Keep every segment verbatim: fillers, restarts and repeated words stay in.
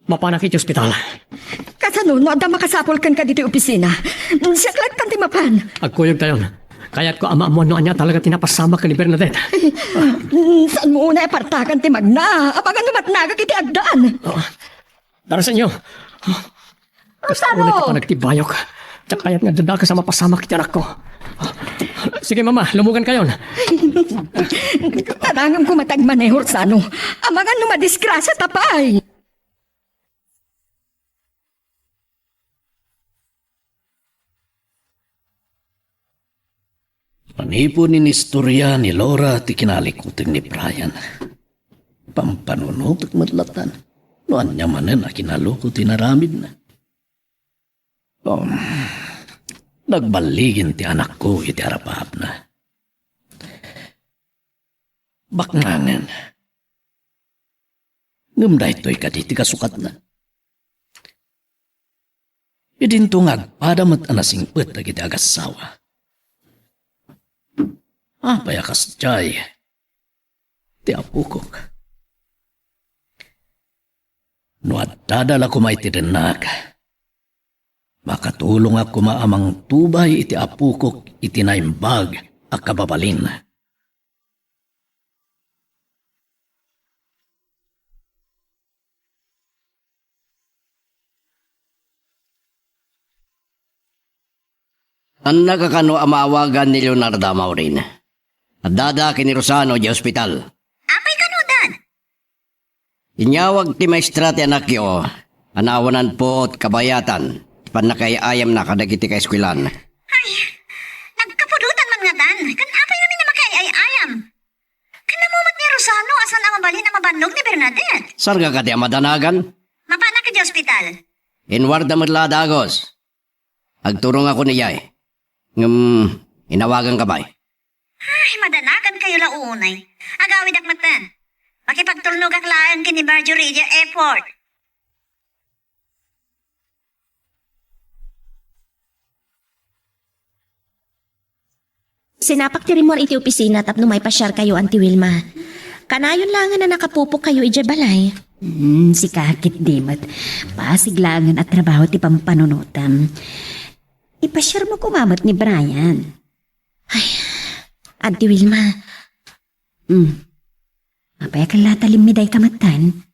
Mapanak iti ospital. Kasano no adda makasapul kenka ditoy opisina? Siak lattan ti mapan. Agkuyogtayon. Kayatko a maammuan no ania talaga ti napasamak ken ni Bernadette. Saanmo unay a partakan ti magna? Amangan no matnagak iti agdan. Oh. Darasenyo. Kasta Rosano! Unay ti panagtibayok. Diak kayat nga adda dakes a mapasamak iti anakko. Sige, Mama, lumugankayon. Tadangemko met a agmaneho, Rosano. Amangan no madisgrasiata pay. Manipud inistorya ni Laura ti kinalikuteng ni Brian, pampanunotek met lattan no ania manen a kinaluko ti inaramidna. Um, nagballigen ti anakko iti arap-apna. Baknangen. Ngem daytoy kadi ti kasukatna. Idinto nga agpada met a nasingpet dagiti agassawa. Apay a kasdiay ti apokok? No addada la koma iti dennak, makatulongak koma a mangtubay iti apokok iti naimbag a kababalin. Annaka kano a maawagan ni Leonarda, Maureen? Addada ken ni Rosano idiay ospital. Apay kano, Dad? Inyawag ti maestra ti anakyo a naawanan puot kabayatan ti pannakaay-ayamna kadagiti kaeskuelan. Ay, nagkapudotan man ngatan. Ken apay ngamin a makaay-ayam? Ken nammumo met ni Rosano a saan a mabalin a mabannog ni Bernadette. Sarga kadi a madanagan? Mapanak idiay ospital. Inwarda met la a dagus. Agturongakon idiay. Ngem, inawaganka pay. Ay, madanagankayo la unay. Agawidak metten. Makipagtulnogak laeng ken ni Marjorie idiay airport. Sinapak ti rimmuar iti opisina tapno maipasiarkayo, Auntie Wilma. Kanayon laengen a nakapupokkayo idiay balay. Hmm, sika ketdi met. Basig laengen a trabaho ti pampanunotam. Ipasiarmo koma met ni Brian. Ay, Auntie Wilma. Hmm. Apay a kalla ta limmidayka metten?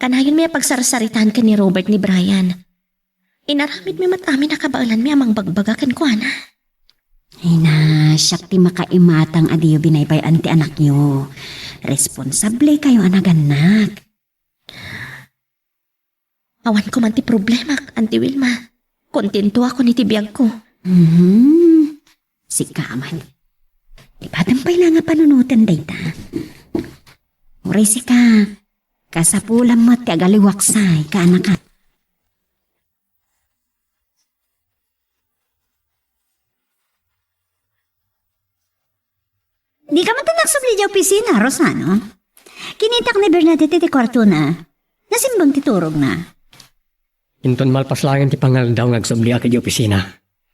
Kanayonmi a pagsarsaritaen ken ni Robert ni Brian. Inaramidmi met amin a kabaelanmi a mangbagbaga kenkuana. Ay na, siak ti makaimatang a diyo binaybay-an ti anakyo. Responsablekayo a nagannak. Awan ko man ti problemak, Auntie Wilma. Kontentoakon iti biagko. Mhm. Sika man. Ipatem pay la nga panunoten dayta. Uray sika, kasapulam met ti agaliwaksay, kaanaka. Dika man ta nagsubli idiay opisina, Rosano. Kinitak ni Bernadette iti kuartona. Nasimbeng ti turogna. Inton malpas laeng ti pangaldaw nga agsubliak idiay opisina.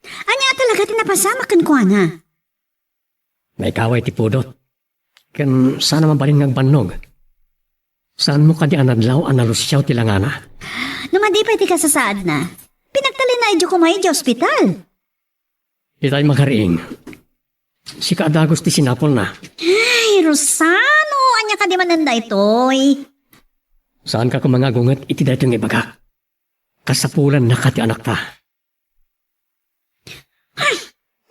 Ania a talaga ti napasamak kenkuana? Naikaway ti pudot. Ken saan a mabalin nga agbannog. Saanmo kadi a nadlaw a nalusiaw ti langana? No madi pay ti kasasaadna, pinagtalinaedyo koma idiay ospital. Itay makariing. Sika a dagus ti sinapulna. Ay, Rosano, ania kadi manen daytoy? Saanka koma nga agunget iti daytoy nga ibagak. Kasapulannaka ti anakta. Ay,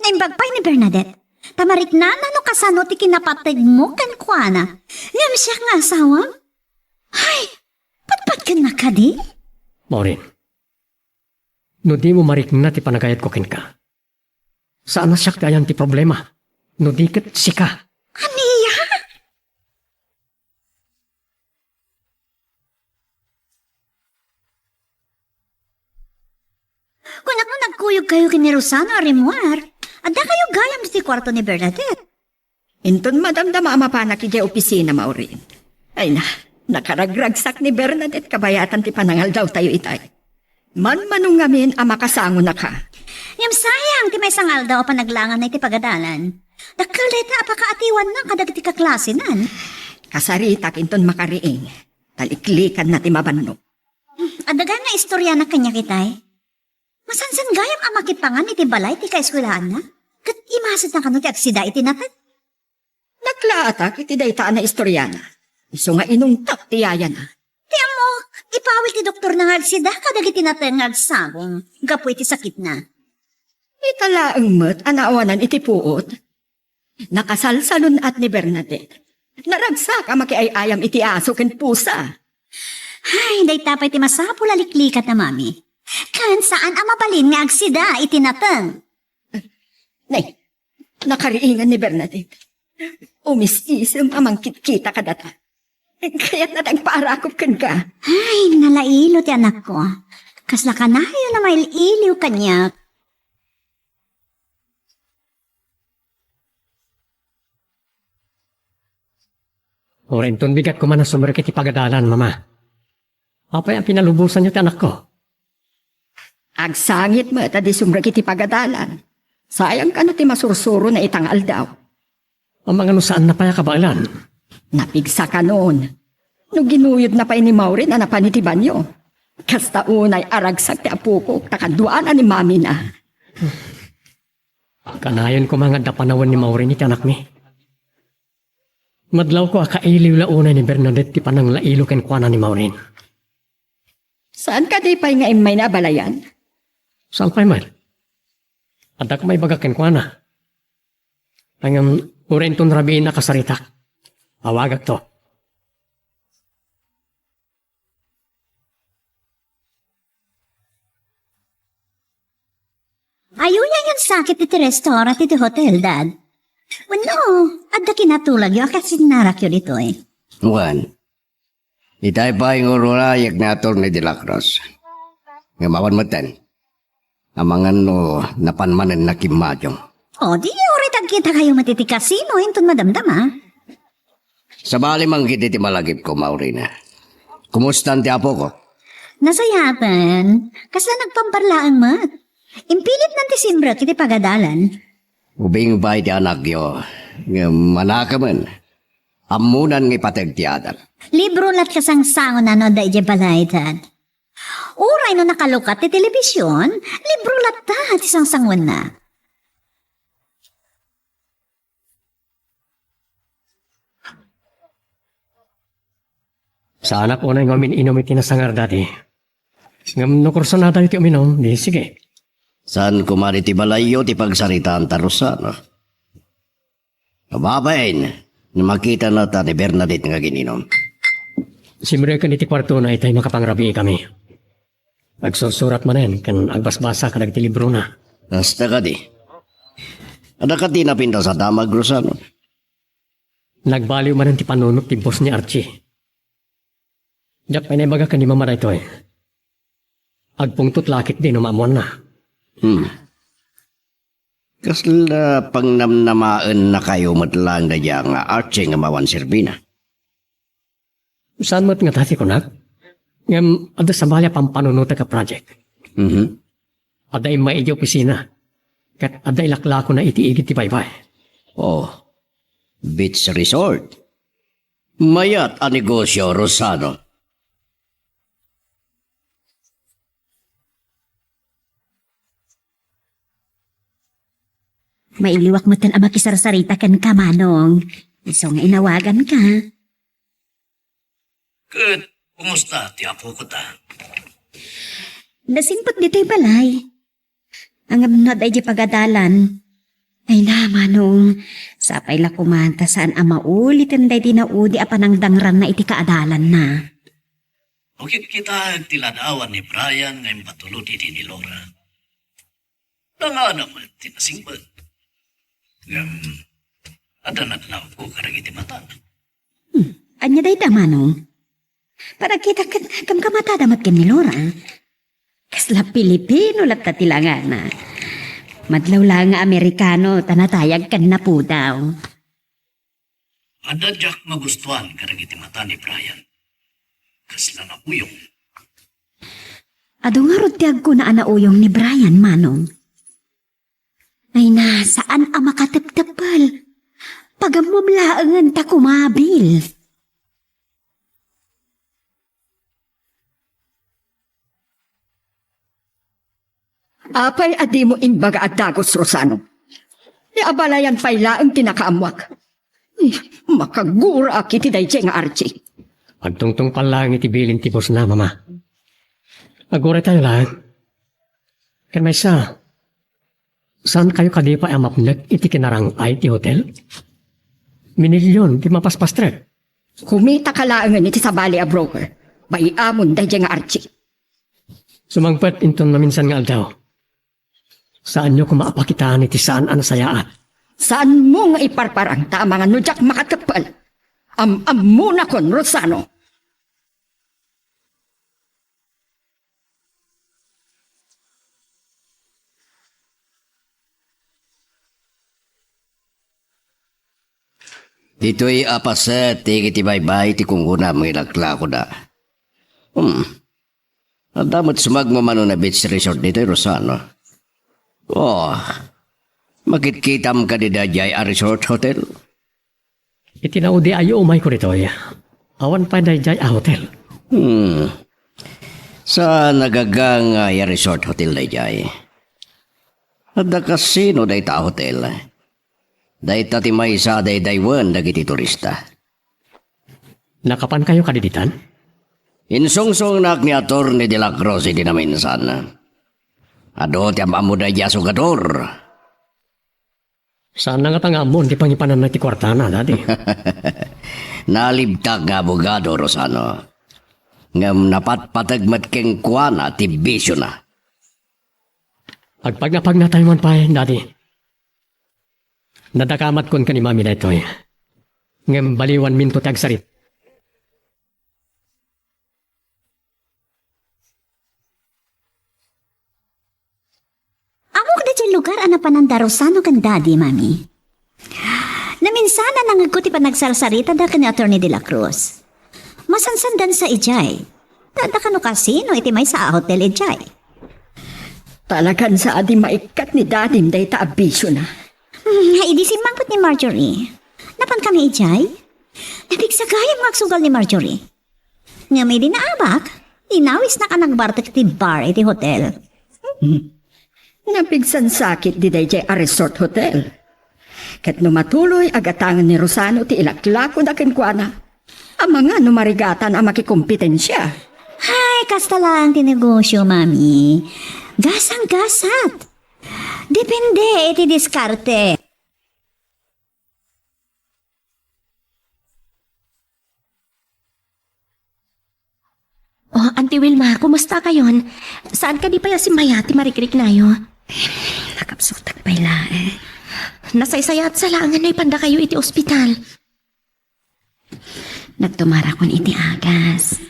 naimbag pay ni Bernadette. Ta mariknana no kasano ti kinapategmo kenkuana. Ngem siak nga asawam? Ay, patpatgenna kadi? Maureen, no dimo marikna ti panagayatko kenka, saan a siak ti ayan ti problema, no di ket sika. Ania? Kunak no nagkuyogkayo ken ni Rosano a rimmuar, addakayo gayam iti kuarto ni Bernadette. Inton madamdama a mapanak idiay opisina, Maureen. Ay na, nakaragragsak ni Bernadette kabayatan ti panangaldawtayo itay. Manmano ngamin a makasangonaka. Ngem sayang ti maysa nga aldaw a panaglanganna iti pagadalan. Dakkel dayta a pakaatiwanna kadagiti kaklasenan. Kasaritak inton makariing. Taliklikanna ti mabanno. Adda gayam nga istoriana kaniak itay. Masansan gayam a makipangan iti balay ti kaeskuelaanna, ket imasidna kano ti agsida iti nateng. Naglaatak iti dayta a naistoriana. Isu nga inungtak ti yayana. Ti ammo, ipawil ti doktorna nga agsida kadagiti nateng nga agsabong gapu iti sakitna. Ita laeng met a naawanan iti puot. Nakasalsalun-at ni Bernadette. Naragsak a makiay-ayam iti aso ken pusa. Ay, dayta pay ti masapul a liklikat a mami. Ken saan a mabalin nga agsida iti nateng. Nay, nakariingan ni Bernadette. Umis-isem a mangkitkita kadata. Kayatna ti agpaarakop kenka. Ay, nalailo ti anakko. Kasla kanayon a mail-iliw kaniak. Uray inton bigat koma a sumrek iti pagadalan, Mama. Apay a pinalubosanyo ti anakko? Agsangit met a di sumrek iti pagadalan. Sayang kano ti masursurona ita nga aldaw. Amangan no saanna pay a kabaelan. Napigsa kanon. No ginuyodna pay ni Maureen a napan iti banio. Kasta unay a ragsak ti apokok ta kaduana ni mamina. Kanayon koma nga adda panawen ni Maureen iti anakmi. Madlawko a kailiw la unay ni Bernadette ti pananglailo kenkuana ni Maureen. Saan kadi pay nga immayna a balayan? Saan pay met? Adda koma ibaga kenkuana. Ngem, uray inton rabiin a kasaritak. Awagakto. Ayoy a yansakit iti restaurant iti hotel, Dad. Wenno, adda kinatulagyo a kas innarakyo ditoy? Wen, itay pay nga ururayek ni Attorney de la Cruz. Ngem awan metten. Amangan no napan manen nakimmadiong. O, di uray ta agkitakayo met iti kasino inton madamdama. Sabali man ketdi ti malagipko, Maureen. Kumustan ti apoko? Nasayaten. Kasla nagpamparlaeng met. Impilitnan ti simrek iti pagadalan. Ubing pay ti anakyo, ngem manakamen. Ammonan nga ipateg ti adal. Libro latta sangsangonan no adda idiay balay, Dad. Uray no nakalukat ti telebision, libro latta ti sangsangoanna. Saanak unay nga umin-inum iti nasangar, Daddy. Ngem no kursunadayo ti uminum, di sige. Saan koma iti balayyo ti pagsaritaan ta, Rosano? Ababain, no makitana ta ni Bernadette nga agin-inum. Simreken iti kuartona itay makapangrabiikami. Agsursurat manen ken agbasbasa kadagiti librona. Hasta kadi. Adda kadi napintas a damag, Rosano? Nagbaliw manen ti panunot ti boss ni Archie. Diak pay naibaga ken ni Mama daytoy. Agpungtot la ketdi no maammoanna. Hmm. Kasla pangnamnamaennakayo met laeng daydiay nga Archie nga mawan serbina? Saan met ngata ti kunak? Ngem adda sabali a pampanunotek a project. Mhm. Adda immay idiay opisina. Ket adda ilaklakona iti igid ti baybay. Oh, beach resort. Mayat a negosyo, Rosano. Mailiwak metten a makisarsarita kenka, Manong. Isu nga inawaganka. Ket, kumusta ti apoko ta? Nasimpet ditoy balay. Ngem no adda idiay pagadalan. Ay na, Manong. Sapay la koma ta saan a mauliten daydi naudi a panangdangranna iti kaadalanna. Makitkitaek ti ladawan ni Brian nga impatulod idi ni Laura. Dangana met ti nasingpet. Ngem, adda nadlawko kadagiti matana. Hmm, ania dayta, Manong? Panagkitak ket kamkamatada met ken ni Laura. Kasla Pilipino latta ti langana. Madlaw la nga Amerikano ta natayag ken napudaw. Adda diak magustuan kadagiti mata ni Brian. Kasla nauyong. Adu ngarud ti agkuna a nauyong ni Brian, Manong. Ay na, saan a makateptepel. Pagammom laengen ta kumabil. Apay a dimo imbaga a dagus, Rosano? Ni abalayan pay laeng ti nakaammoak. Eh, makaguraak iti daydiay nga Archie. Agtungtungpal laeng iti bilin ti bossna, Mama. Aguray tayo laeng. Ken maysa, saan kayo kadi pay a mapnek iti kinarang-ay ti hotel? Minilyon ti mapaspastrek. Kumita ka laengen iti sabali a broker. Bay-amon daydiay nga Archie. Sumangpet inton maminsan nga aldaw. Saanyo koma a pakitaan iti saan a nasayaat. Saanmo nga iparparang ta amangan no diak makateppel. Am-ammonakon, Rosano. Ditoy a paset ti iti baybay ti kunkunam nga ilaklakoda. Hmm. Adda met sumagmamano a beach resort ditoy, Rosano. Oh, makitkitam kadi daydiay a resort hotel? Iti naudi a yuumayko ditoy, awan pay daydiay a hotel. Hmm. Saan a gagangay a resort hotel daydiay? Adda kasino dayta a hotel? Dayta ti maysa a daydaywen dagiti turista. Nakapankayo kadi ditan? Insungsongnak ni Attorney de la Cruz idi naminsan. Adu ti am-ammoda idiay a sugador. Saanna ngata nga ammon ti pangipananna iti kuartana, Daddy? Nalibtak nga abogado, Rosano. Ngem napatpateg met kenkuana ti bisiona. Agpagnapagna tayo man pay, Daddy. Nadakamatkon ken ni Mami daytoy. Ngem baliwanminto ti agsarit. Ammok daydiay lugar a napananda Rosano ken Daddy, Mami. Naminsan a nangngegko ti panagsarsaritada ken ni Attorney de la Cruz. Masansandansa idiay. Ta adda kano kasino iti maysa a hotel idiay. Talagan sa a di maikkat ni Dadim dayta a bisiona. Hmm, idi simmangpet ni Marjorie, napan kami idiay. Napigsa gayam nga agsugal ni Marjorie. Ngem idi naabak, inawisnak a nagbartek iti bar iti hotel. Hmm. Napigsansa ketdi daydiay a resort hotel. Ket no matuloy a gatangen ni Rosano ti ilaklakoda kenkuana, amangan no marigatan a makikompetensya. Ay, kasta laeng ti negosyo, Mami. Gasang-gasat. Depende iti diskarte. Oh, Auntie Wilma, kumusta kayon? Saan kadi pay a simmaya ti marikriknayo? Nakapsutak pay laeng. Nasaysayaat sa laeng nga naipandakayo iti ospital. Nagtumarakon iti agas.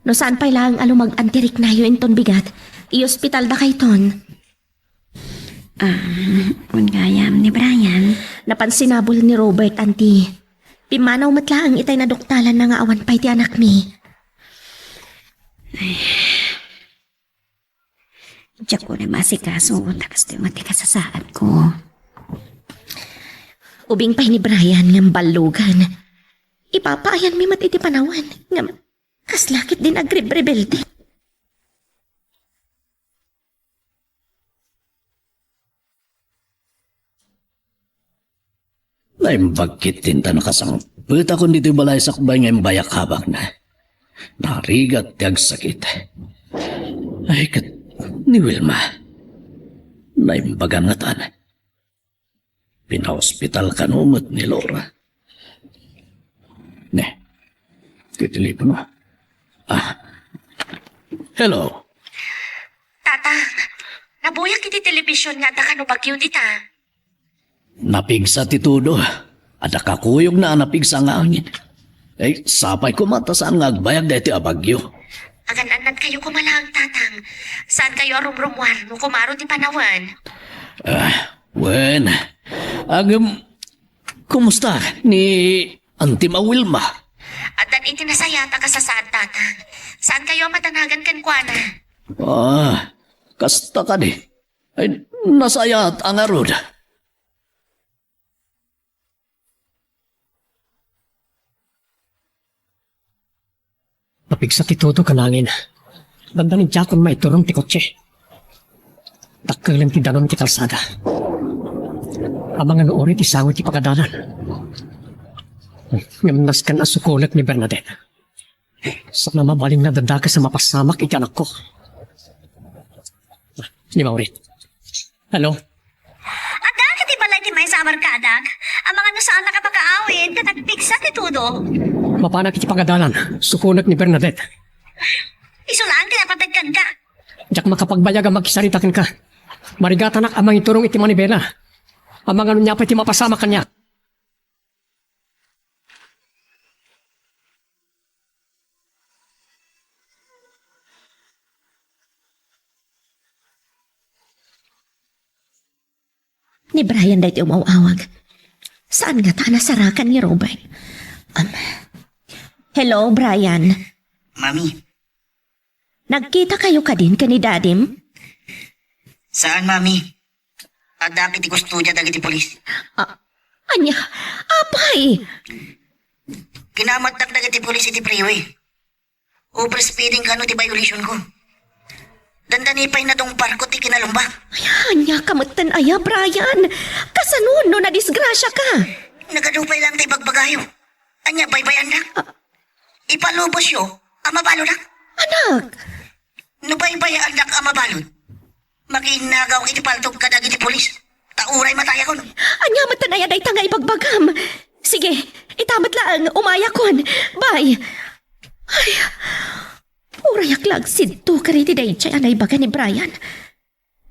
No saan pay laeng a lumag-an ti riknayo inton bigat, iospitaldakayton. Ah, kun gayam ni Brian. Napan sinabol ni Robert, Auntie. Pimmanaw met laeng itay naduktalanna nga awan pay ti anakmi. Ay. Diak unay maasikaso, ta kastoy met ti kasasaadko. Ubing pay ni Brian nga ballugan. Ipapaayanmi met iti panawen, ngem kasla ketdin agrebrebelde. Naimbag ketdin ta nakasangpetakon ditoy balay sakbay nga imbayak abakna. Narigat ti agsakit. Ay, ket ni Wilma. Naimbagan ngatan. Pinaospital kano met ni Laura. Ne, ti telepono. Ah. Hello. Tatang, nabuyak iti telebision nga adda kano bagyo dita. Napigsa ti todo. Adda kakuyogna a napigsa nga angin. Ay, sapay koma ta saan nga agbayag daytoy a bagyo. Agan-annadkayo koma laeng, Tatang. Saankayo a rumrumuar no kumaro ti panawen. Ah, wen. Agem, kumusta ni Antim a Wilma? Addan iti nasayaat a kasasaad, Tatang. Saankayo a madanagan kenkuana. Ah, kasta kadi. Ay, nasayaat a ngarud. Napigsa ti todo kanangin. Dandani diakon maiturong ti kotse. Dakkel ti danum ti kalsada. Amangan no uray ti sango ti pagadalan. Ngem nasken a sukonek ni Bernadette. Saan a mabalin nga dadakes a mapasamak iti anakko. Ni Maureen. Hello? Adda ket ti balay ti maysa a barkadak. Amangan no saannak a makaawid, ket agpigsa ti tudo. Mapanak iti pagadalan. Sukonek ni Bernadette. Isu laeng ti napateg kenka. Diak makapagbayag a magsarita kenka. Marigatanak a mangiturong iti manibela. Amangan no ania pay ti mapasamak kaniak. Ni Brian daytoy umaw-awag. Saan ngata a nasarakan ni Robert? Um, hello, Brian. Mami. Nagkitakayo kadin ken ni Dadim? Saan, Mami. Adda iti kustodia dagiti pulis. Ah, ania? Apay? Kinamatdak dagiti pulis iti freeway. Overspeeding kano ti violation ko. Dandani pay nadungparko ti kinalumbak. Ay, ania ka metten aya, Brian? Kasano no nadisgrasya ka? Nagadu pay lang ti bagbagayo. Ania, baybay-andak? Ah. Ipalubosyo a mabaludak. Anak! No baybay-andak a mabalud, makiinnagaw iti paltog kadagiti pulis. Ta uray matayakon. Ania met aya dayta nga ibagbagam? Sige, ita met laeng, umayakon. Bye. Ay, urayak la agsidto kadagiti daydiay a naibaga ni Brian.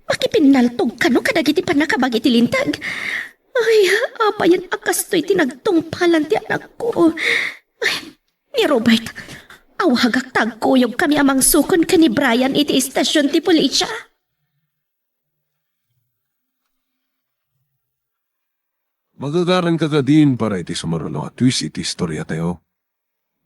Makipinnaltog kano kadagiti pannakabag iti linteg. Ay, apayen a kastoy ti nagtungpalan ti anakko. Ay, ni Robert, awagak ta agkuyogkami a mangsukon ken ni Brian iti istasion ti pulisya. Magagaranka kadin para iti sumaruno a twist iti istoriatayo.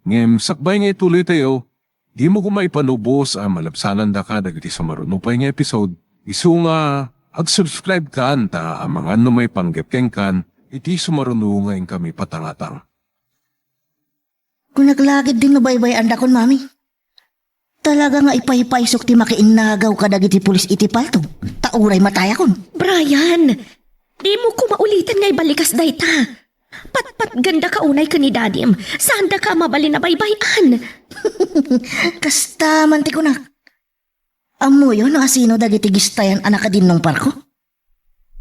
Ngem sakbay nga ituloytayo, dimo koma ipalubos a malabsanandaka dagiti sumaruno pay nga episode, isu nga ag-subscribe kan ta amangan no maipanggep kenkan iti sumaruno nga inkami patangatang. Kunak la ketdin no baybay-andakon, Mami. Talaga nga ipaypaysok ti makiinnagaw kadagiti pulis iti paltog, ta uray matayakon. Brian, dimo koma uliten nga ibalikas dayta. Patpatgendaka unay ken ni Dadim, saandaka a mabalin a baybay-an. Kasta man ti kunak. Ammoyo no asino dagiti gistayan a nakadinnungparko?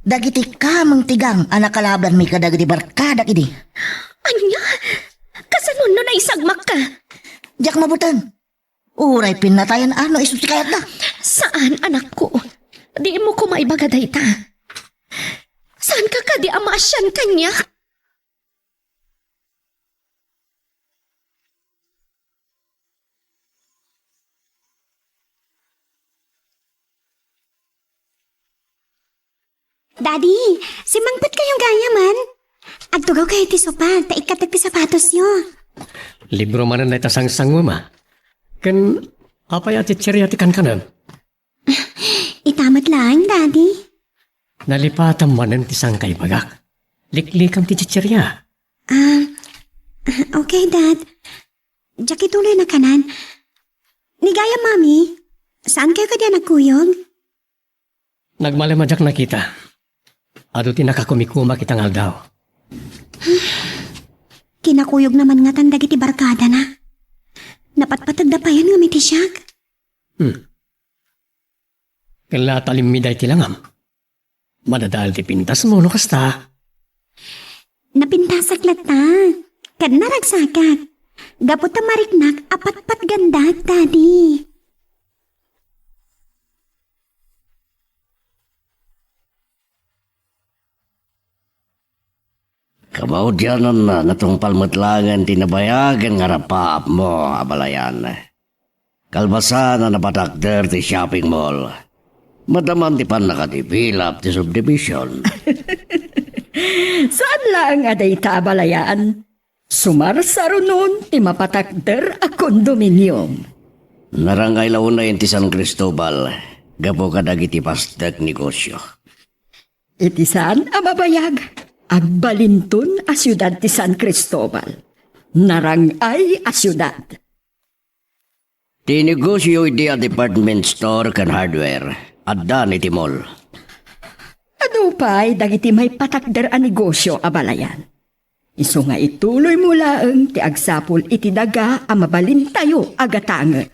Dagiti kameng ti gang a nakalabanmi kadagiti barkadak idi. Ania? Kasano no naisagmakka? Diak mabutan. Uray pinnatayan a no isu ti kayatda. Saan, anakko. Dimo koma ibaga dayta. Saanka kadi a maasian kaniak? Daddy, simmangpet kayo gayam. Agtugaw kayo ti sopa, ta ikkatek ti sapatosyo. Libro manen dayta sangsango, ma. Ken apay a chicheria ti kankanem? Ita met laeng, Daddy. Nalipatam manen ti sangkaibagak. Liklikam ti chicheria. Ah, okay, Dad. Diak ituloy nakanan. Ni gayam, Mami, saan kayo kadi a nagkuyog? Nagmalem a diak nakita. Adu ti nakakumikumak ita nga aldaw. Kinakuyogna man ngatan dagiti barkadana. Napatpategda payen ngem iti siak. Hmm. Ken la talimmi daytoy langam. Madadael ti pintasmo no kasta. Napintasak latta. Ken naragsakak. Gapu ta mariknak a patpatgendak, Daddy. Kamaudiananna, natungpal met laengen ti nabayagen nga rapaapmo, abalayan. Kalpasan a napatakder ti shopping mall, madaman ti pannakadibilap ti subdivision. Saan laeng a dayta, abalayan. Sumarsarunon ti mapatakder a condominium. Narang-ay la unay ti San Cristobal gapu kadagiti pastek negosio. Iti saan a mabayag, agbalinton a siudad ti San Cristobal. Narang-ay a siudad. Ti negosio idi a department store ken hardware. Addan iti mall. Adu pay dagiti maipatakder a negosio a balayan. Isu nga ituloymo laeng ti agsapul iti daga a mabalintayo a gatangen.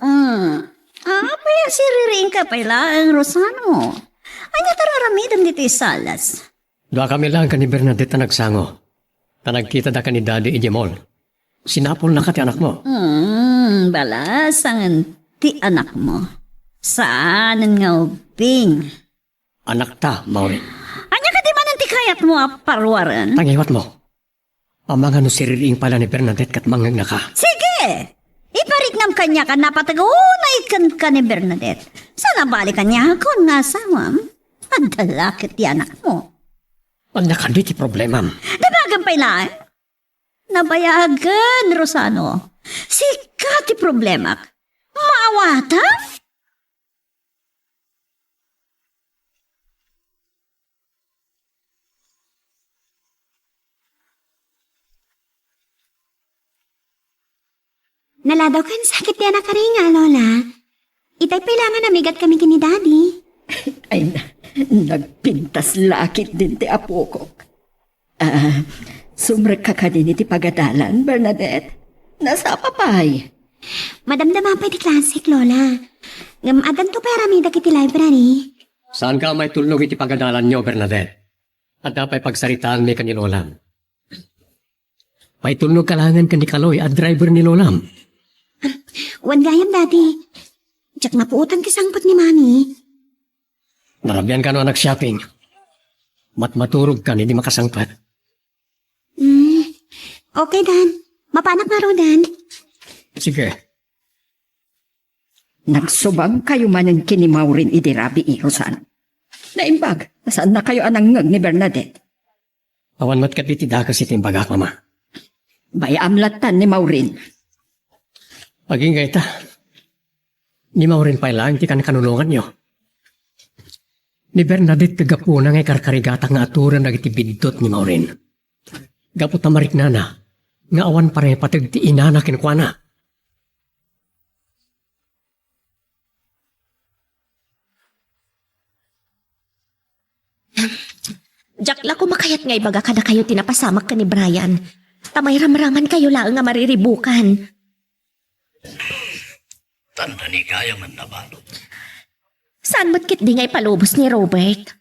Hmm. Apay a siririingka pay laeng, Rosano? Ania ti ar-aramidem ditoy salas? Duakami laeng ken ni Bernadette a nagsango. Ta nagkitada ken ni Daddy idiay mall. Sinapulnaka ti anakmo. Hmm, balasangen ti anakmo. Saanen nga ubbing. Anakta, Maureen. Ania kadi manen ti kayatmo a paruaren? Tangiwatmo. Amangan no siririing pay la ni Bernadette ket mangngegnaka. Sige! Ipariknam kaniak a napateg unay kenka ni Bernadette. Saan a bali kaniakon nga asawam? Adda la ket ti anakmo. Ania kadi ti problemam? Damagen pay laeng. Nabayagen, Rosano. Sika ti problemak. Maawatam? Naladaw ken sakit ti anak a ringa, Lola. Itay pay la nga namigat kami ken ni Daddy. Ay na, nagpintas la ketdin ti apokok. Ah, sumrekka kadin iti pagadalan, Bernadette? Nasapa pay. Madamdama pay ti classic, Lola. Ngem addanto pay aramidek iti library. Saanka a maitulnog iti pagadalanyo, Bernadette? Adda pay pagsaritaanmi ken ni Lolam. Maitulnogka laengen ken ni Kaloy a driver ni Lolam. Wen gayam, Daddy. Diak napuotan ti sangpet ni Mami. Narabian kano a nag-shopping. Matmaturog ka idi makasangpet. Hmm. Okay, Dan. Mapanak ngaruden. Sige. Nagsubagkayo manen ken ni Maureen idi rabii, Rosan. Naimbag, saannakayo a nangngeg ni Bernadette. Awan met kadi ti dakes iti imbagak, Mama. Bay-am lattan ni Maureen. Agingga ita. Ni Maureen pay laeng ti kankanunonganyo. Ni Bernadette ti gapuna nga ikarkarigatak nga aturen dagiti biddut ni Maureen. Gapu ta mariknana nga awan pay pateg ti inana kenkuana. Diak la koma kayat nga ibaga kadakayo ti napasamak ken ni Brian. Ta mairamramankayo laeng a mariribukan. Tanda ni gayam a nabalud. Saan met ketdi nga ipalubos ni Robert?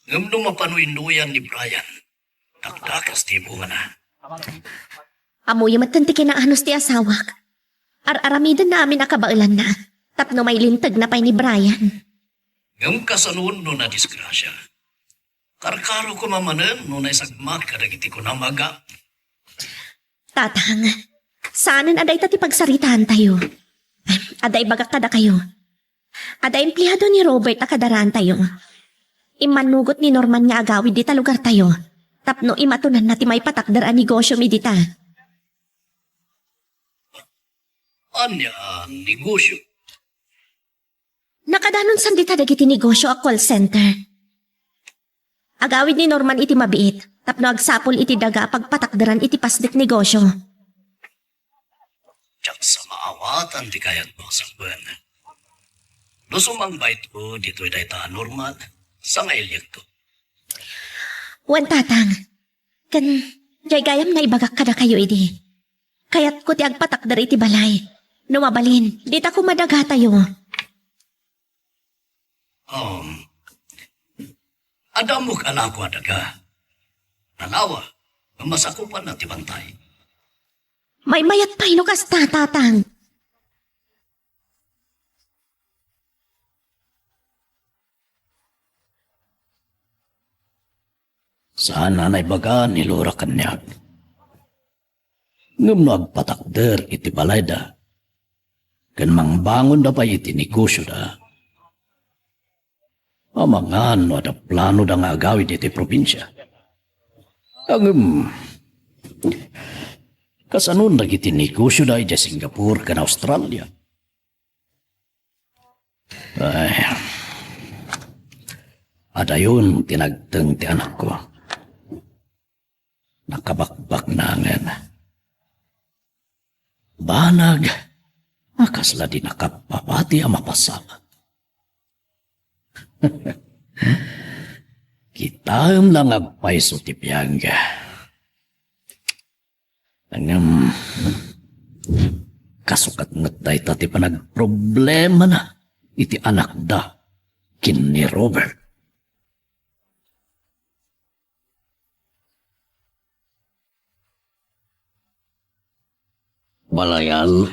Ngem no mapano innuyan ni Brian, dakdakes ti bungana. Ammoyo metten ti kinaanos ti asawak. Ar-aramidenna amin a kabaelanna tapno mailintegna pay ni Brian. Ngem kasano no nadisgrasia? Karkaro koma manen no naisagmak kadagiti kunam a ga. Tatang, saanen a dayta ti pagsaritaantayo. Adda ibagak kadakayo. Adda empleado ni Robert a kadaraantayo. Immannugot ni Norman nga agawid dita lugartayo tapno imatonanna ti maipatakder a negosiomi dita. Ania a negosio? Nakadanon san dita dagiti negosio a call center. Agawid ni Norman iti mabiit tapno agsapul iti daga a pagpatakderan iti pasdek negosio. Diak sa maawatan ti kayatmo a sakben. No sumangbaytko ditoy dayta a Norman, sangailiekto. Wen, Tatang. Ken diay gayam nga ibagak kadakayo idi. Kayatko ti agpatakder iti balay. No mabalin, dita koma dagatayo. Um, adda ammok a lako a daga. Nalawa, nga masakupanna ti bantay. Maymayat pay no kasta, Tatang. Saan a naibaga ni Laura kaniak. Ngem no agpatakder iti balayda, ken mangbangonda pay iti negosioda, amangan no adda planoda nga agawid iti probinsia. Ngem, kasanon dagiti negosioda idiay Singapore ken Australia? Ay, adayon ti nagteng ti anakko. Nakabakbaknangen. banag a kasla di nakapapati a mapasamak. Kitaem la nga agpayso ti Bianca. Ngem, kasukat met dayta ti panagproblemana iti anakda ken ni Robert. Balayan,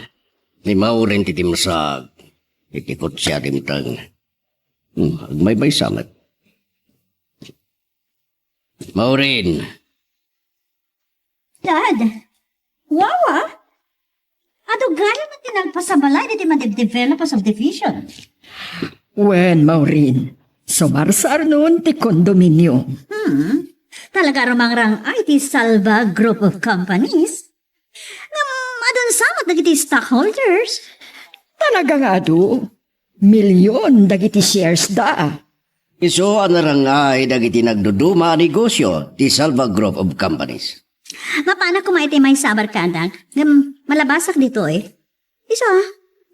ni Maureen ti dimsag iti kotse a dimteng. Hmm, agmaymaysa met. Maureen. Dad, Wawa, adu gayam ti nagpasabalay diti madibdibel a subdivision. Wen, Maureen, sumarsaarnon ti condominium. Hmm. Talaga rumangrang-ay ti Salva Group of Companies. Ngem adun sa met dagiti stockholders. Talaga nga adu. Milyon dagiti shares da. Isu a narang-ay dagiti nagduduma a negosio ti Salva Group of Companies. Mapanak koma iti maysa a barkadak, ngem malabasak ditoy. Isu,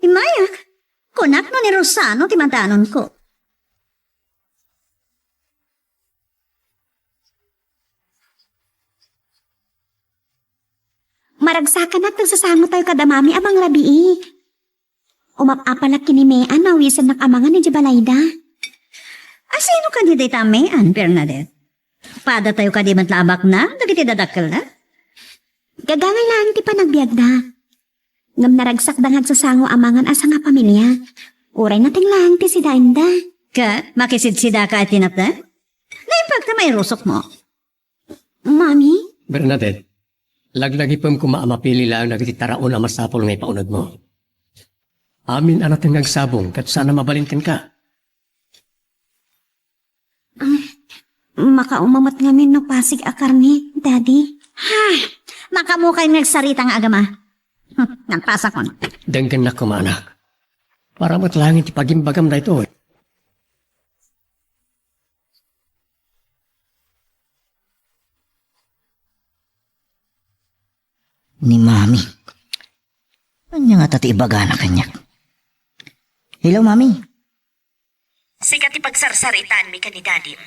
immayak. Kunak no ni Rosano ti madanonko. Maragsakanak ti agsasangotayo kada mami a mangrabii. Umap-apalak ken ni Mean no awisannak amangan idiay balayda. Asino kadi dayta Mean, Bernadette? Padatayo kadi met la a baknang dagiti dadakkelda? Gagangay laeng ti panagbiagda. Ngem naragsakda nga agsasango amangan a sangapamilia. Uray nateng laeng ti sidaenda. Ket makisidsidaka iti nateng? Naimbag ta mairusokmo. Mami? Bernadette, laglagipem koma a mapili laeng dagiti taraon a masapul nga ipaunegmo. Amin a nateng nga agsabong ket saan a mabalin kenka. Ah, makauma met ngamin no pasig a karne, Daddy. Ha! Makaammokayon nga agsarita nga agama. Hmm, nagpasakon. Denggennak koma, anak. Para met laeng ti pagimbagam daytoy. Ni Mami. Ania ngata ti ibagana kaniak? Hello, Mami. Sika ti pagsarsaritaanmi ken ni Dadim.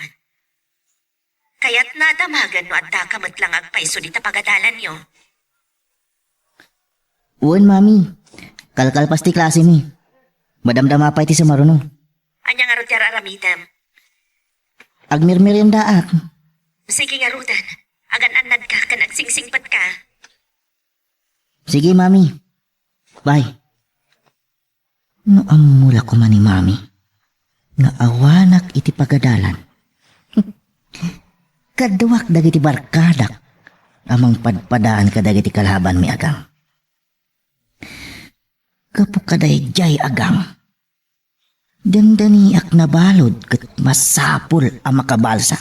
Kayatna a damagen no addaka met la nga agpayso dita pagadalanyo. Wen, Mami. Kalkalpas ti klasemi. Madamdama pay ti sumaruno. Ania ngarud ti ar-aramidem? Agmermeriendaak. Sige ngaruden. Agan-annadka ken agsingsingpetka. Sige, Mami. Bye. No ammo la koma ni Mami nga awanak iti pagadalan, kaduak dagiti barkadak a mangpadpadaan kadagiti kalabanmi a gang. Gapu kadaydiay a gang, dandaniak nabalud ket masapul a makabalsa.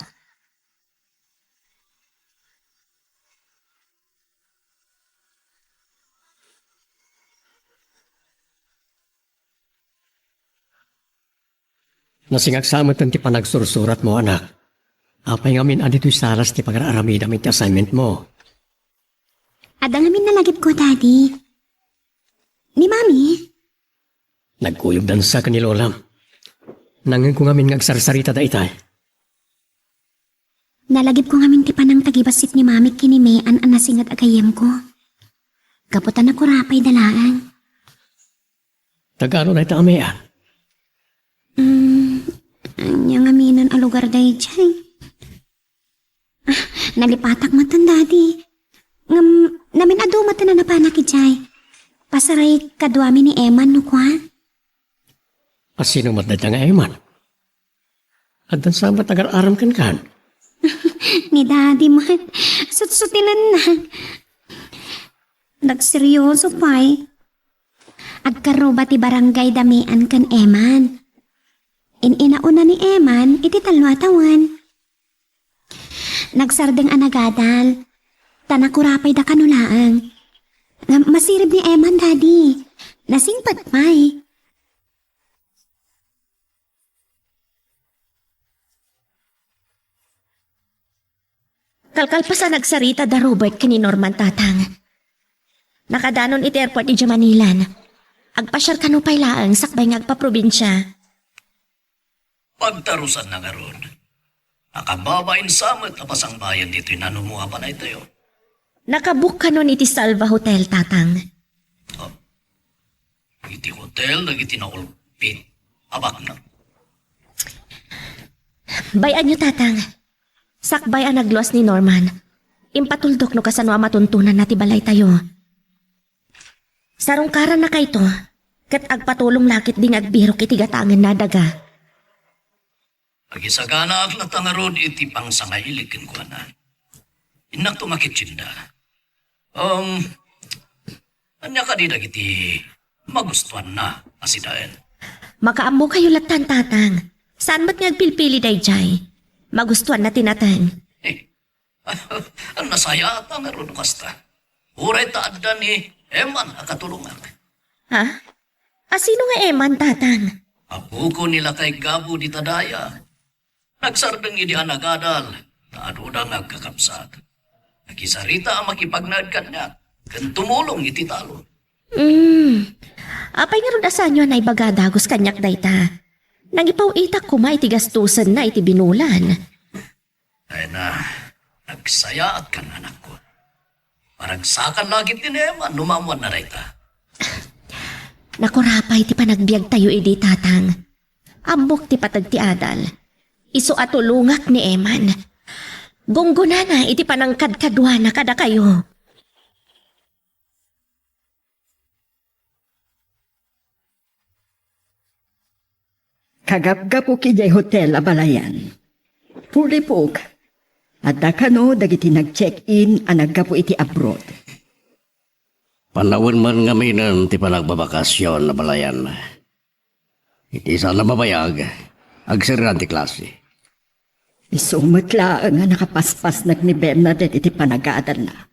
Nasingagsa met ti panagsursuratmo, anak. Apay ngamin a ditoy saras ti pangar-aramidam iti assignment mo? Adda ngamin nalagipko, Daddy. Ni Mami? Nagkuyogdansa ken ni Lolam. Nangngegko ngamin nga agsarsarita daytay. Nalagipko ngamin ti panangtagibassit ni Mami ken ni Mean a nasinget a gayyemko. Gapu ta nakurapayda laeng. Taga-ano dayta a Mean? Hmm, ania ngamin a lugar daydiay? Ah, nalipatak met, Daddy. Ngem, namin-adu met a napanak idiay. Pasaray kaduami ni Eman no kua. A sino met dayta nga Eman? Addan sa met agar-aram kenkan? Ni Daddy met. Sutsutinenna. Nagseryoso pay. Agkarruba ti barangay da Mean ken Eman. In-inauna ni Eman iti tallo a tawen. Nagsardeng a nagadal, ta nakurapayda kano laeng. Ngem masirib ni Eman, Daddy. Nasingpet pay. Kalkalpasan, nagsarita da Robert ken ni Norman, Tatang. Nakadanon iti airport idiay Manilan. Agpasiar kano pay laeng sakbay nga agpaprobinsia. Pagtarusanna ngarud. Nakababain sa met a pasangbayan ditoy nanumo a balaytayo. Nakabook kanon iti Salva Hotel, Tatang. Oh. Iti hotel dagiti naulpit a baknang. Bay-anyo, Tatang. Sakbay a nagluas ni Norman, impatuldok no kasano a matuntonanna ti balaytayo. Sarungkarannakayto, ket agpatulong la ketdi nga agbirok iti gatangenna a daga. Agisaganaak latta ngarud iti pangsangailik kenkuana. Innakto makitchinda. Um, ania kadi dagiti magustuanna a sidaen? Makaammokayo lattan, Tatang. Saan met nga agpilpili daydiay? Magustuanna ti nateng. Eh, nasayaat ngarud no kasta. Uray ta adda ni Eman a katulongak. Ha? A sino nga Eman, Tatang? Apoko ni lakay Gabo dita daya. Nagsardeng idi a nagadal, ta aduda nga agkakabsat. Nakisarita a makipagnaed kaniak, ken tumulong iti talon. Hmm. Apay ngarud a saanyo a naibaga a dagus kaniak dayta? Nangipaw-itak koma iti gastusenna iti binulan. Ay na, nagsayaat kan anakko. Maragsakan la ketdi ni Eman no maammoanna dayta. Nakurapay ti panagbiagtayo idi, Tatang. Ammok ti pateg ti adal. Isu a tulongak ni Eman. Gunggonana iti panangkadkaduana kadakayo. Kagapgapok idiay hotel a balayan. Pulipok, adda kano dagiti nag-check-in a naggapu iti abroad? Panawen man ngaminen ti panagbabakasyon a balayan. Iti saan a mabayag, agsirian ti klase. Isu met laeng a nakapaspasnek ni Bernadette iti panagadalna.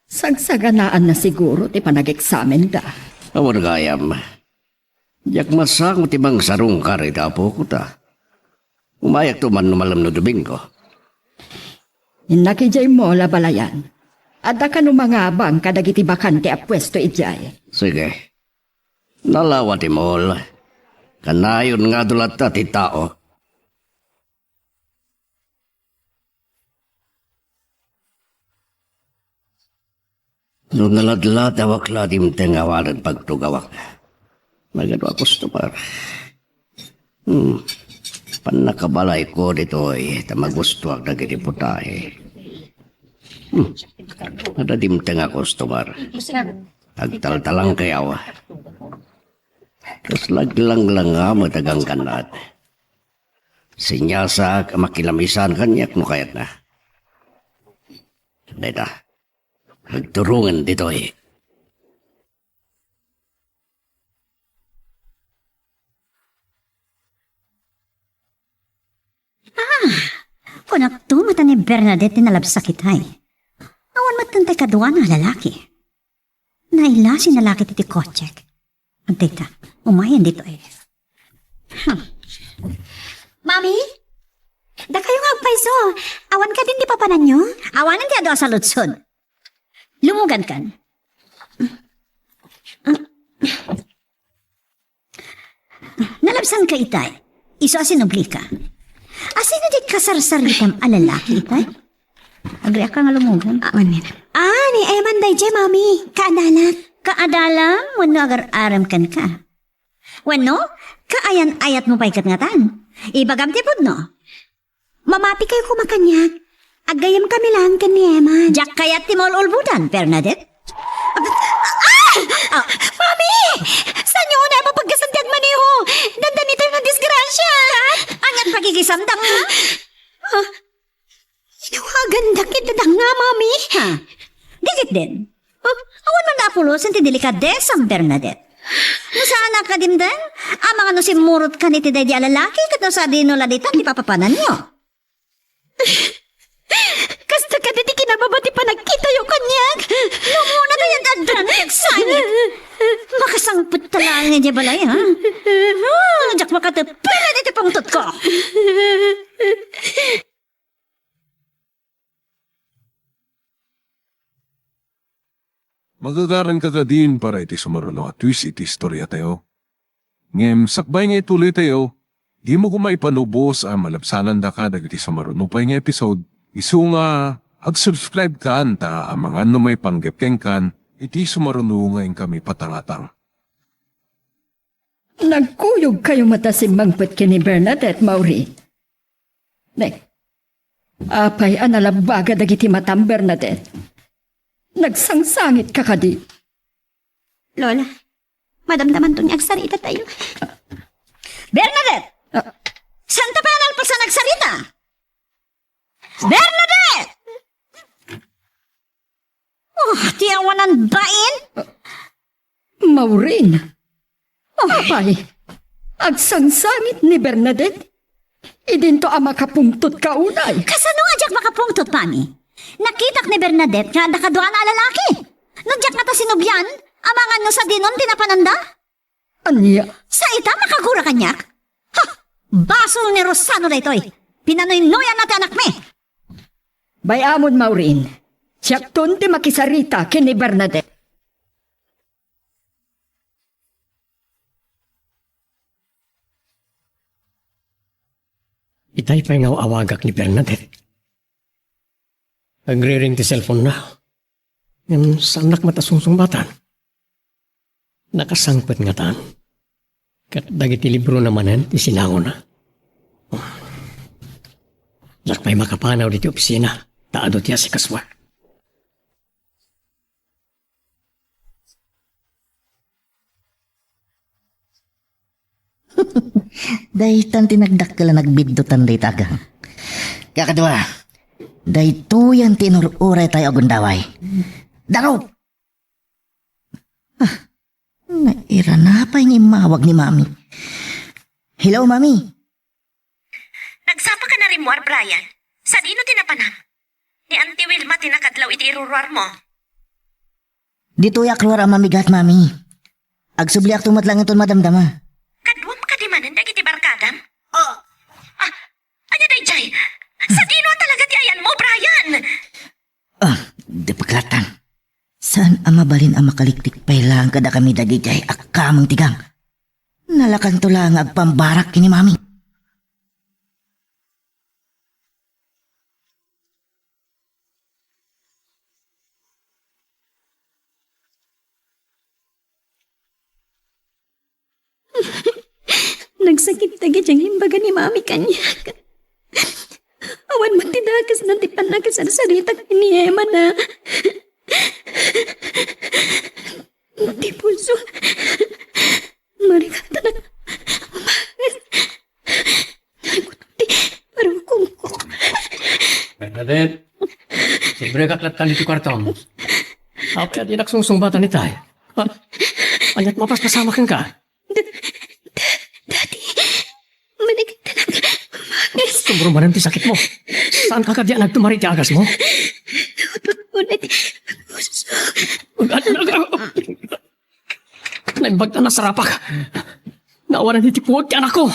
Sagsaganaanna siguro ti panageksamenda. Awan gayam. Diak masango ti mangsarungkar iti apoko ta. Umayakto man no malem no Domingo. Innak idiay mall a balayan. Adda kano mangabang kadagiti bakante a puesto idiay. Sige. Nalawa ti mall. Kanayon nga adu latta ti tao. No naladladawak la dimteng awanen pagtugawak. Nagadu a customer. Hmm. Pannakabalayko ditoy, ta magustuak dagiti putahe. Hmm. Adda dimteng a customer. Agtaltalangkayaw. Kas laglanglanga met a gangganat. Sinyasak a makilamisan kaniak no kayatna. Dayta, agturongen ditoy. Ah, kunakto met a ni Bernadette ti nalabsak itay. Awan met tay kaduana a lalaki. Nailasi na lakit iti kotsek. Agdayta, umayen ditoy. Hmm. Mami? Dakayo nga agpayso. Awan kadin ti papananyo? Awanen ti adu a saludsod. Lumugankan. Nalabsanka itay. Isu a sinublika. Asino ti kasarsaritam a lalaki itay? Agriak nga lumugan. Ah, ni Eman daydiay, Mami. Kaadalak. Kaadalam wenno agar-arem kenka? Wenno, kaayan-ayatmo pay ket ngatan? Ibagam ti pudno. Mamatikayo koma kaniak. Aggayyemkami laeng ken ni Eman. Diak kayat ti maul-ulbodan, Bernadette. Ah! Ah! Mami! Saanyo unay a mapaggasan ti agmaneho? Dandani tayo nga disgrasya! Kat, aniat pagigisamda nga? Ah, inawagandak iti danga, Mami. Ha? Dikit din. Ah, awan man napulosen ti delikadesam, Bernadette. No saanak kadin den, amangan no simmurotkan iti daydi a lalaki, ket no sadino la ditan ti papapananyo. Kasta kadi ti kinababa ti panagkitayo kaniak. Lumuna tayo addan, nagsangit. Makasangpet ta laeng idiay balay, ha? Ah, diak makatepel iti pungtotko. Magagaranka kadin para iti sumaruno a twist iti istoriatayo. Ngem sakbay nga ituloytayo, dimo koma ipanubos a malabsanandaka dagiti sumaruno pay nga episode, isu nga ag-subscribe kan ta amangan no maipanggep kenkan iti sumaruno nga inkami patangatang. Nagkuyogkayo met a simmangpet ken ni Bernadette, Maureen. Ne, apay a nalabbaga dagiti matam, Bernadette? Nagsangsangitka kadi? Lola, madamdamanto nga agsaritatayo. Bernadette! Ah. Saanta pay a nalpasan agsarita? Bernadette! Oh, ti awanan bain? Maureen. Apay, agsangsangit ni Bernadette. Idinto a makapungtotka unay. Kasano nga diak makapungtot, Mami? Nakitak ni Bernadette nga adda kaduana a lalaki. No diak ngata sinublian, amangan no sadinon ti napananda? Ania? Sa ita, makagura kaniak? Ha! Basol ni Rosano daytoy. Pinanuynuyanna ti anakmi. Bay-amon, Maureen. Siakton ti makisarita ken ni Bernadette. Itay pay nga aw-awagak ni Bernadette. Agriring ti cellphone-na. Ngem saannak met a sungsungbatan. Nakasangpet ngatan. Ket dagiti librona manen ti sinangona. Diak pay makapanaw ditoy opisina, ta adu ti asikasuak. Daytan ti nagdakkel a nagbiddutan dayta a gang. Kakadua, daytoyen ti inur-uraytayo a gundaway. Daro! Ah, nairana pay nga immawag ni Mami. Hello, Mami. Nagsapaka a rimmuar, Brian? Sadino ti napanam? Ni Auntie Wilma ti nakadlaw iti iruruarmo. Ditoyak ruar a mamigat, Mami. Agsubliakto met laeng inton madamdama. Kaduam kadi manen dagiti barkadam? Ah. Ah, ania daydiay? Sadino a talaga ti ayanmo, Brian? Ah, di paklatan. Saan a mabalin a makaliklik pay laeng kadakami dagijay a kameng ti gang. Nalakanto laeng nga agpambarak ken ni Mami. Nagsakit dagiti imbaga ni Mami kaniak. Awan met ti dakesna ti pannakasarsarita ken ni Emma na. Ti pulso. Marikatanak. Umagas. Nagutong ti parukongko. Bernadette, sibrek latta ditoy kuartom. Apay a dinak sungsungbatan itay? Ha? Aniat mapaspasama kenka? Da-, da-, Daddy, managtanak. Umagas. Sumurot manen ti sakitmo. Saanka kadi a nagtumar iti agasmo? Nautotmo na ti puso. Naimbag ta nasarapak. Naawanan iti puot ti anakko.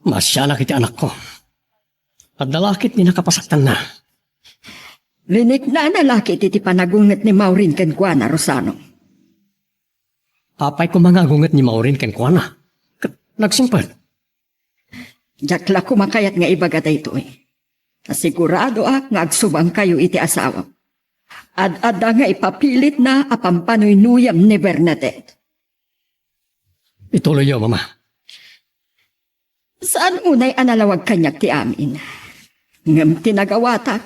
Maasianak iti anakko. Adda la ket ti nakapasaktanna. Riniknana la ket iti panagunget ni Maureen kenkuana, Rosano. Apay koma nga agunget ni Maureen kenkuana? Ket nagsingpet. Diak la koma kayat nga ibaga daytoy. Siguradoak nga agsubangkayo iti asawam. Ad-adda nga ipapilitna a pampanuynuyam ni Bernadette. Ituloyyo, Mama. Saan unay a nalawag kaniak ti amin. Ngem ti nagawatak,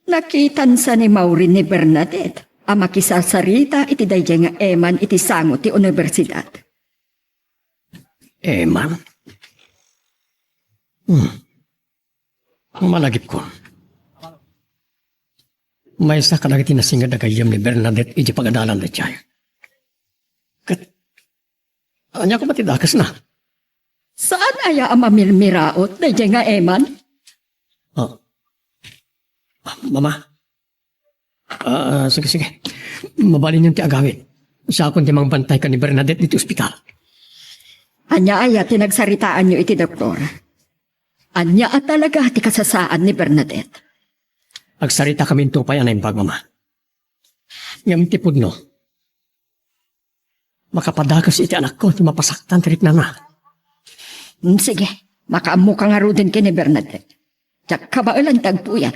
nakitansa ni Maureen ni Bernadette a makisarsarita iti daydiay nga Eman iti sango ti universidad. Eman? Hmm. Malagipko. Maysa kadagiti nasinged a gayyem ni Bernadette iti pagadalan daydiay. Ket, ania koma ti dakesna? Saan aya a mamirmiraot daydiay nga Eman? Ah. Mama, Ah, sige, sige. Mabalinyon ti agawid. Siakon ti mangbantay ken ni Bernadette ditoy ospital. Ania aya ti nagsaritaanyo iti doktor? Ania a talaga ti kasasaan ni Bernadette? Agsaritakami inton pay a naimbag, Mama. Ngem ti pudno, makapadakes iti anakko ti mapasaktan ti riknana. Hmm, sige, makaammoka ngaruden ken ni Bernadette. Diak kabaelan ti agpuyat.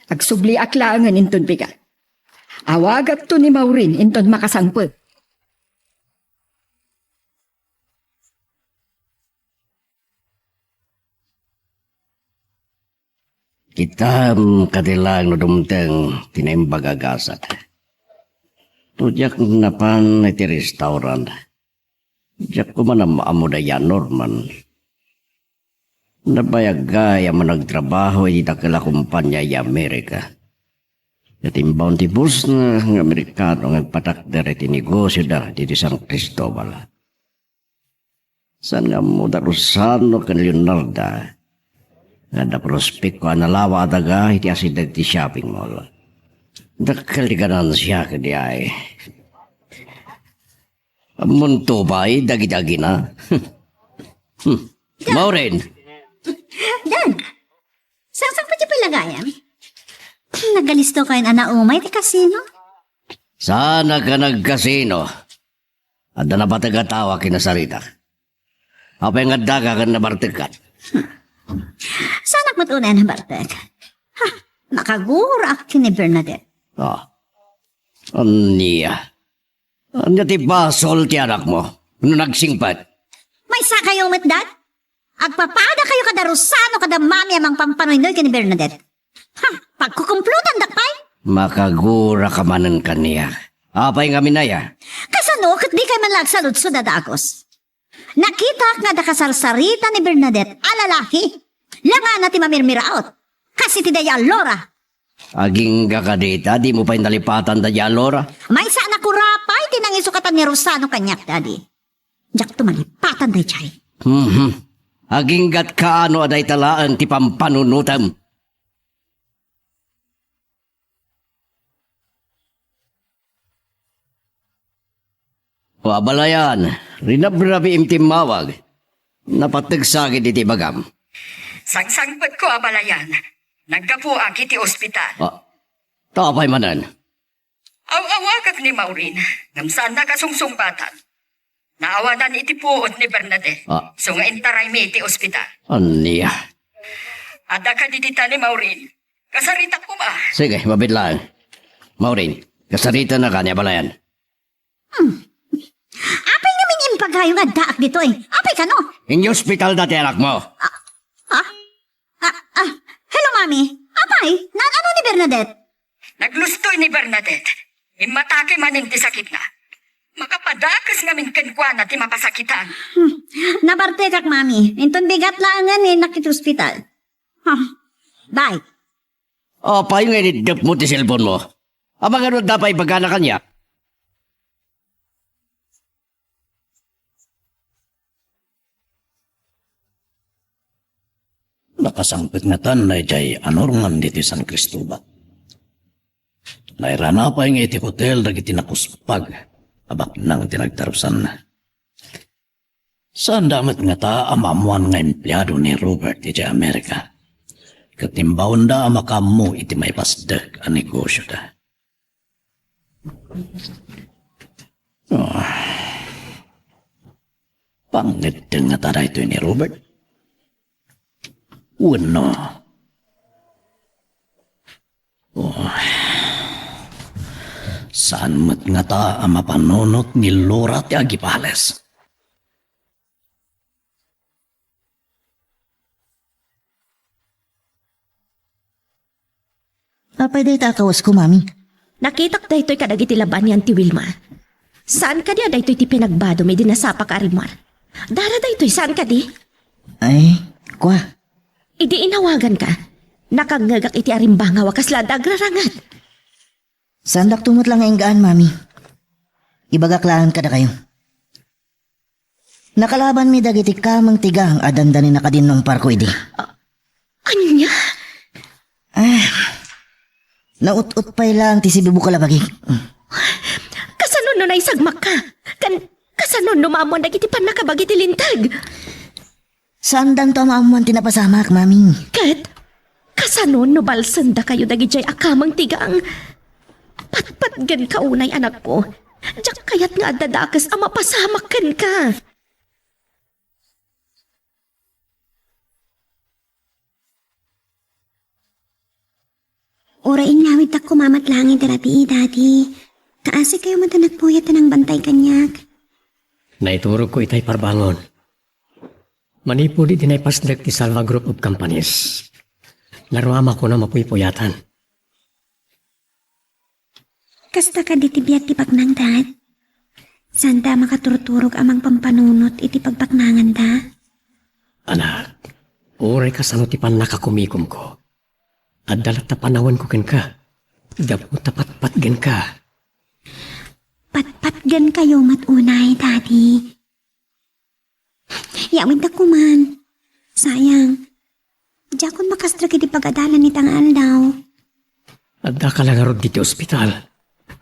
Agsubliak laengen inton bigat. Awagakto ni Maureen inton makasangpet. Kitam kadi laeng no dumteng ti naimbag a gasat. No diak napan iti restaurant, diak koma am-ammo da Norman. Nabayag gayam a nagtrabaho iti dakkel a kumpania iti Amerika. Natimbaon ti bossna nga Amerikano nga agpatakder iti negosioda ditoy San Cristobal. Saan nga ammo da Rosano ken Leonarda nga adda prospekto a nalawa a daga iti asideg ti shopping mall. Dakkel ti ganansia kadi ay. Ammonto pay dagiti agina? Hmm. Maureen! Dan, saan pay ti palagayam? Nagalisto kayon a naumay ti kasino? Saanak a nagkasino. Adda napateg a tao a kinasaritak. Apay nga addaka ken nabartekka? Saanak met unay a nabartek. Ha, nakagurak ken ni Bernadette. Ah. Ania? Ania ti basol ti anakmo no nagsingpet? Maysa kayo met, Dad? Agpapada kayo kada Rosano, kada Mami a mangpampanoynoy ken ni Bernadette. Ha, pagkukumplotandak pay? Makaguraka manen kaniak. Apay ngamin aya? Kasano ket di kayo man la agsaludsod a dagus? Nakitak nga adda kasarsarita ni Bernadette a lalaki. Langana ti mamirmiraot. Kas iti daydiay a Laura. Agingga kadi ta dimo pay nalipatan daydiay a Laura? Maysa a nakurapay ti nangisukatan ni Rosano kaniak, Daddy. Diakto malipatan daydiay. Mhm. Aginggat kaano a dayta laeng ti pampanunotem? O abalayan, rinabrabiim ti immawag. Napateg sa ket iti ibagam. Sangsangpetko, abalayan. Naggapuak iti ospital. Ah, ta apay manen? Aw-awagak ni Maureen, ngem saannak a sungsungpatan. Naawanan iti puot ni Bernadette. Ah. So nga intaraymi iti ospital. Ania? Adda kadi dita ni Maureen. Kasaritak koma. Sige, mabiit laeng. Maureen, kasaritanaka ni abalayan. Hmm. Apay ngamin impagayo nga addaak ditoy? Apay kano? Iti ospital dayta ti anakmo. Ah, ah, ah, ah, hello, Mami. Apay, naan-ano ni Bernadette? Naglustoy ni Bernadette. Immatake manen ti sakitna. Makapadakes ngamin kenkuana ti mapasakitan. Hmm. Nabartekak, Mami. Inton bigat laengen, innak iti ospital. Ha. Bye. Apay nga iniddepmo ti cellphone mo? Amangan no adda pay ibagana kaniak. Nakasangpet ngatan daydiay a Norman ditoy San Cristobal. Nairana pay nga iti hotel dagiti nakuspag a baknang ti nagdarusanna. Saanda met ngata a maammoan nga empleado ni Robert idiay Amerika. Ket imbaonda a makaammo iti maipasdek a negosioda. Oh. Pangngeddeng ngata daytoy ni Robert? Wenno? Oh. Saan met ngata a mapanunot ni Laura ti agipales? Apay dayta a kawasko, Mami? Nakitak daytoy kadagiti labanian ti Wilma. Saan kadi a daytoy ti pinagbadom idi nasapak a rimmuar? Dara daytoy, saan kadi? Ay, kua. Idi inawaganka, nakangngegak iti arimbangaw a kasla adda agraranget. Saandakto met la nga inggaan, Mami. Ibagak laeng kadakayo. Nakalabanmi dagiti kameng ti gang a dandani nakadinnong parko idi. A-, ania? Ah, naut-ot pay laeng ti sibibukal a bagik. Kasano No naisagmakka, ken kasano no maammoan dagiti pannakabagi ti linteg? Saandanto a maammoan ti napasamak, Mami. Ket kasano no balsendakayo dagidiay a kameng ti gang? Patpatgenka unay, anakko. Diak kayat nga adda dakes a mapasamak kenka. Uray inyawidtak koma met laeng iti rabii, Daddy. Kaasikayo met a nagpuyat a nangbantay kaniak. Naiturogko itay parbangon. Manipud iti naipasdek ti Salva Group of Companies, naruam a kuna mapuypuyatan. Kasta kadi ti biag ti baknang, Dad? Saanda a makaturturog a mangpampanunot iti pagbaknanganda? Anak, uray kasano ti pannakakumikomko, adda latta panawenko kenka, gapu ta patpatgenka. Patpatgenkayo met unay, Daddy. Yawiddak koman. Sayang. Diakon makastrek iti pagadalan ita nga aldaw. Addaka la ngarud ditoy ospital.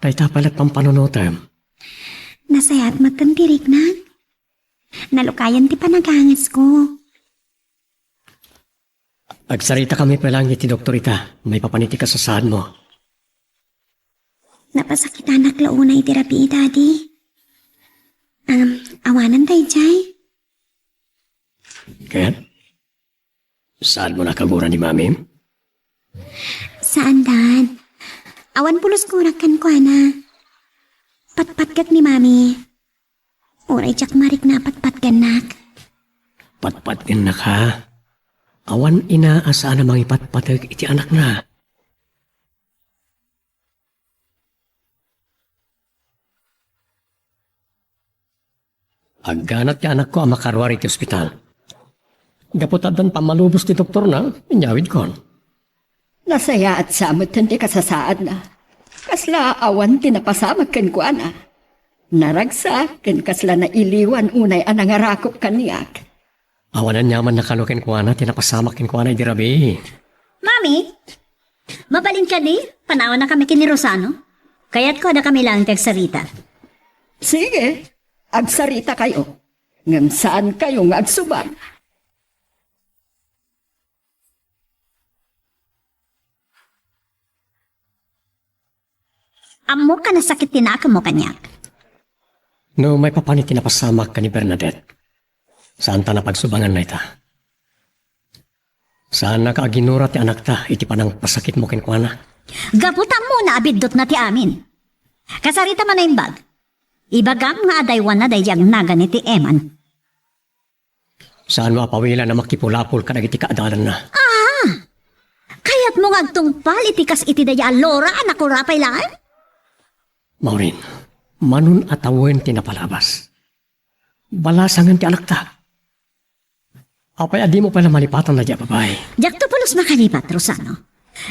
Dayta pay la't pampanunotem. Nasayaat met ti riknam. Nalukayan ti panagangesko. Agsaritakami pay laeng iti doktor ita, maipapan iti kasasaadmo. Napasakitanak la unay iti rabii, Daddy. Um, awanan daydiay? Ket? Saadmo nakaguran ni Mamim? Saan, Dad. Awan pulos gurak kenkuana. Patpatgek ni Mami. Uray diak marikna a patpatgennak. Patpatgennak, ha? Awan ina a saan a mangipatpateg iti anakna. Agganat ti anakko a makaruar iti ospital. Gapu ta addan pammalubos ti doktorna, inyawidkon. Nasayaat sa met ti kasasaadna. Kasla awan ti napasamak kenkuana. Naragsak ken kasla nailiwan unay a nangarakop kaniak. Awan aniaman a kano kenkuana ti napasamak kenkuana idi rabii. Mami, mabalin kadi, panawannakami ken ni Rosano? Kayatko a dakami laeng ti agsarita. Sige, agsaritakayo. Ngem saankayo nga agsubang. Ammok a nasakit ti nakemmo kaniak. No maipapan iti napasamak ken ni Bernadette, saanta a pagsubangan dayta. Saannak a aginura ti anakta iti panangpasakitmo kenkuana. Gapu ta ammona a biddutna ti amin. Kasarita man a imbag, ibagam nga adaywanna daydi agnagan iti Eman. Saanmo a pawilan a makipulapol kadagiti kaadalanna. Ah! Kayatmo nga agtungpal iti kas iti daydi a Laura a nakurapay laeng? Maureen, manon a tawen ti napalabas. Balasangen ti anakta. Apay a dimo pay la malipatan daydi a babai? Diakto pulos makalipat, Rosano.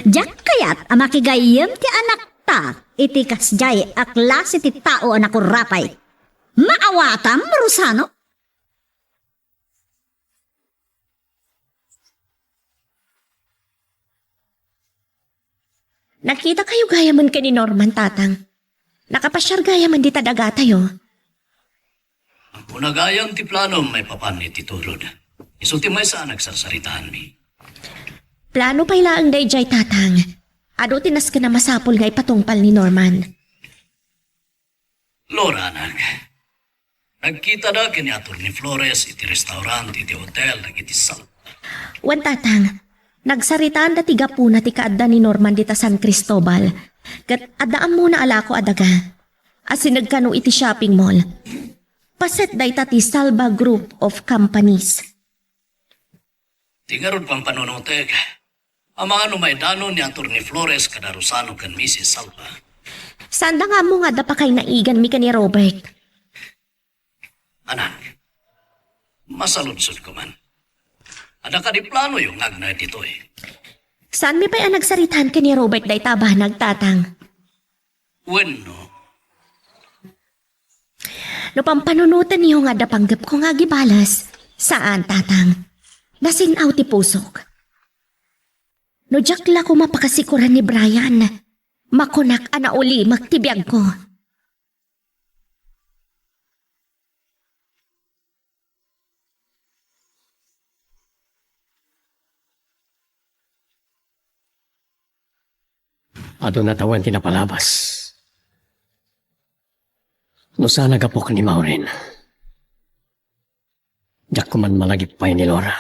Diak kayat a makigayyem ti anakta iti kasdiay a klase ti tao a nakurapay. Maawatam, Rosano? Nakitakayo gayamen ken ni Norman, Tatang. Nakapasiar gayamen dita dagatayo. Ampona gayam ti planom maipapan iti turod. Isu ti maysa a nagsarsaritaanmi. Plano pay laeng daydiay, Tatang. Adu ti nasken a masapul nga ipatungpal ni Norman. Laura, anak. Nagkitada ken ni Attorney Flores iti restaurant iti hotel dagiti Salva. Wen, Tatang, nagsaritaanda ti gapuna ti kaadda ni Norman dita San Cristobal, ket adda ammona a lako a daga. Asineg kano iti shopping mall. Paset dayta ti Salva Group of Companies. Ti ngarud pampanunotek, amangan no maidanon ni Attorney Flores kada Rosano ken Missus Salva. Saanda nga ammo nga adda pakaynaiganmi ken ni Robert. Anak, masaludsodko man. Adda kadi planoyo nga agnaed ditoy? Saanmi pay a nagsaritaan ken ni Robert dayta a banag, Tatang. Wenno? No pampanunotenyo nga adda panggepko nga agibales, saan, Tatang. Nasin-aw ti pusok. No diak la koma pakasikuran ni Brian, makunak a naulimek ti biagko. Aduna tawen ti napalabas. No saan a gapuk ni Maureen, diak man malagip pay ni Laura.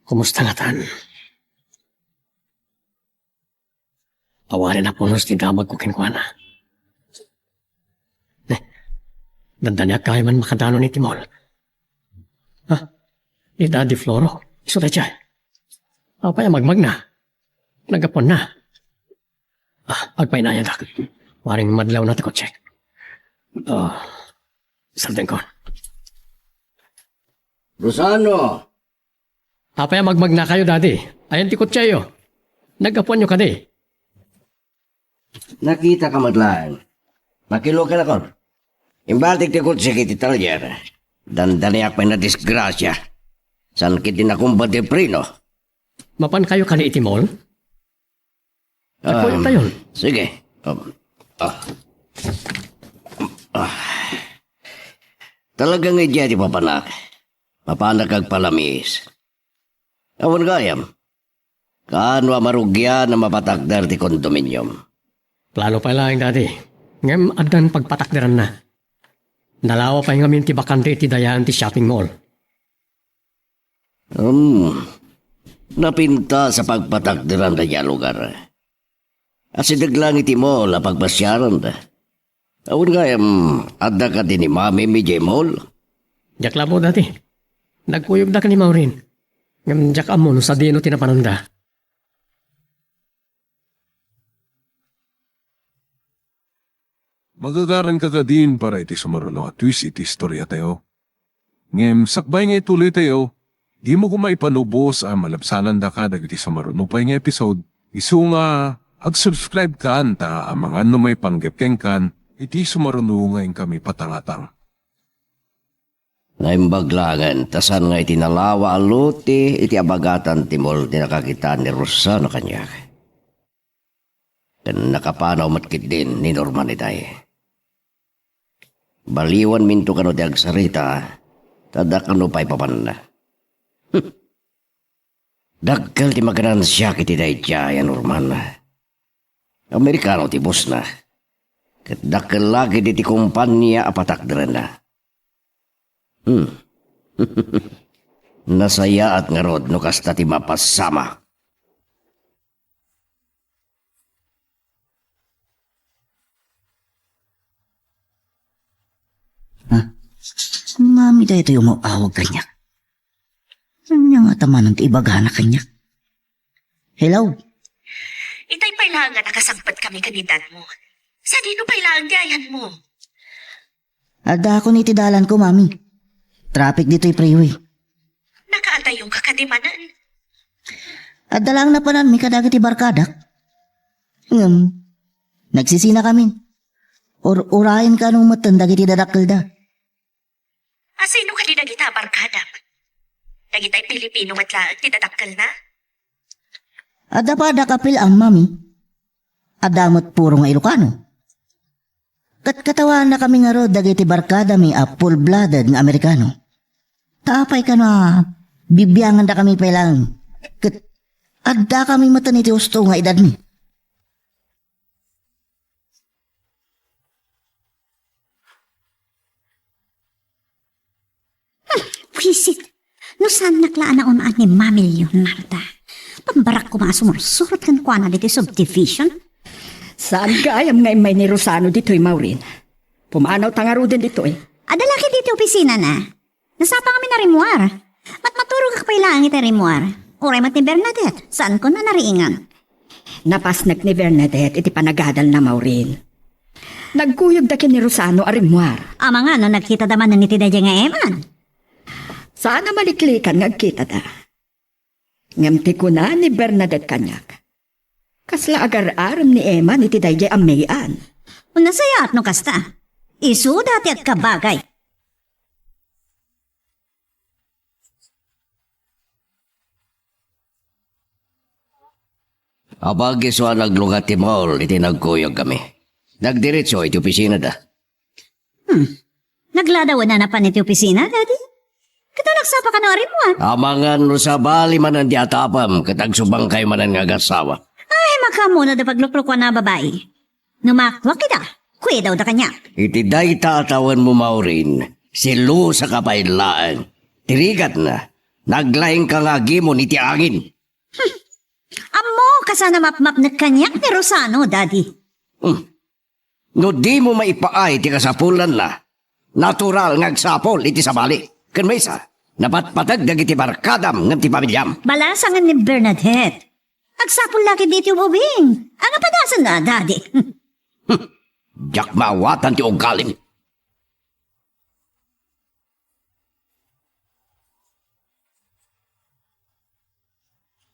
Kumusta ngatan? Awan a pulos ti damagko kenkuana. Eh, dandaniak gayamen makadanon iti mall. Ha? Ni Daddy Floro? Isu daydiay? Apay a magmagna? Naggapuanna. Ah, agpainayadak. Waring madlawna ti kotse. Ah, saldenko. Rosano! Apay a magmagnakayo, Daddy? Ayan ti kotseyo. Naggapuanyo kadi? Nakitaka met laeng. Makiluka nakon. Imbatik ti kotse iti talyer. Dandaniak pay a nadisgrasia. Saan ketdi nakumbad ti preno. Mapankayo kadi iti mall? Agkuyogtayon. Sige. Um, ah. Ah. Talaga nga idiay ti papanak. Mapanak agpalamiis. Awan gayam. Kaano a marugian a mapatakder ti condominium? Plano pay laeng, Daddy. Ngem addan pagpatakderanna. Nalawa pay ngamin ti bakante iti dayaan ti shopping mall. Hmm. Napintas a pagpatakderan daydiay a lugar. Asideg laeng iti mall a pagpasiaranda. Awan gayam, adda kadi ni Mami idiay mall? Diak laeng, Daddy. Nagkuyogda ken ni Maureen. Ngem diak ammo no sadino ti napananda. Magagaranka kadin para iti sumaruno a twist iti istoriatayo. Ngem sakbay nga ituloytayo, dimo koma ipanubos a malabsanandaka dagiti sumaruno pay nga episode, isu nga ag-subscribe kan ta amangan no maipanggep kenkan iti sumaruno nga inkami patangatang. Naimbag laengen ta saan nga iti nalawa a lote iti abagatan ti mall ti nakakitaan ni Rosano kaniak. Ken nakapanaw met ketdin ni Norman itay. Baliwanminto kano ti agsarita, ta adda kano pay papanna. Hmm. Dakkel ti maganansiak iti daydiay a Norman. Amerikano ti bossna. Ket dakkel la ketdi ti kompania a patakderanna. Hmm. Nasayaat ngarud no kasta ti mapasamak. Ha? Mami daytoy umaw-awag kaniak. Ania ngata manen ti ibagana kaniak? Hello? Itay pay laeng nga nakasangpetkami ken ni dadmo. Sadino pay laeng ti ayanmo? Addaakon iti dalanko, Mami. Traffic ditoy freeway. Nakaadayoka kadi manen? Adda laeng napananmi kadagiti barkadak. Ngem, nagsisinakamin. Ur-, urayen kano metten dagiti dadakkelda. Asino kadi dagita a barkadak? Dagitay Pilipino met laeng ti dadakkelna? Adda pay dakkel a Mami. Adda met puro nga Ilocano. Ket katawannakami ngarud dagiti barkadami a full-blooded nga Amerikano. Ta apay kano a bibiangandakami pay laeng? Ket addakami metten iti husto nga edadmi. Hmm, buisit. No saannak la a naun-an ni Mami Leonarda. Pambarak koma a sumursurot kenkuana ditoy subdivision. Saan gayam nga immay ni Rosano ditoy, Maureen? Pumanawta ngaruden ditoy. Adda la ketdi iti opisinana. Nasapa ngamin a rimmuar. Matmaturogak pay laeng iti rimmuar. Uray met ni Bernadette, saanko a nariingan. Napasnek ni Bernadette iti panagadalna, Maureen. Nagkuyogda ken ni Rosano a rimmuar. Amangan no nagkitada manen iti daydiay nga Eman. Saan a maliklikan nga agkitada. Ngem ti kuna ni Bernadette kaniak, kasla agar-arem ni Eman iti daydiay a May-an. Nasayaat no kasta. Isuda ti agkabagay. Apag isu a naglugat ti mall iti nagkuyogkami. Nagdiretso iti opisinada. Hmm. Nagladawen a napan iti opisina, Daddy? Ket no nagsapa kano a rimmuar? Amangan no sabali manen ti atapem ket agsubangkayo manen nga agassawa. Ay, makaammoda pagluklukuan a babai. No maaktuak ida, kuidawda kaniak. Iti dayta a tawenmo, Maureen, selosa ka pay laeng. Ti rigatna, naglaingka nga agimon iti angin. Ammo, kasano mapmapnek kaniak ni Rosano, Daddy. Hmm. No dimo maipaay ti kasapulanna, natural nga agsapul iti sabali. Ken maysa, napatpateg dagiti barkadam ngem ti pamiliam. Balasangen ni Bernadette. Agsapul la ketdi iti ubing. Ania padasenna, Daddy? Diak maawatan ti ugalim.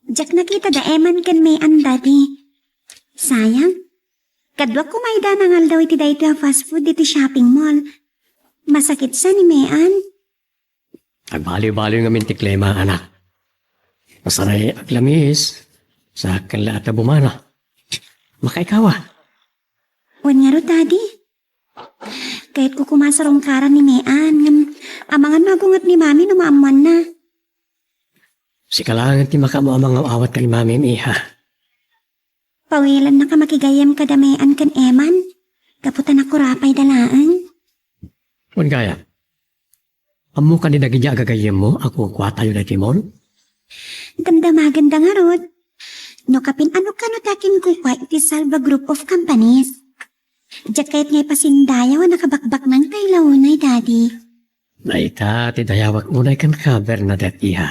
Diak nakita da Eman ken Mean, Daddy. Sayang. Kaduak koma ida nangaldaw iti daytoy a fast food iti shopping mall. Masakit sa ni Mean. Agbaliw-baliw ngamin ti klima, anak. Masaray aglamiis, sa ken la a bumana. Makaikawa. Wen ngarud, Daddy. Kayatko koma a sarungkaran ni Mean, ngem amangan no agunget ni Mami no maammoanna. Sika laengen ti makaammo a mangaw-awat ken ni Mami, iha. Pawilennaka makigayyem kada Mean ken Eman, gapu ta nakurapayda laeng. Wen gayam, ammo kadi dagiti agagayyemmo a kukuatayo daytoy mall? Damdamagenda ngarud. No kapin-anokano ti akinkukua iti Salva Group of Companies. Diak kayat nga ipasindayaw a nakabakbaknangtayo la unay, Daddy. Dayta ti dayawek unay kenka, Bernadette, iha.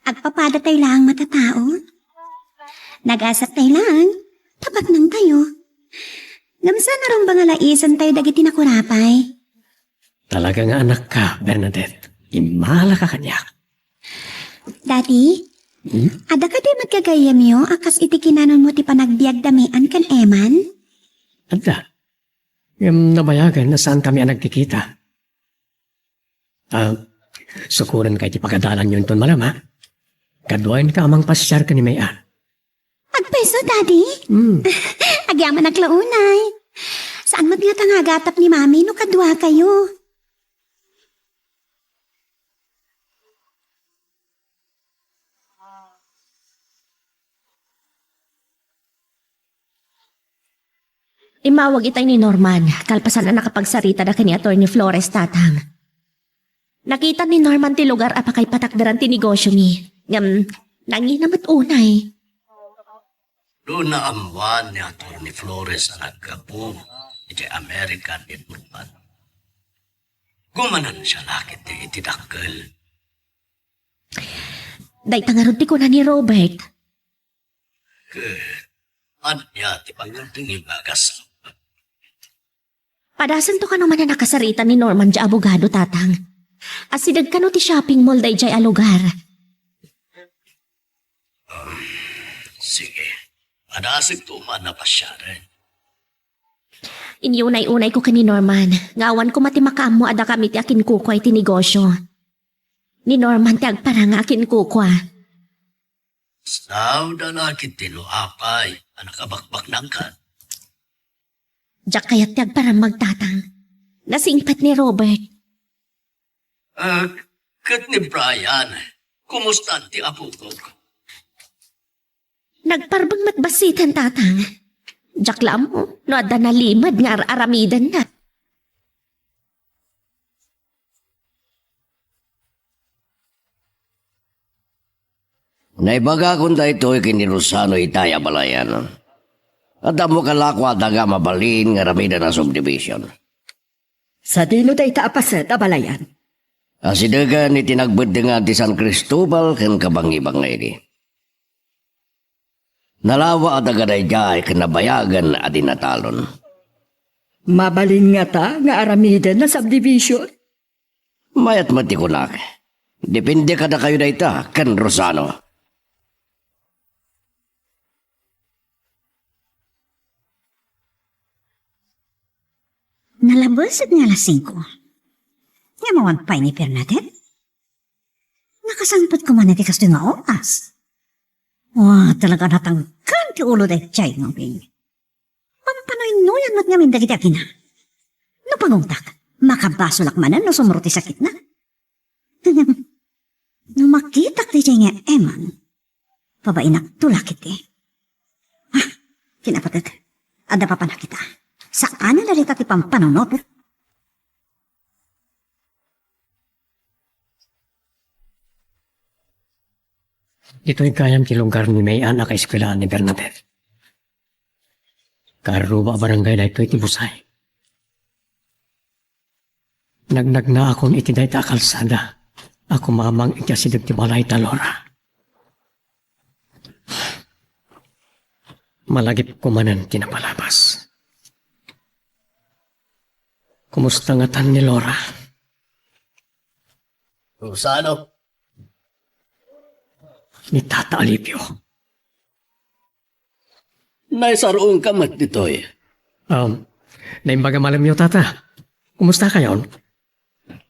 Agpapadatayo laeng matatao. Nagasattayo laeng, tabaknangtayo. Ngem saan a rumbeng a laisentayo dagiti nakurapay. Talaga nga anakka, Bernadette. Immalaka kaniak. Daddy, Hmm? Adda kadi met gagayyemyo a kas iti kinanonmo ti panagbiag da Mean ken Eman? Adda. Ngem nabayagen a saankami a nagkikita. Ah, sukorenka iti pagadalanyo inton malem, ha? Kaduaenka a mangpasiar ken ni Mean. Agpayso, Daddy? Hmm. Agyamanak la unay. Saan met ngata nga agatap ni Mami no kaduakayo? Immawag itay ni Norman, kalpasan a nakapagsaritada ken ni Attorney Flores, Tatang. Nakita ni Norman ti lugar a pakaipatakderan ti negosyomi, ngem nangina met unay. No naammoan ni Attorney Flores a naggapu iti American Improvement, gumanansia la ketdi iti dakkel. Dayta ngarud ti kuna ni Robert. Ket ania ti pangngepenyo nga agassawa? Padasento kano man a nakasarita ni Norman diay abogado, Tatang. Asideg kano ti shopping mall daydiay a lugar. Um, sige. Padasento man a pasiaren. Inyunay-unayko ken ni Norman nga awan koma ti makaammo a dakami ti akinkukua iti negosyo. Ni Norman ti agparang nga akinkukua. Sao da la ketdi no apay a nakabakbaknangkan? Diak kayat ti agparang, Tatang. Nasingpet ni Robert. Ah, ket ni Brian, kumusta ti apok? Nagparbeng met bassiten, Tatang. Diak la ammo no adda nalimed nga ar-aramidenna. Naibagakon daytoy ken ni Rosano itay, abalayan. Adda ammo kalakuada nga mabalin nga aramiden a subdivision. Sadino dayta a paset, abalayan? Asidegen iti nagbeddengan ti San Cristobal ken kabangibangngaydi. Nalawa a taga daydiay ken nabayagen a di natalon. Mabalin ngata nga aramiden a subdivision? Mayat met ti kunak. Depende kadakayo dayta ken Rosano. Nalabeset nga alas singko. Ngem awan pay ni Bernadette. Nakasangpet koma iti kastoy nga oras. Wa, talaga natangken ti ulo daydiay nga ubing. Pampanuy-nuyan met ngamin dagiti agina. No pangungtak, makabasolak manen no sumro ti sakitna. No makitak daydiay nga Eman, pabainak tulak iti. Ah, kinapatek. Adda papanakita. Saan a dayta ti pampanunotek? Ditoy gayam ti lugar ni May-an a kaeskuelaan ni Bernadette. Kaarruba a barangay daytoy ti Busay. Nagnagnaakon iti dayta a kalsada a kumamang iti asideg ti balay da Laura. Malagipko manen ti napalabas. Kumusta ngatan ni Laura? Rosano? Ni Tata Alipio. Naisaruonka met ditoy. Um, naimbag a malemyo, Tata. Kumusta kayon?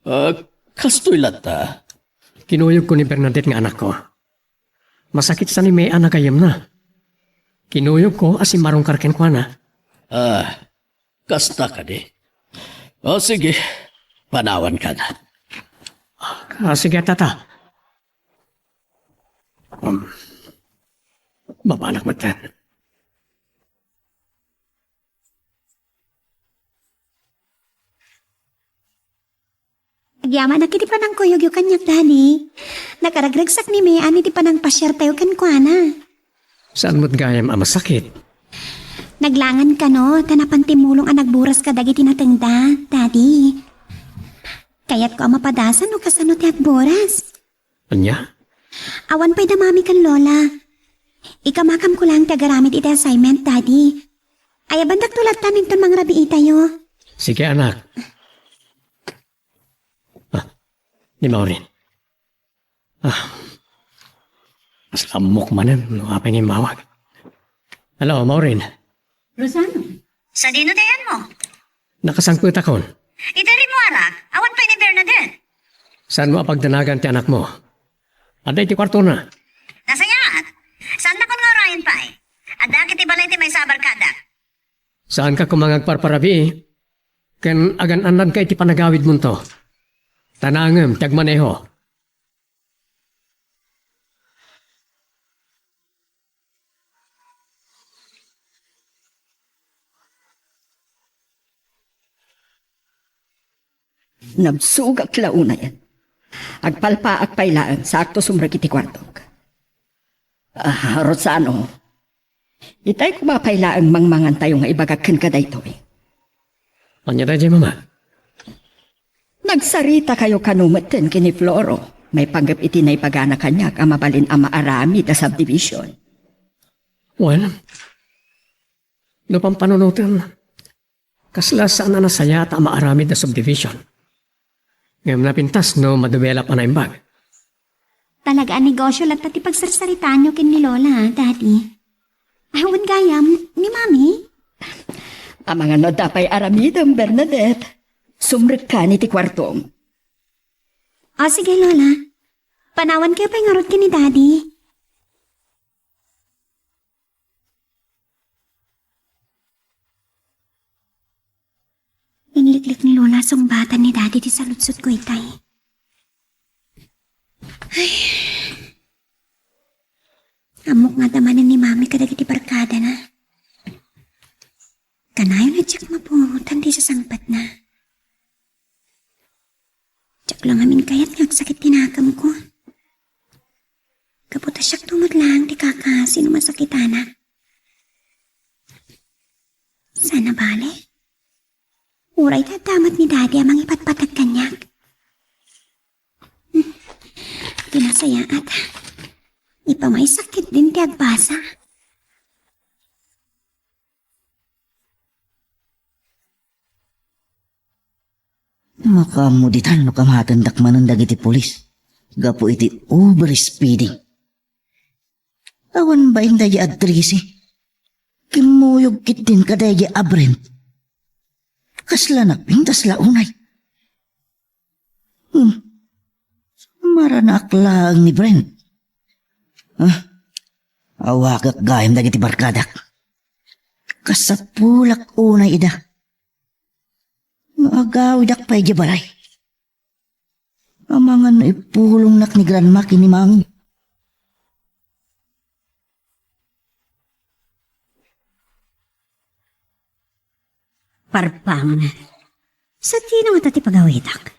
Ah, kastoy latta. Kinuyogko ni Bernadette nga anakko. Masakit sa ni May-an a gayyemna. Kinuyogko a simmarungkar kenkuana. Ah, kasta kadi? O, sige. Panawankan. Ah, sige, Tata. Um, mapanak metten. Agyamanak iti panangkuyogyo kaniak, Daddy. Nakaragragsak ni May-an iti panangpasiartayo kenkuana. Saan met gayam a masakit? Naglangan kano, ta napan ti mulong a nagburas kadagiti natengda, Daddy. Kayatko a mapadasan no kasano ti agburas. Ania? Awan pay da Mami ken Lola. Ikamakamko laeng ti agaramid iti assignment, Daddy. Ayabandakto latta inton mangrabiitayo. Sige, anak. Ah, ni Maureen. Ah, kasla ammok manen no apay nga immawag. Hello, Maureen. Rosano? Sadino ti ayanmo? Nakasangpetakon. Iti rimmuarak, awan pay ni Bernadette. Saanmo a pagdanagan ti anakmo? Adda iti kuartona. Nasayaat. Saandakon nga urayen pay. Addak iti balay ti maysa a barkadak. Saanka koma nga agparparabii, ken agan-annadka iti panagawidmonto. Ta naangem ti agmaneho. Nabsogak la unayen. Agpalpaak pay laeng, saakto sumrek iti kuartok. Ah, Rosano, itay koma pay laeng mangmangantayo nga ibagak kenka daytoy. Ania daydiay, Mama? Nagsaritakayo kano metten ken ni Floro maipanggep iti naibagana kaniak a mabalin a maaramid a subdivision. Wen, no pampanunotem, kasla saan a nasayaat a maaramid a subdivision. Ngem napintas no madevelop a naimbag. Talaga a negosyo latta ti pagsarsaritaanyo ken ni Lola, Daddy. Ay, wen gayam, ni Mami? Amangan no adda pay aramidem, Bernadette. Sumrekkan iti kuartom. O, sige, Lola. Panawankayo pay ngarud ken ni Daddy. Inliklik ni Lola sungbatan ni Daddy ti saludsodko itay. Ay. Ammok nga adda manen ni Mami kadagiti barkadana. Kanayon a diak mapuotan ti sasangpetna. Diak la ngamin kayat nga agsakit ti nakemko. Gapu ta siakto met laeng ti kakaasi no masakitanak. Saan a bale? Uray ta adda met ni Daddy a mangipatpateg kaniak. Hmm. Ti nasayaat. Ipamaysak ketdin ti agbasa. Makaammo ditan no kamatendak manen dagiti pulis gapu iti overspeeding. Awan bain daydi a trese. Kimmuyog ketdin kadaydi a Brent. Kasla napintas la unay. Hmm. Maranaak laeng ni Brent. Ah, awagak gayam dagiti barkadak. Kasapulak unay ida. Nga agawidak pay idiay balay. Amangan no ipulongnak ni Grandma ken ni Mami. Parpang. Sadino ngata ti pagawidak?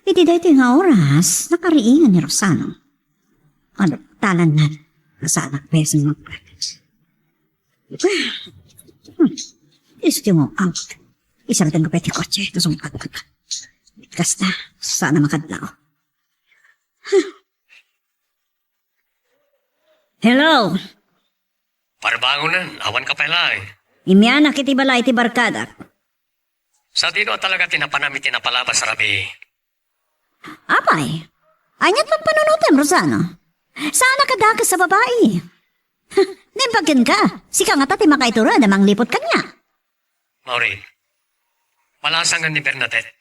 Iti daytoy nga oras, nakariingan ni Rosano. Ano, talan na. Saan ang beses mo? Hmm. Isu ti mo, ang. Isaratan ko pa ti kotse, ito sa mga. Kasta, sana makadlaw. Hello. Parbangonan, awan ka pay laeng. Imianak iti balay ti barkadak. Sadino a talaga ti napanam iti napalabas, Rabi? Apay, ania't pampanunotem, Rosano? Saan a kadakes a babai? Naimbag kenka, sika ngata ti makaitured a mangliput kaniak. Maureen, malasangan ni Bernadette.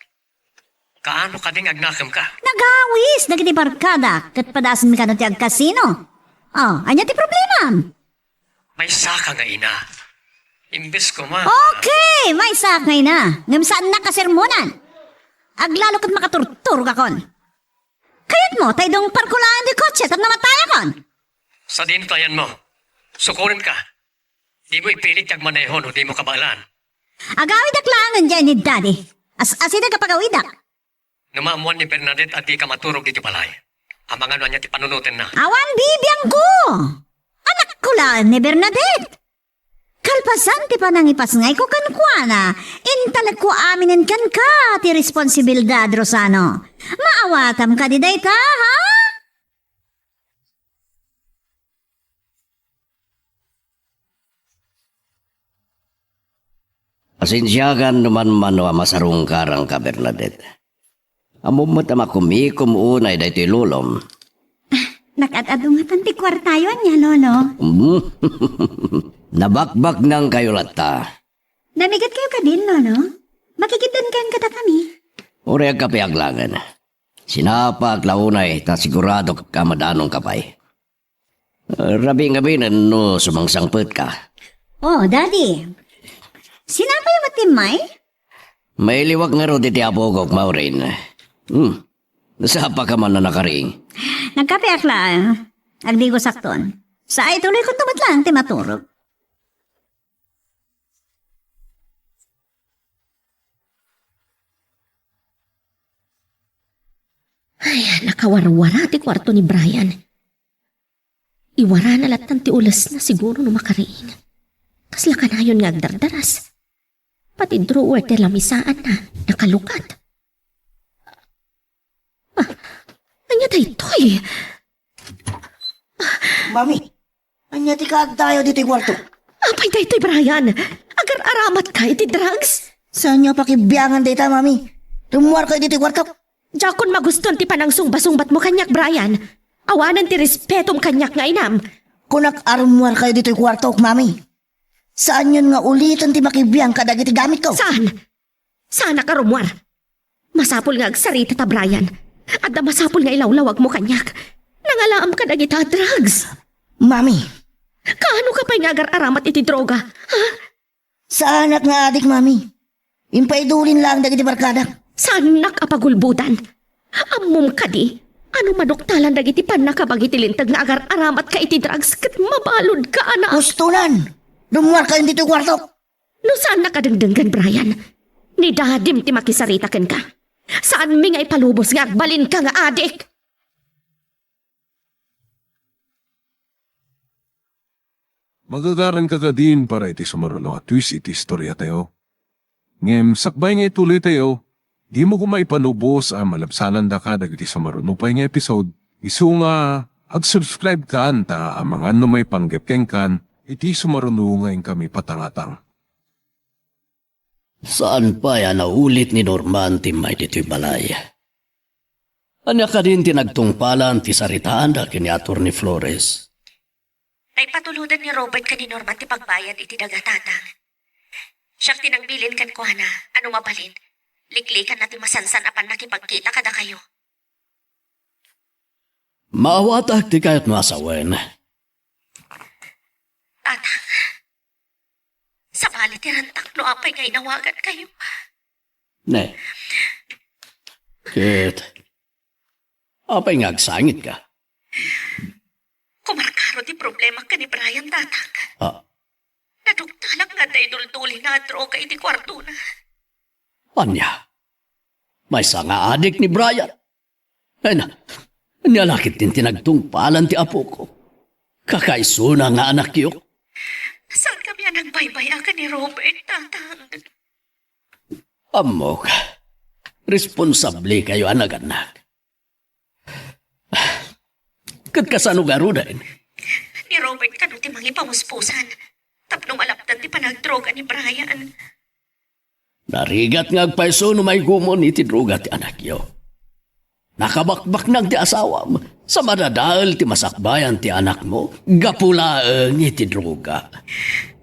Kaano kadi nga agnakemka? Nagawis dagiti barkadak ket padasenmi kano ti agkasino. Oh, ania ti problemam? Maysaka nga ina. Imbes koma. Okay, maysaka nga ina. Ngem saannak a sermonan. Aglalo ket makaturturogakon. Kayatmo, ta idong parkulaen ti kotse tapno matayakon. Sadino ti ayanmo? Sukorenka. Dimo ipilit ti agmaneho no dimo kabaelan. Agawidak laengen diay ni Daddy. As-asideg a pagawidak. No maammoan ni Bernadette a dika maturog iti balay, amangan no ania ti panunotenna. Awan bibiangko! Anakko laeng ni Bernadette! Kalpasan ti panangipasngayko kenkuana, intalekko aminen kenka ti responsibilidad, Rosano. Maawatam kadi dayta, ha? Pasensiakan no manmano a masarungkarangka, Bernadette. Ammom met a makumikom unay daytoy lolom. Nakaad-adu ngatan ti kuartayo, ania, Lolo? Hmm. Nabakbaknangkayo latta. Namigetkayo kadin, Lolo? Makikitdankayon kadakami. Uray agkapeak laengen. Sinapaak la unay ta siguradok a madanongka pay. Rabii nga binen no sumangsangpetka. Oh, Daddy. Sinapayo met ti immay? Mailiwak ngarud iti apokok, Maureen. Hmm. Nasapaka man a nakariing. Nagkapeak la. Agdigo sakton. Sa ay tuloy ko tumat lang ti maturog. Ay, nakawarwara ti kuarto ni Brian. Iwarana lattan ti ulesna siguro no makariing. Kasla kanayon nga agdardaras. Pati drawer ti lamisaanna, nakalukat. Ah, ania daytoy? Mami, ania ti kaaddayo ditoy kuarto? Apay daytoy, Brian? Agar-aramatka iti drugs? Saanyo a pakibiangan dayta, Mami? Rummuarkayo ditoy kuarto. Diakon magustuan ti panangsungba-sungbatmo kaniak, Brian. Awanen ti respetom kaniak nga inam. Kunak a rummuarkayo ditoy kuartok, Mami. Saanyon nga uliten ti makibiang kadagiti gamitko. Saan? Saanak a rummuar. Masapul nga agsarita ta, Brian. Adda masapul nga ilawlawagmo kaniak. Nangalaam kadagita a drugs. Mami. Kaano ka pay nga agar-aramat iti droga? Ha? Saanak nga adik, Mami. Impaidulin laeng dagiti barkadak. Saannak a pagulbodan. Ammom kadi, a no maduktalan dagiti pannakabag iti linteg nga agar-aramatka iti drugs ket mabaludka a na- Ustonan! Rummuarkayon ditoy kuartok! No saannak a dengdenggen, Brian, ni dadim ti makisarita kenka. Saanmi nga ipalubos nga agbalinka nga adik. Magagaranka kadin para iti sumaruno a twist iti istoriatayo. Ngem sakbay nga ituloytayo, dimo koma ipalubos a malabsanandaka dagiti sumaruno pay nga episode, isu nga ag-subscribe kan ta amangan no maipanggep kenkan iti sumaruno nga inkami patangatang. Saan pay a naulit ni Norman ti immay ditoy balay? Ania kadin ti nagtungpalan ti saritaanda ken ni Attorney Flores? Naipatulodan ni Robert ken ni Norman ti pagbayad iti daga, Tatang. Siak ti nagbilin kenkuana a no mabalin, liklikanna ti masansan a pannakipagkita kadakayo. Maawatak ti kayatmo a sawen. Tatang, sabali ti rantak no apay nga inawagankayo. Ne. Ket Apay nga agsangitka? Kumarkaro ti problema ken ni Brian, Tatang. Ah. Naduktalak nga adda iduldulina a droga iti kuartona. Ania? Maysa nga adik ni Brian? Ay na, ania la ketdin ti nagtungpalan ti apoko? Kakaisuna nga anakyo? Saan kami a nagbaybay-a ken ni Robert, Tatang? Ammok, responsable kayo a nagannak. Ket kasano garuden? Ni Robert kano ti mangipamuspusan tapno malapdan ti panagdroga ni Brian. Narigat nga agpayso no maigumon iti droga ti anakyo. Nakabakbaknang ti asawam, sa madadael ti masakbayan ti anakmo, gapu laeng iti droga.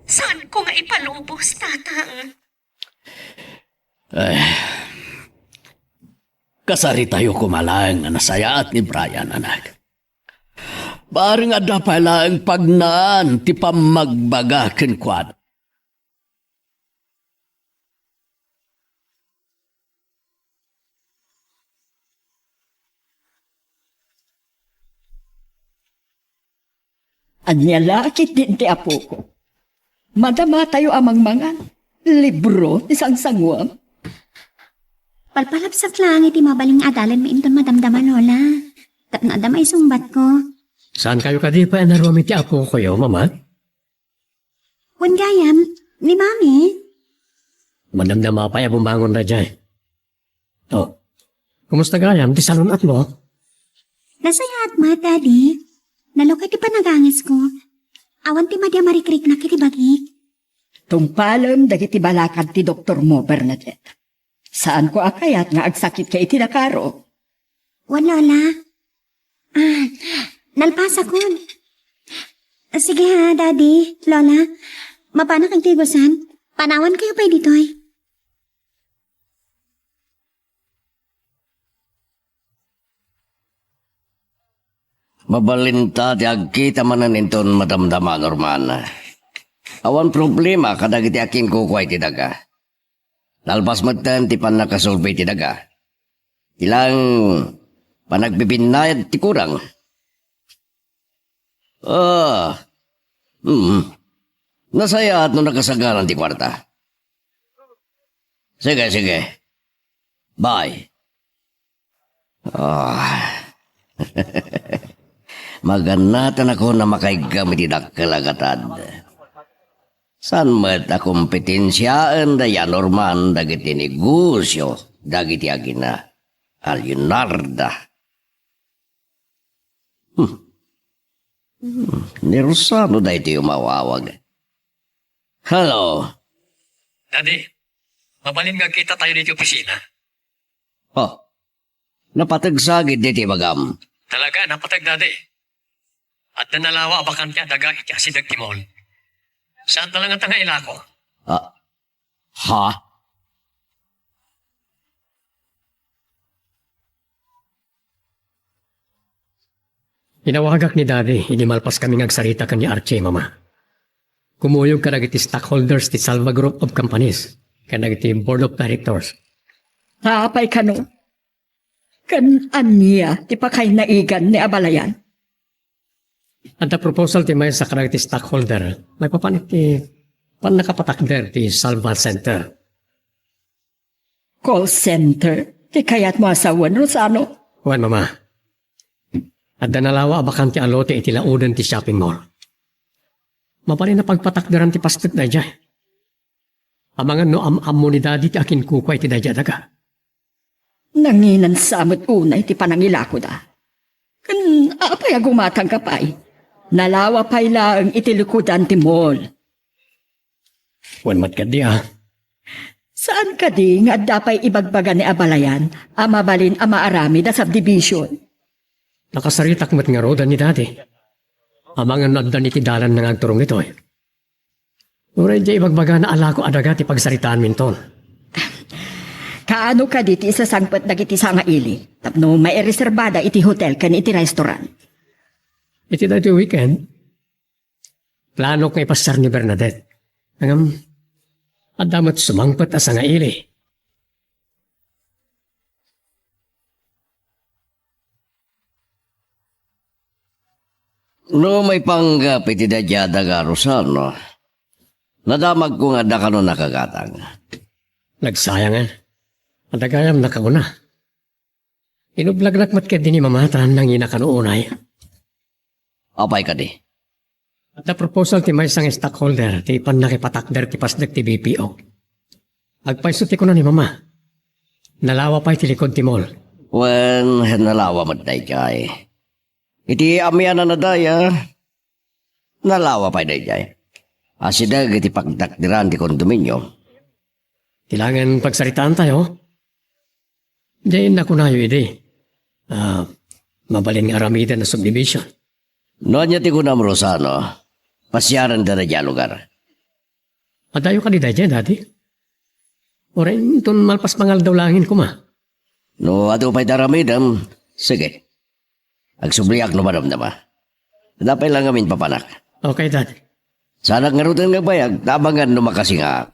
Saanko nga ipalubos, Tatang? Ay, kasaritayo koma laeng nga nasayaat ni Brian, anak. Bareng adda pay laeng pagnaan ti pammagbaga kenkuana. Ania la ketdin ti apoko? Madamatayo a mangmangan. Libro ti sangsanguam. Palpalabsak laeng iti mabalin nga adalanmi inton madamdama, Lola. Tapno adda maisungbatko. Saankayo kadi pay a naruam iti apokoyo, Mama? Wen gayam, ni Mami. Madamdama pay a bumangon daydiay. Oh, kumusta gayam ti salun-atmo? Nasayaat met, Daddy. Nalukay ti panagangasko. Awan ti madi a marikriknak iti bagik. Tungpalem dagiti balakad ti doktormo, Bernadette. Saanko a kayat nga agsakitkayo iti dakaro. Wen, Lola. Ah, nalpasakon. Sige ha, Daddy, Lola. Mapanak iti gusan. Panawankayo pay ditoy. Mabalinta ti agkita manen inton madamdama, Norman. Awan problema kadagiti akinkukua iti daga. Nalpas metten ti pannakasolbi ti daga. Ti lang panagbibinnayad ti kurang. Ah, hmm. Nasayaat no nakasagaran ti kuarta. Sige, sige. Bye. Ah. Magannatanakon a makaiggam iti dakkel a gatad. Saan met a kompetensiaen da ya Norman dagiti negosio dagiti agina a Leonarda? Hmm. Hmm. Ni Rosano daytoy umawawag. Hello. Daddy, mabalin nga agkitatayo ditoy opisina? Oh, napateg sa gid ditoy ibagam. Talaga, napateg, Daddy. Adda nalawa a bakante a daga iti asideg ti mall. Saan talaga ta nga ilako? Ah, ha? Inawagak ni Daddy idi malpas kami nga agsarita ken ni Archie, Mama. Kumuyog kadagiti stockholders ti Salva Group of Companies ken dagiti Board of Directors. Apay kano? Ken ania ti pakainaigan ni abalayan? Adda proposal ti maysa kadagiti stockholder maipapan iti pannakapatakder ti Salva Center. Call center ti kayatmo a sawen, Rosano? Wen, Mama. Adda nalawa a bakante a lote iti laoden ti shopping mall. Mabalin a pagpatakderan ti pastek daydiay. Amangan no am-ammo ni Daddy ti akinkukua iti daydiay a daga. Nanginansa met unay ti panangilakoda. Ken apay a gumatangka pay? Nalawa pay laeng iti likudan ti mall. Wen met kadi a. Saan kadi nga adda pay ibagbaga ni abalayan a mabalin a maaramid a subdivision? Nakasaritak met ngarud ni Daddy. Amangan no adda ni ti dalanna nga agturong ditoy. Uray diay ibagbagana a lako a daga ti pagsaritaanminton. Kaano kadi ti isasangpet dagiti sangaili tapno maireserbada iti hotel ken iti restaurant? Iti daytoy weekend, planok nga ipasiar ni Bernadette. Ngem, adda met sumangpet a sangaili. No maipanggep iti daydiay a daga, Rosano, nadamagko nga adda kano nakagatang. Nagsayangen. Adda gayam nakaguna. Inublagnak met ketdi ni Mama ta nangina kano unay. Apay kadi? Adda proposal ti maysa nga stockholder ti ipanna nga ipatakder ti pasdek ti B P O. Agpayso ti kuna ni Mama. Nalawa pay ti likod ti mall. Wen, nalawa met daydiay. Iti amianan a daya, nalawa pay daydiay. Asideg iti pagtakderan ti kondominium. Kailangan pagsaritaan tayo. Diay nakunayo idi. Ah, mabalin nga aramiden a subdivision. No ania ti kunam, Rosano, pasiaren da daydiay a lugar. Adayo kadi daydiay, Daddy? Uray inton malpas nga aldaw laengen koma. No adu pay ti aramidem, sige. Agsubliak no madamdama. Adda pay la ngamin papanak. Okay, Daddy. Saanak ngaruden nga agbayag, ta amangan no makasingaak.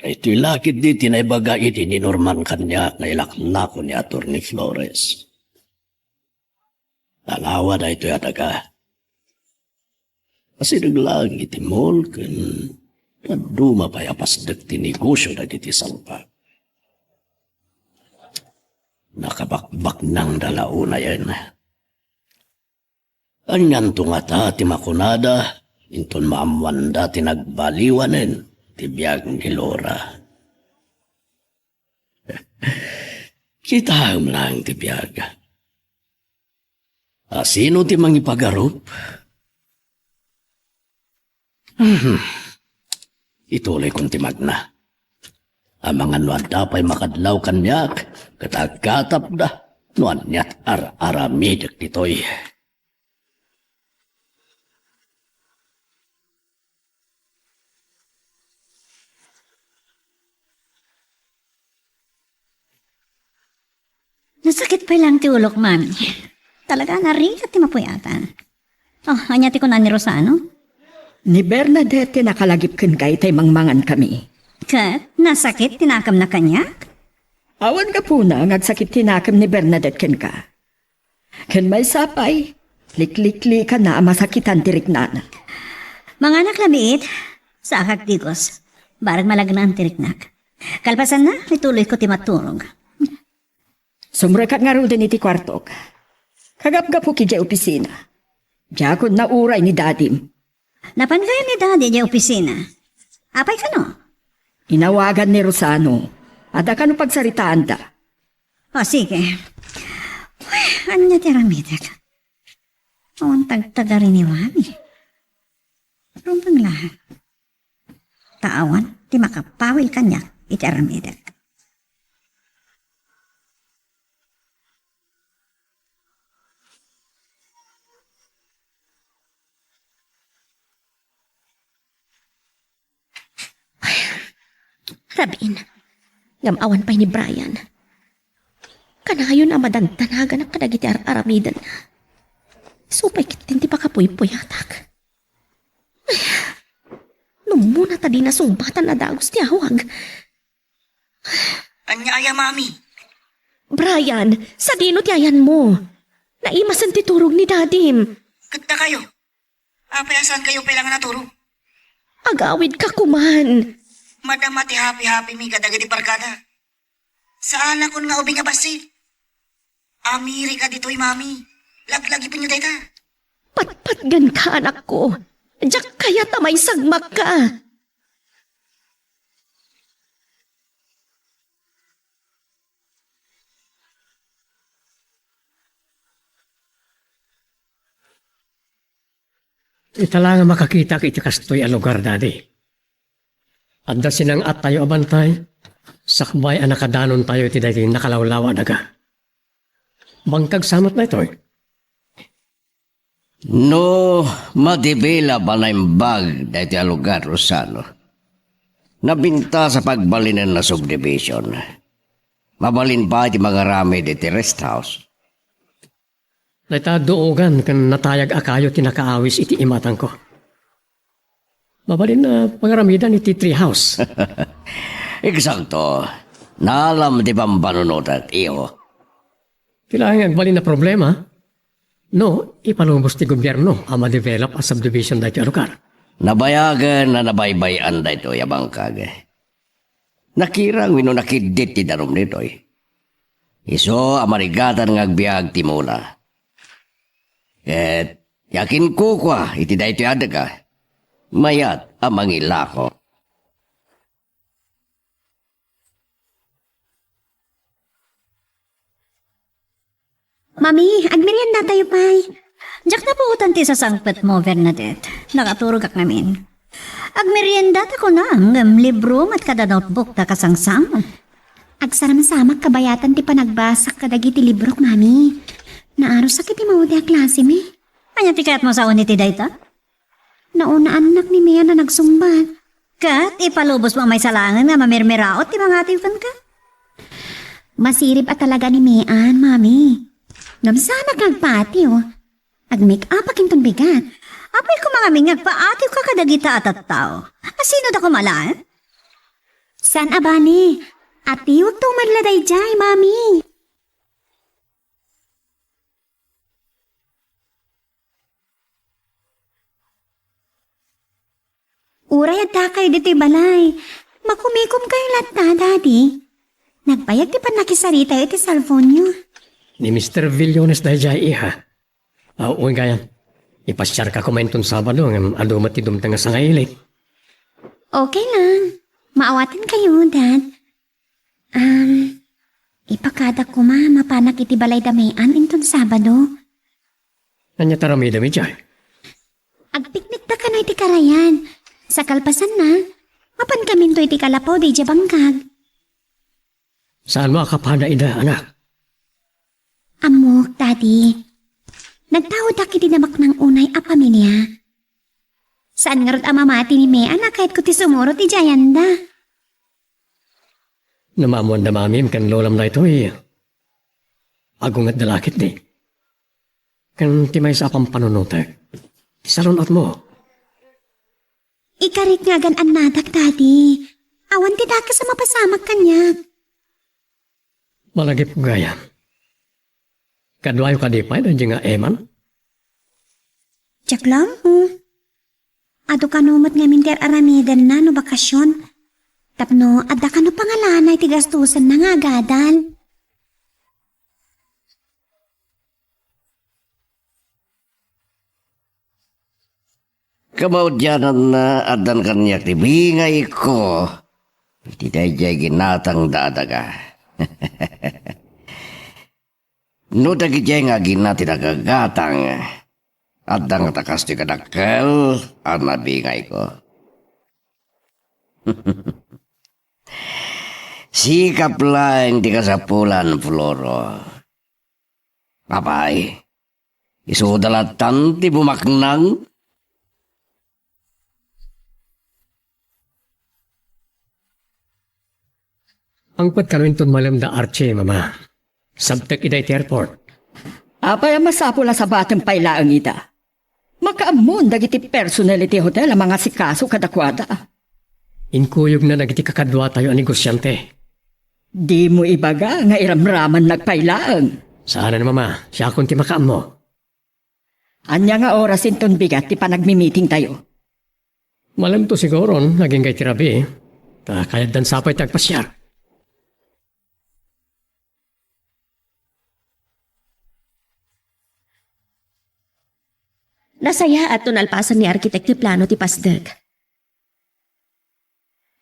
Daytoy la ketdi ti naibaga idi ni Norman kaniak nga ilaknako ni Attorney Flores. Nalawa daytoy a daga. Asideg laeng iti mall ken dadduma pay a pasdek ti negosio dagiti salpa. Nakabakbaknangda la unayen. Anianto ngata ti makunada inton maammoanda ti nagbaliwanen ti biag ni Laura? Kitaem laeng ti biag. A, sino ti mangipagarup? Hmm. Ituloykon ti magna. Amangan no adda pay makadlaw kaniak, ket agkatapda no ania ti ar-aramidek ditoy. Nasakit pay laeng ti ulok, Mami. Talaga, narigat ti mapuyatan. Oh, ania ti kuna ni Rosano? Ni Bernadette ti nakalagip kenka itay mangmangan kami. Ket nasakit ti nakemna kaniak? Awan gapuna nga agsakit ti nakem ni Bernadette kenka. Ken maysa pay, likliklikanna a masakitan ti riknana. Manganak la biit, saakak digos. Barek malagnaem ti riknak. Kalpasanna, ituloyko ti maturog. Sumrekak ngaruden iti kuartok. Kagapgapok idiay opisina. Diakon nauray ni Dadim. Napan gayam ni Dadi idiay opisina? Apay kano? Inawagan ni Rosano. Adda kano pagsaritaanda. O, sige. Uy, ania ti aramidek? Awan tagtagari ni Mami. Rumbeng laeng. Ta awan ti makapawil kaniak iti aramidek. Rabin, ngem awan pay ni Brian. Kanayon a madandanaganak kadagiti ar-aramiden. Isu pay ketdin ti pakapuypuyatak. Nummona ta di nasungbatan a dagus ti awag. Ania aya, Mami? Brian, sadino ti ayanmo? Naimasen ti turog ni Dadim. Ket dakayo? Apay a saankayo pay laeng a naturog? Agawidka koman. Madama ti hapi-hapimi kadagiti barkada. Saanakon nga ubing a bassit. Amerika ditoy, Mami. Laglagipenyo dayta. Patpatgenka, anakko. Diak kayat a maisagmakka. Ita la nga makakitak iti kastoy a lugar, Daddy. Adda sinang-attayo a bantay, sakbay a nakadanontayo iti daytoy nakalawlawa a daga. Bangkag sa met daytoy. No madibilab a naimbag daytoy a lugar, Rosano, nabintas a pagbalinen a subdivision. Mabalin pay ti mangaramid iti rest house. Dayta duogan ken natayag a kayo ti nakaawis iti imatangko. Mabalin a pangaramidan iti tree house. Eksakto. Naalam ti pampanunotek, iho. Ti laeng agbalin a problema, no ipalubos ti gobierno a ma-develop a subdivision daytoy a lugar. Nabayagen a nabaybay-an daytoy a bangkag. Nakirang wenno nakiddit ti danum ditoy. Isu a marigatan nga agbiag ti mula. Ket ti akinkukua iti daytoy a daga, mayat a mangilako. Mami, agmeriendatayo pay. Diak napuotan ti sasangpetmo, Bernadette. Nakaturogak ngamin. Agmeriendata kunam, ngem libro met kada notebook ta kasangsamak. Agsaramsamak kabayatan ti panagbasak kadagiti librok, Mami. Naarusak iti maudi a klasemi. Ania ti kayatmo saon iti dayta? Naunaannak ni Mea a nagsungbat. Ket ipalubosmo a maysa laengen nga mamirmiraot ti mangatiw kenka? Masirib a talaga ni Mean, Mami. Ngem saanak nga agpaatiw. Ag-make-upak inton bigat. Apay koma ngamin nga agpaatiwka kadagita a tattao? A sinoda koma laeng? Saan a bale. Atiwekto man la daydiay, Mami. Uray addakayo ditoy balay, makumikomkayo latta, Daddy. Nagbayag ti pannakisaritayo iti cellphone-yo. Ni Mister Villones daydiay, iha. Aw, wen gayam. Ipasiarka koma inton Sabado, ngem adu met ti dumteng a sangailit. Okay lang. Maawatenkayo, Dad. Um, ipakadak koma mapanak iti balay da Mean inton Sabado. Ania ti aramidem idiay? Agpiknikta kano iti karayan. Sa kalpasanna, mapankaminto iti kalapaw daydiay a bangkag. Saanmo a kapada ida, anak? Ammok, Daddy. Nagtaodak iti namaknang unay a pamilia. Saan ngarud a mamati ni Mean a kayatko ti sumurot idiay ayanda? No maammoanda, Mami, ken Lolam daytoy, agungetda la ketdi. Ken ti maysa a pampanunotek, ti salun-otmo. Ikarik nga agan-annadak, Daddy. Awan ti dakes a mapasamak kaniak. Malagipko gayam. Kaduayo kadi pay daydiay nga Eman? Diak la ammo. Adu kano met ngamin ti ar-aramidenna no bakasion. Tapno adda kano pangalana iti gastusenna nga agadal. Kamaudiananna, addan kaniak ti bingayko iti daydiay ginatangda a daga. No dagidiay nga agina ti nagagatang, adda ngata kastoy kadakkel a nabingayko. Sikap laeng ti kasapulan, Floro. Apay, isuda lattan ti bumaknang? Mangpet kano inton malem da Archie, Mama. Sabtek ida iti airport. Apay a masapul a sabatem pay laeng ida? Makaammoon dagiti personnel iti hotel a mangasikaso kadakuada. Inkuyogna dagiti kakaduatayo a negosiante. Dimo ibaga nga iramramannak pay laeng. Saanen, Mama. Siakon ti makaammo. Ania nga oras inton bigat ti panagmimitingtayo? Malemto siguron, agingga iti rabii. Ta kayatdan sa pay ti agpasiar. Nasayaat no nalpasen ni Arkitek ti plano ti pasdek.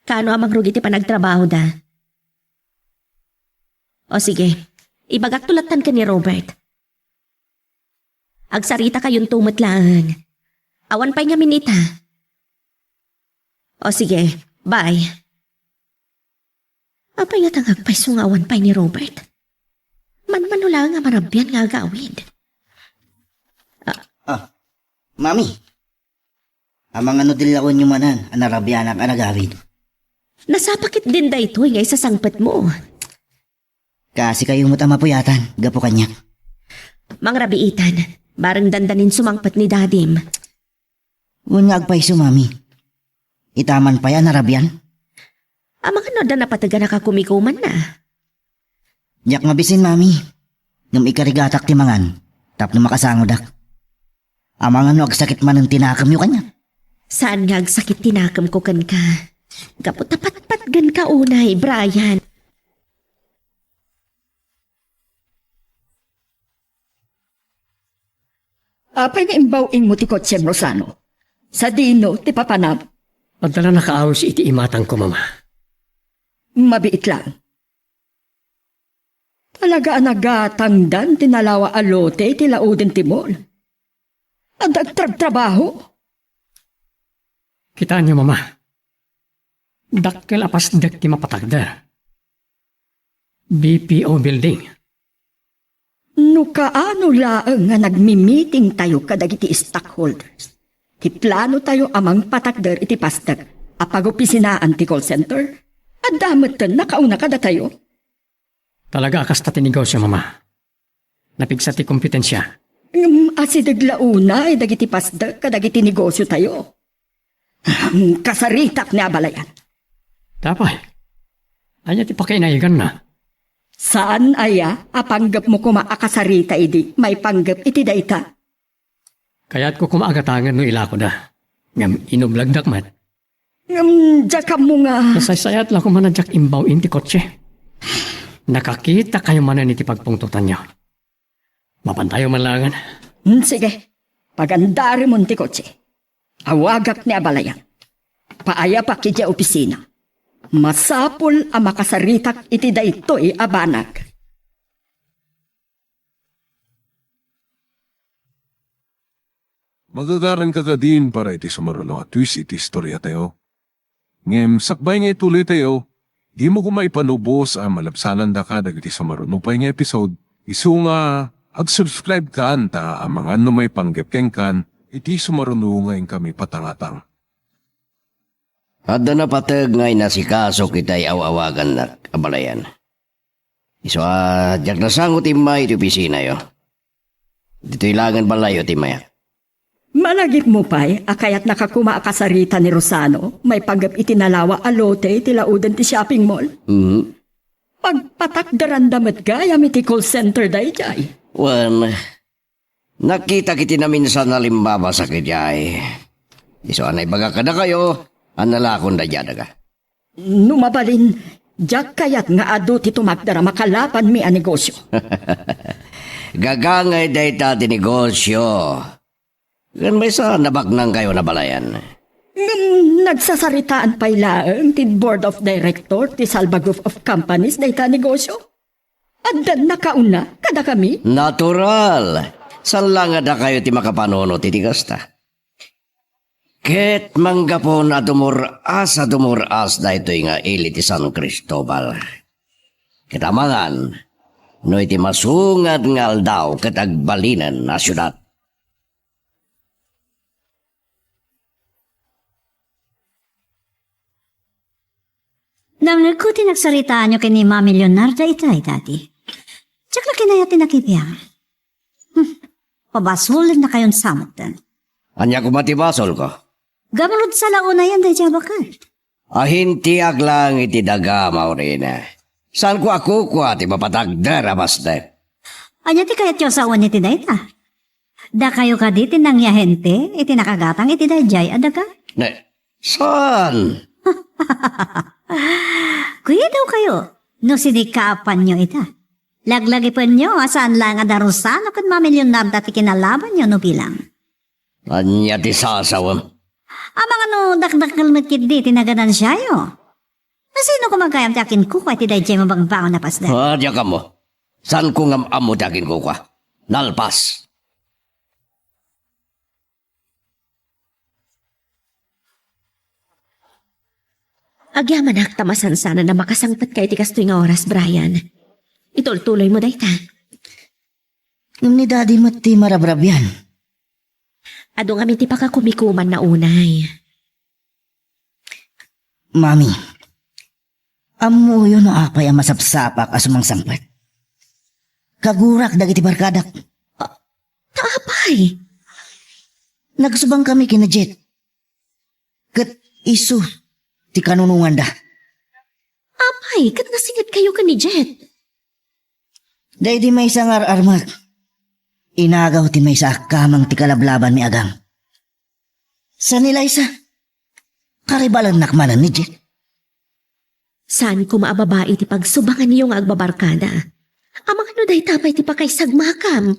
Kaano a mangrugi ti panagtrabahoda? O sige, ibagakto lattan ken ni Robert. Agsaritakayonto met laeng. Awan pay ngamin ita. O sige, bye. Apay ngata nga agpayso nga awan pay ni Robert? Manmano laeng a marabian nga agawid. Ah, Mami, amangan no dillawenyo manen a narabianak a nagawid? Nasapa ketdin daytoy nga isasangpetmo. Kaasikayo met a mapuyatan gapu kaniak. Mangrabiitan, bareng dandanin sumangpet ni Dadim. Wen nga agpayso, Mami. Ita man pay a narabian? Amangan no adda napateg a nakakumikumanna. Diak mabisin, Mami. Ngem ikarigatak ti mangan tapno makasangodak. Amangan no agsakit manen ti nakemyo kaniak. Saan nga agsakit ti nakemko kenka. Gapu ta patpatgenka unay, Brian. Apay nga imbaw-ingmo ti kotsem, Rosano? Sadino ti papanam? Adda la nakaawis iti imatangko, Mama. Mabiit laeng. Talaga a nagatangdan ti nalawa a lote iti lauden ti mall. Adda agtrabtrabaho. Kitaenyo, Mama. Dakkel a pasdek ti mapatagder. B P O building. No kaano laeng nga nagmi-meeting tayo kadagiti stockholders, ti plano tayo a mangpatakder iti pasdek a pagopisinaan ti call center, adda metten nakauna kadatayo. Talaga a kasta ti negosyo, Mama. Napigsa ti kompetensia. Ngem asideg la unay dagiti pasdek kadagiti negosyo tayo. Ahem, kasaritak ni abalayan. Apay, ania ti pakainayaganna? Saan aya a panggepmo koma a kasarita idi maipanggep iti dayta? Kayatko koma a gatangen no ilakoda. Ngem inublagdak met. Ngem diak ammo nga. Nasaysayat la koma a diak imbaw-in ti kotse. Nakakitakayo manen iti pagpungtotanyo. Mapantayo man laengen. Hmm, sige. Pagandarimon ti kotse. Awagak ni abalayan. Paayapak idiay opisina. Masapul a makasaritak iti daytoy a banag. Magagaranka kadin para iti sumaruno a twist iti istoriatayo. Ngem sakbay nga ituloytayo, dimo koma ipanubos a malabsanandaka dagiti sumaruno pay nga episode, isu nga ag-subscribe kan ta amangan no maipanggep kenkan iti sumaruno nga inkami patangatang. Adda napateg nga inasikaso kitay aw-awagannak, abalayan. Isu a diak nasango ti immay iti opisinayo. Ditoy laengen balayyo ti immayak. Malagipmo pay a kayatnaka koma a kasarita ni Rosano maipanggep iti nalawa a lote ti lauden ti shopping mall? Mhm. Pagpatakderanda met gayam iti call center daydiay. Wen, nakitak iti naminsan a limbabas a kediay. Isu a naibaga kadakayo a nalakon daydiay daga. No mabalin, diak kayat nga adu ti tumakder a makalabanmi a negosyo. Gagangay dayta ti negosyo. Ken maysa, nabaknangkayo, abalayan. Ngem nagsasaritaan pay laeng ti board of director ti Salva Group of Companies dayta a negosyo. Addan nakauna kadakami? Natural. Saan la nga dakayo ti makapanunot iti kasta? Ket manggapon a dumur-as a dumur-as daytoy nga ili ti San Cristobal. Ket amangan no iti masungad nga aldaw ket agbalinen a siudad. Nangngegko ti nagsaritaanyo ken ni Mami Leonarda itay, Daddy. Diak la kinayat ti nakibiang. Hmm, pabasolennakayon sa metten. Ania koma ti basolko? Gapu no di sa la unayen daydiay a bakal. Ahintiak laeng iti daga, Maureen. Saanko a kukua ti mapatagder a pasdek. Ania ti kayatyo a sawen iti dayta? Dakayo kadi ti nangyahente iti nakagatang iti daydiay a daga? Ne, saan? Kuidawkayo no sinikaapanyo ita. Laglagipenyo a saan laeng a da Rosano ken Mami Leonarda ti kinalabanyo no bilang. Ania ti sasawem? Amangan no dakdakkel met ketdi ti naganansiayo. Nasino koma gayam ti akinkukua iti daydiay mabangbangon a pasdek? Ah, diak ammo. Saanko nga am-ammo ti akinkukua. Nalpas. Agyamanak ta masansananka a makasangpetka iti kastoy nga oras, Brian. Itultuloymo dayta. Ngem ni Daddy met ti marabrabian. Adu ngamin ti pakakumikumanna unay. Mami, ammoyo no apay a masapsapak a sumangsangpet? Kagurak dagiti barkadak. Ah, ta apay? Nagsubangkami ken ni Jet. Ket isu ti kanunonganda. Ay, ket nasinget kayo ken ni Jet. Daydi maysa nga ar-armek. Inagaw ti maysa a kameng ti kalablabanmi a gang. Sa ni Liza, karibalannak manen ni Jet. Saan koma a babai ti pagsubanganyo nga agbabarkada? Amangan no dayta pay ti pakaisagmakam.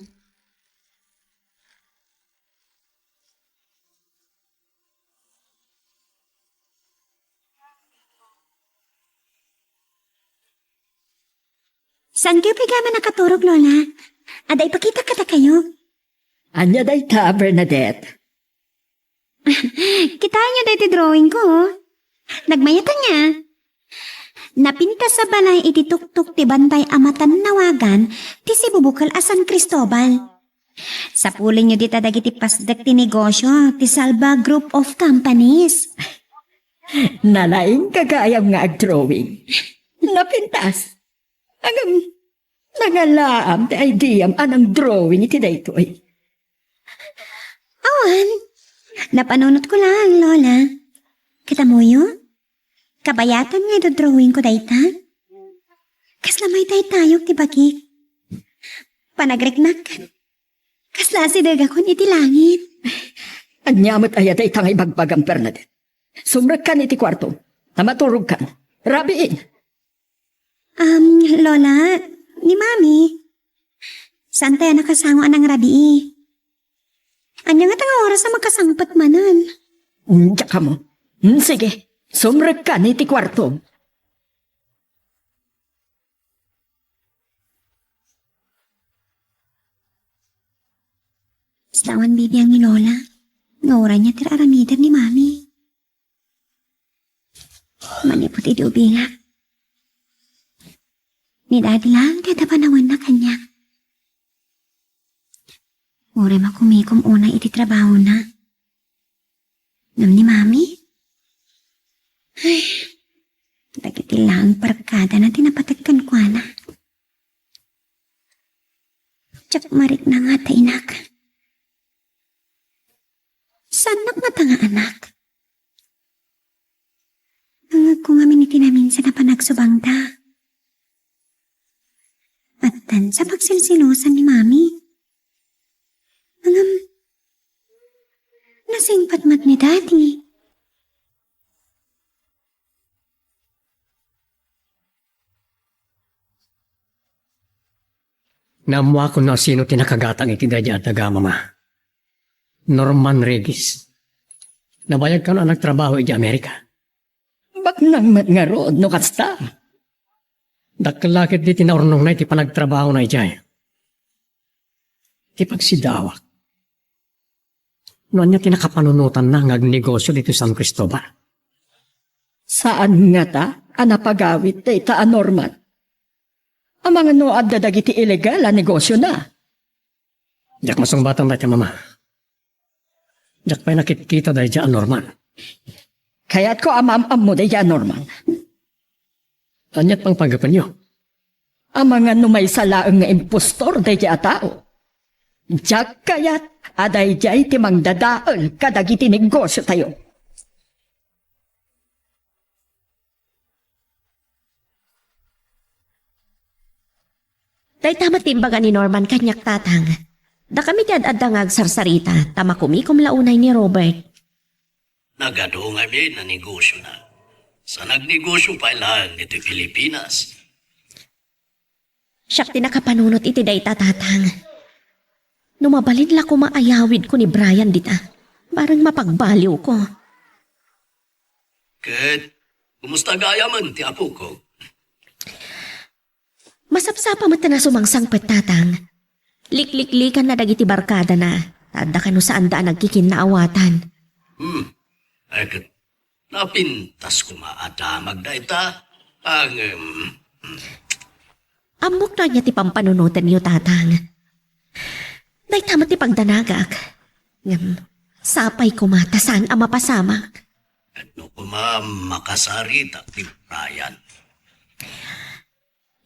Saan kayo pay gayam a nakaturog, Lola? Adda ipakitak kadakayo. Ania dayta, Bernadette? Kitaenyo daytoy drawing ko, oh. Nagmayat ania. Napintas a balay iti tuktok ti bantay a matannawagan ti sibubukel a San Cristobal. Sapulenyo dita dagiti pasdek ti negosyo ti Salva Group of Companies. Nalaingka gayam nga agdrawing. Napintas. Ngem, nangalaam ti ideam a nangdrawing iti daytoy. Awan. Napanunotko laeng, Lola. Ket ammoyo? Kabayatan nga idodrawingko dayta? Kasla maytaytayog ti bagik. Panagriknak. Kasla asidegakon iti langit. Ania met aya dayta nga ibagbagam, Bernadette? Sumrekkan iti kuartom, ta maturogkan. Rabiin! Um, Lola, ni Mami, saantay a nakasango a nangrabii. Ania ngata nga oras a makasangpet manen? Diak ammo. Hmm, sige, sumrekkan iti kuartom. Saan bibiang ni Lola? Nga uray nia ti aramiden ni Mami. Manipud idi ubingak, ni Daddy lang ti adda panawenna kaniak. Uray makumikom unay iti trabahona. Ngem ni Mami? Ay, dagiti laeng barkadana ti napateg kenkuana. Diak marikna ngata, inak. Saannak ngata nga anak? Nangngegko ngamin iti naminsan a panagsubangda. Addan sa pagsilsilusan ni Mami. Ngem, nasingpet met ni Daddy. Naammoakon no sino ti nakagatang iti daydiay a taga, Mama. Norman Regis. Nabayag kano a nagtrabaho idiay Amerika? Baknang met ngarud no kasta. Dakkel la ketdi ti naurnongna iti panagtrabahona idiay. Ti pagsidawak. No ania ti nakapanunotanna nga agnegosio ditoy San Cristobal? Saan ngata a napagawid dayta a Norman? Amangan no adda dagiti illegal a negosiona? Diak masungbatan dayta, Mama. Diak pay nakitkita daydiay a Norman. Kayatko a maam-ammo daydiay a Norman. Ania ti pangpangngegpenyo? Amangan no maysa laeng nga impostor daydiay a tao. Diak kayat a daydiay ti mangdadael kadagiti negosiotayo. Dayta met ti imbaga ni Norman kaniak, Tatang. Dakami ti ad-adda nga agsarsarita, ta makumikom la unay ni Robert. Nagadu ngamin a negosiona. Sa nagnegosio pay laeng ditoy Pilipinas. Siak ti nakapanunot iti dayta, Tatang. No mabalin la koma a yawidko ni Brian dita, bareng mapagbaliwko. Ket, kumusta gayamen ti apok? Masapsapa met a sumangsangpet, Tatang. Likliklikanna dagiti barkadana, ta adda kano saanda a nagkikinnaawatan. Hmm. Ay, ket, napintas koma a damag dayta. Ngem, hmm. Ammok no ania ti pampanunotenyo, Tatang. Dayta met ti pagdanagak. Ngem, sapay koma ta saan a mapasamak. Ket no koma makasaritak ni Brian?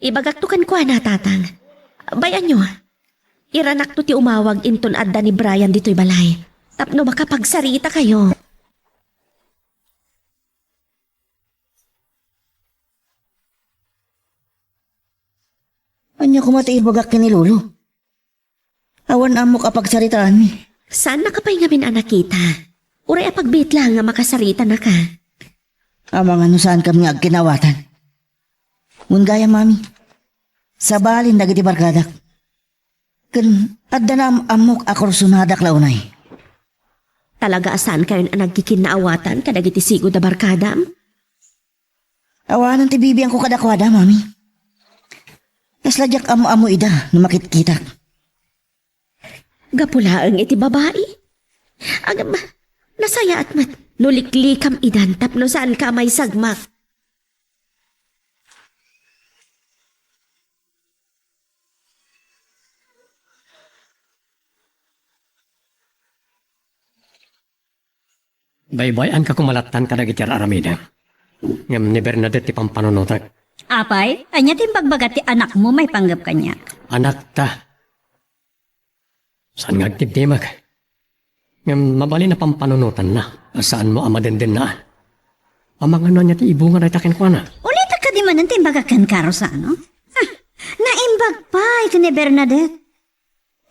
Ibagakto kenkuana, Tatang. Bay-anyo, iranakto ti umawag inton adda ni Brian ditoy balay, tapno makapagsaritakayo. Amo ti ibagak ken ni Lolo. Awan ammok a pagsaritaanmi. Saannaka pay ngamin a nakita. Uray a pagbiit laeng nga makasaritanaka. Amangan no saankami nga agkinaawatan. Ngem gayam, Mami, sabalin dagiti barkadak. Ken adda naam-ammok a kursonadak la unay. Talaga a saankayon a nagkikinnaawatan kadagiti sigud a barkadam? Awanen ti bibiangko kadakuada, Mami. Kasla diak am-ammo ida no makitkitak. Gapu laeng iti babai. Agam, nasayaat met no liklikam idan tapno saanka a maisagmak. Baybay-anka koma lattan kadagiti ar-aramidem. Ngem ni Bernadette ti pampanunotek. Apay, ania ti imbagbaga ti anakmo maipanggep kaniak? Anakta. Saan nga agdimdimek? Ngem mabalin a pampanunotanna a saanmo a madendennaan. Amangan no ania ti ibunga dayta kenkuana? Ulitek kadi manen ti imbagak kenka, Rosano? Ah, naimbag pay ken ni Bernadette.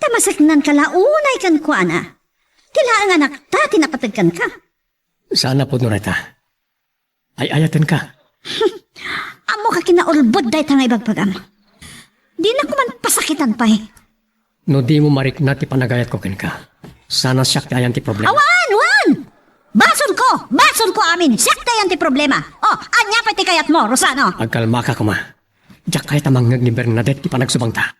Ta maseknanka la unay kenkuana. Ti laeng anakta ti napateg kenka. Saan a pudno dayta. Ay-ayatenka. Ammok a kinaulbod dayta nga ibagbagam. Dinak man pasakitan pay. No dimo marikna ti panagayatko kenka, sana siak ti ayan ti problema. Awan, wan! Basolko! Basolko amin! Siak ti ayan ti problema! Oh, ania pay ti kayatmo, Rosano? Agkalmaka koma. Diak kayat a mangngeg ni Bernadette ti panagsubangta.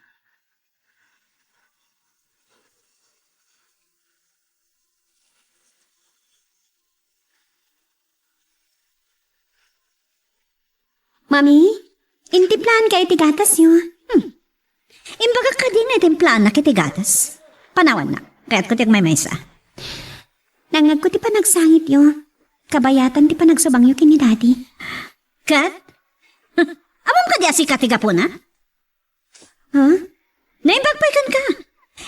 Mami, intiplaankayo ti gatasyo. Hmm. Imbagak kadi nga itimplaannak iti gatas. Panawannak. Kayatko ti agmaymaysa. Nangngegko ti panagsangityo. Kabayatan ti panagsubangyo ken ni Daddy. Ket? Ammom kadi a sika ti gapuna? Ha? Naimbag pay kenka.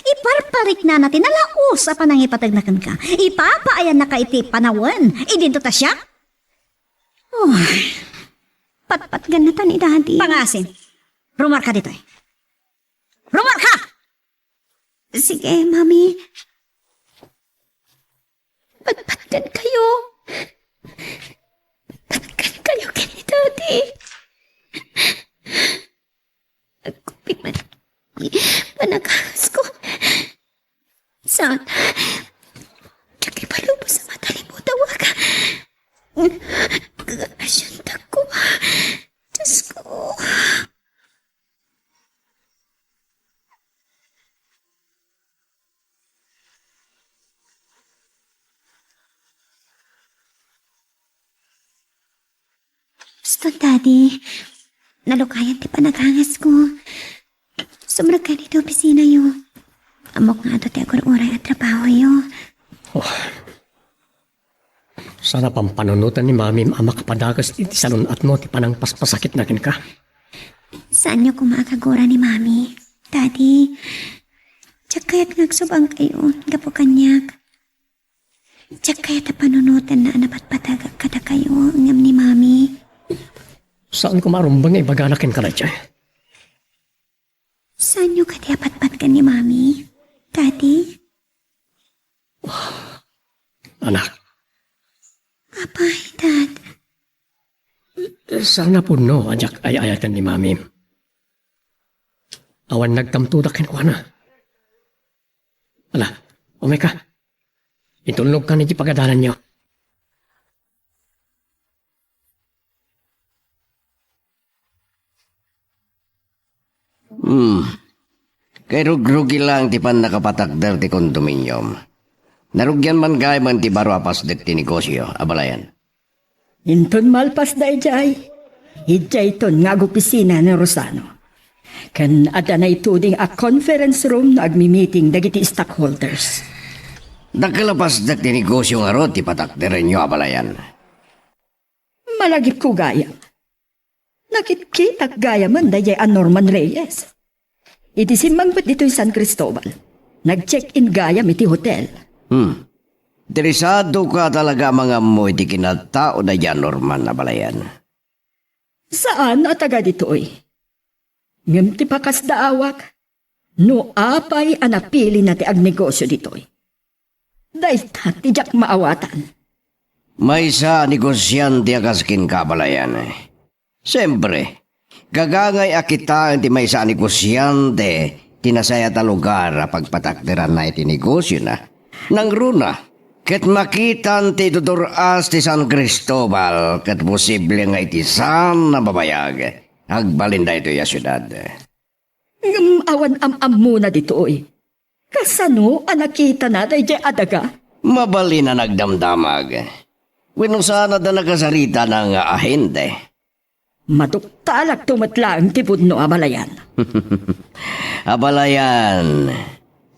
Iparpariknana ti nalaus a panangipategna kenka. Ipapaayannaka iti panawen. Idinto ta siak? Oh. Patpatgennata ni Daddy. Pangasim. Rumuarka ditoy. Rumuarka! Sige, Mami. Patpatgenkayo. Patgenkayo ken ni Daddy. Agkuping man panaghahasko. Saan? Diak ipalubos a matalimudaw. Agkakasiantak ko. Diyos ko. Uston, Daddy. Nalukayan ti panaghangasko. Sumrekkayo iti opisinayo. Ammok nga adu ti agur-uray a trabahoyo. Oh. Saan a pampanunoten ni Mamim a makapadages iti salun-atmo ti panangpaspasakitna kenka. Saanyo koma a kagura ni Mami, Daddy. Diak kayat nga agsubangkayo gapu kaniak. Diak kayat a panunotenna a napatpatagak kadakayo ngem ni Mami. Saan koma a rumbeng nga ibagana kenka daytoy. Saanyo kadi a patpatgen ni Mami, Daddy? Anak. Apay, Dad. Saan a pudno a diak ay-ayaten ni Mamim. Awan nagtamtudak kenkuana. Ala, umay ka. Itulnogkan iti pagadalanyo. Hmm. Kay rugrugi lang ti pannakapatakder ti kondominium. Narugian man gayamen ti baro a pasdek ti negosio, abalayan. Inton malpas daydiay, idiayton nga agopisina ni Rosano. Ken adda naittuding a conference room no agmi-meeting dagiti stockholders. Dakkel a pasdek ti negosio ngarud ti patakderenyo, abalayan. Malagipko gayam. Nakitkitak gayamen daydiay a Norman Reyes. Idi simmangpet ditoy San Cristobal, nag-check-in gayam iti hotel. Hmm. Interesadoka talaga a mangammo iti kinatao daydiay a Norman, abalayan. Saan a taga ditoy. Ngem ti pakasdaawak, no apay a napilina ti agnegosio ditoy. Dayta ti diak maawatan. Maysa a negosiante a kas kenka, abalayan. Siempre, gagangay a kitaen ti maysa a negosiante ti nasayaat a lugar a pagpatakderanna iti negosiona. Nangruna, ket makitan ti idudur-as ti San Cristobal ket posible nga iti saan a babayag, agbalin daytoy a siudad. Ngem awan am-ammona ditoy. Kasano a nakitana daydiay a daga? Mabalin a nagdamdamag. Wenno saan a da nakasaritana nga ahente. Maduktalakto met laeng ti pudno, abalayan. Abalayan,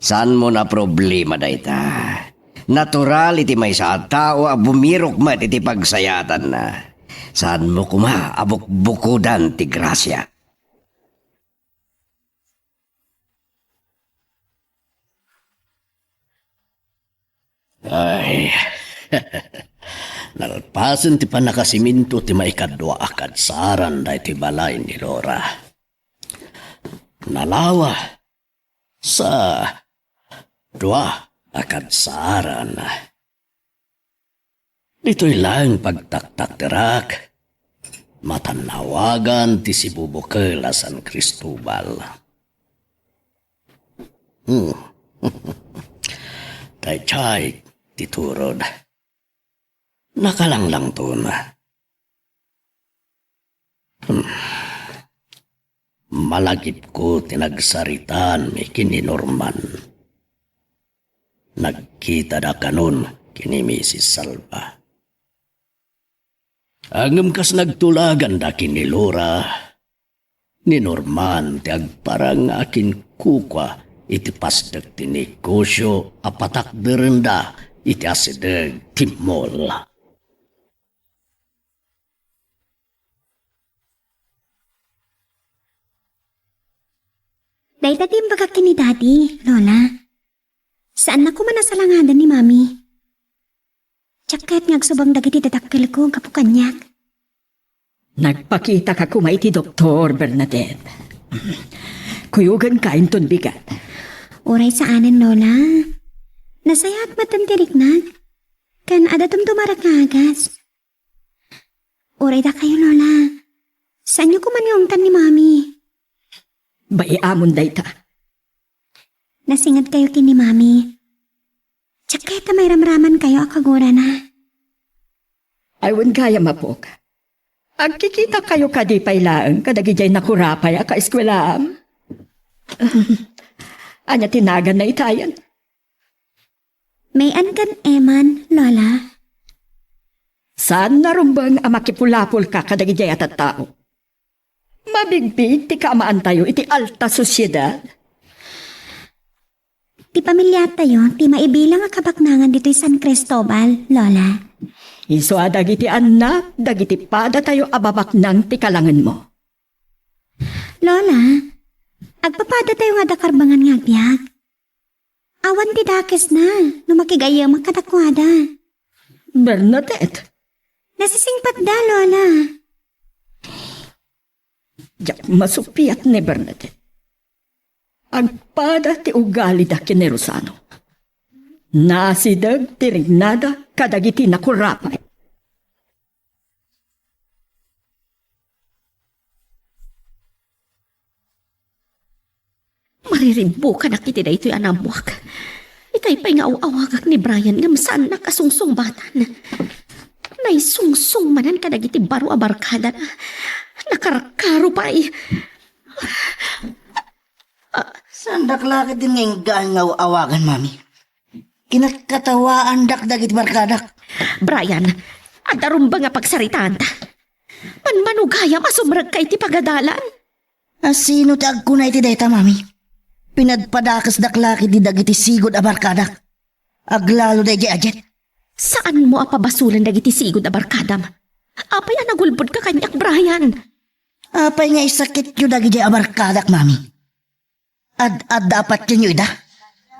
saanmon a problema dayta. Natural iti maysa a tao a bumirok met iti pagsayaatanna. Saanmo koma a bukbukodan ti grasia. Ay, nalpasen ti pannakasiminto ti maikadua a kadsaran daytoy balay ni Lora. Nalawa sa dua a kadsaran. Ditoy laeng pagtaktakderak, matannawagan ti sibubukel a San Cristobal. Hmm. Daydiay ti turod. Nakalanglangton. Hmm. Malagipko ti nagsaritaan mi ken ni Norman. Nagkitada kanon ken ni Misis Salva. Ngem kas nagtulaganda ken ni Lora, ni Norman ti agparang nga akinkukua iti pasdek ti negosio a patakderenda iti asideg ti mall. Dayta ti imbagak ken ni Daddy, Lola. Saannak koma a salangadan ni Mami. Diak kayat nga agsubang dagiti dadakkelko gapu kaniak. Nagpakitaka koma iti doktor, Bernadette. Kuyogenka inton bigat. Uray saanen, Lola. Nasayaat met ti riknak. Ken adda tumtumarek nga agas. Uray dakayo, Lola. Saanyo koma nga iungtan ni Mami. Bay-amon dayta. Nasingadkayo ken ni Mami. Diak kayat a mairamramankayo a kagurana. Ay, wen gayam, apok. Agkikitakayo kadi pay laeng kadagidiay nakurapay a kaeskuelaam? Ania ti naganna itayen? May-an ken Eman, Lola. Saan a rumbeng a makipulapolka kadagidiay a tattao. Mabigbig ti kaamaantayo iti alta sosiedad. Ti pamiliatayo ti maibilang a kabaknangan ditoy San Cristobal, Lola. Isu a dagiti annak dagiti padatayo a babaknang ti kalangenmo. Lola, agpapadatayo nga adda karbengan nga agbiag. Awan ti dakesna no makigayyemak kadakuada. Bernadette. Nasisingpetda, Lola. Diak masuppiat ni Bernadette. Agpada ti ugalida ken ni Rosano. Naasideg ti riknada kadagiti nakurapay. Mariribbukanak iti daytoy a naammoak. Itay pay nga aw-awagak ni Brian ngem saannak a sungsungbatan. Naisungsong manen kadagiti baro a barkadana. Nakarkaro pay. Saandak la ketdin nga inggaan nga aw-awagan, Mami. Kinatkatawaandak dagiti barkadak. Brian, adda rumbeng a pagsaritaanta. Manmanugayam a sumrekka iti pagadalan. Asino ti agkuna iti dayta, Mami? Pinadpadakesdak la ketdi dagiti sigud a barkadak. Aglalo daydiay a jet. Saanmo a pabasolen dagiti sigud a barkadam. Apay a nagulbodka kaniak, Brian? Apay nga isakityo dagidiay a barkadak, Mami? Ad-adda a patienyo ida,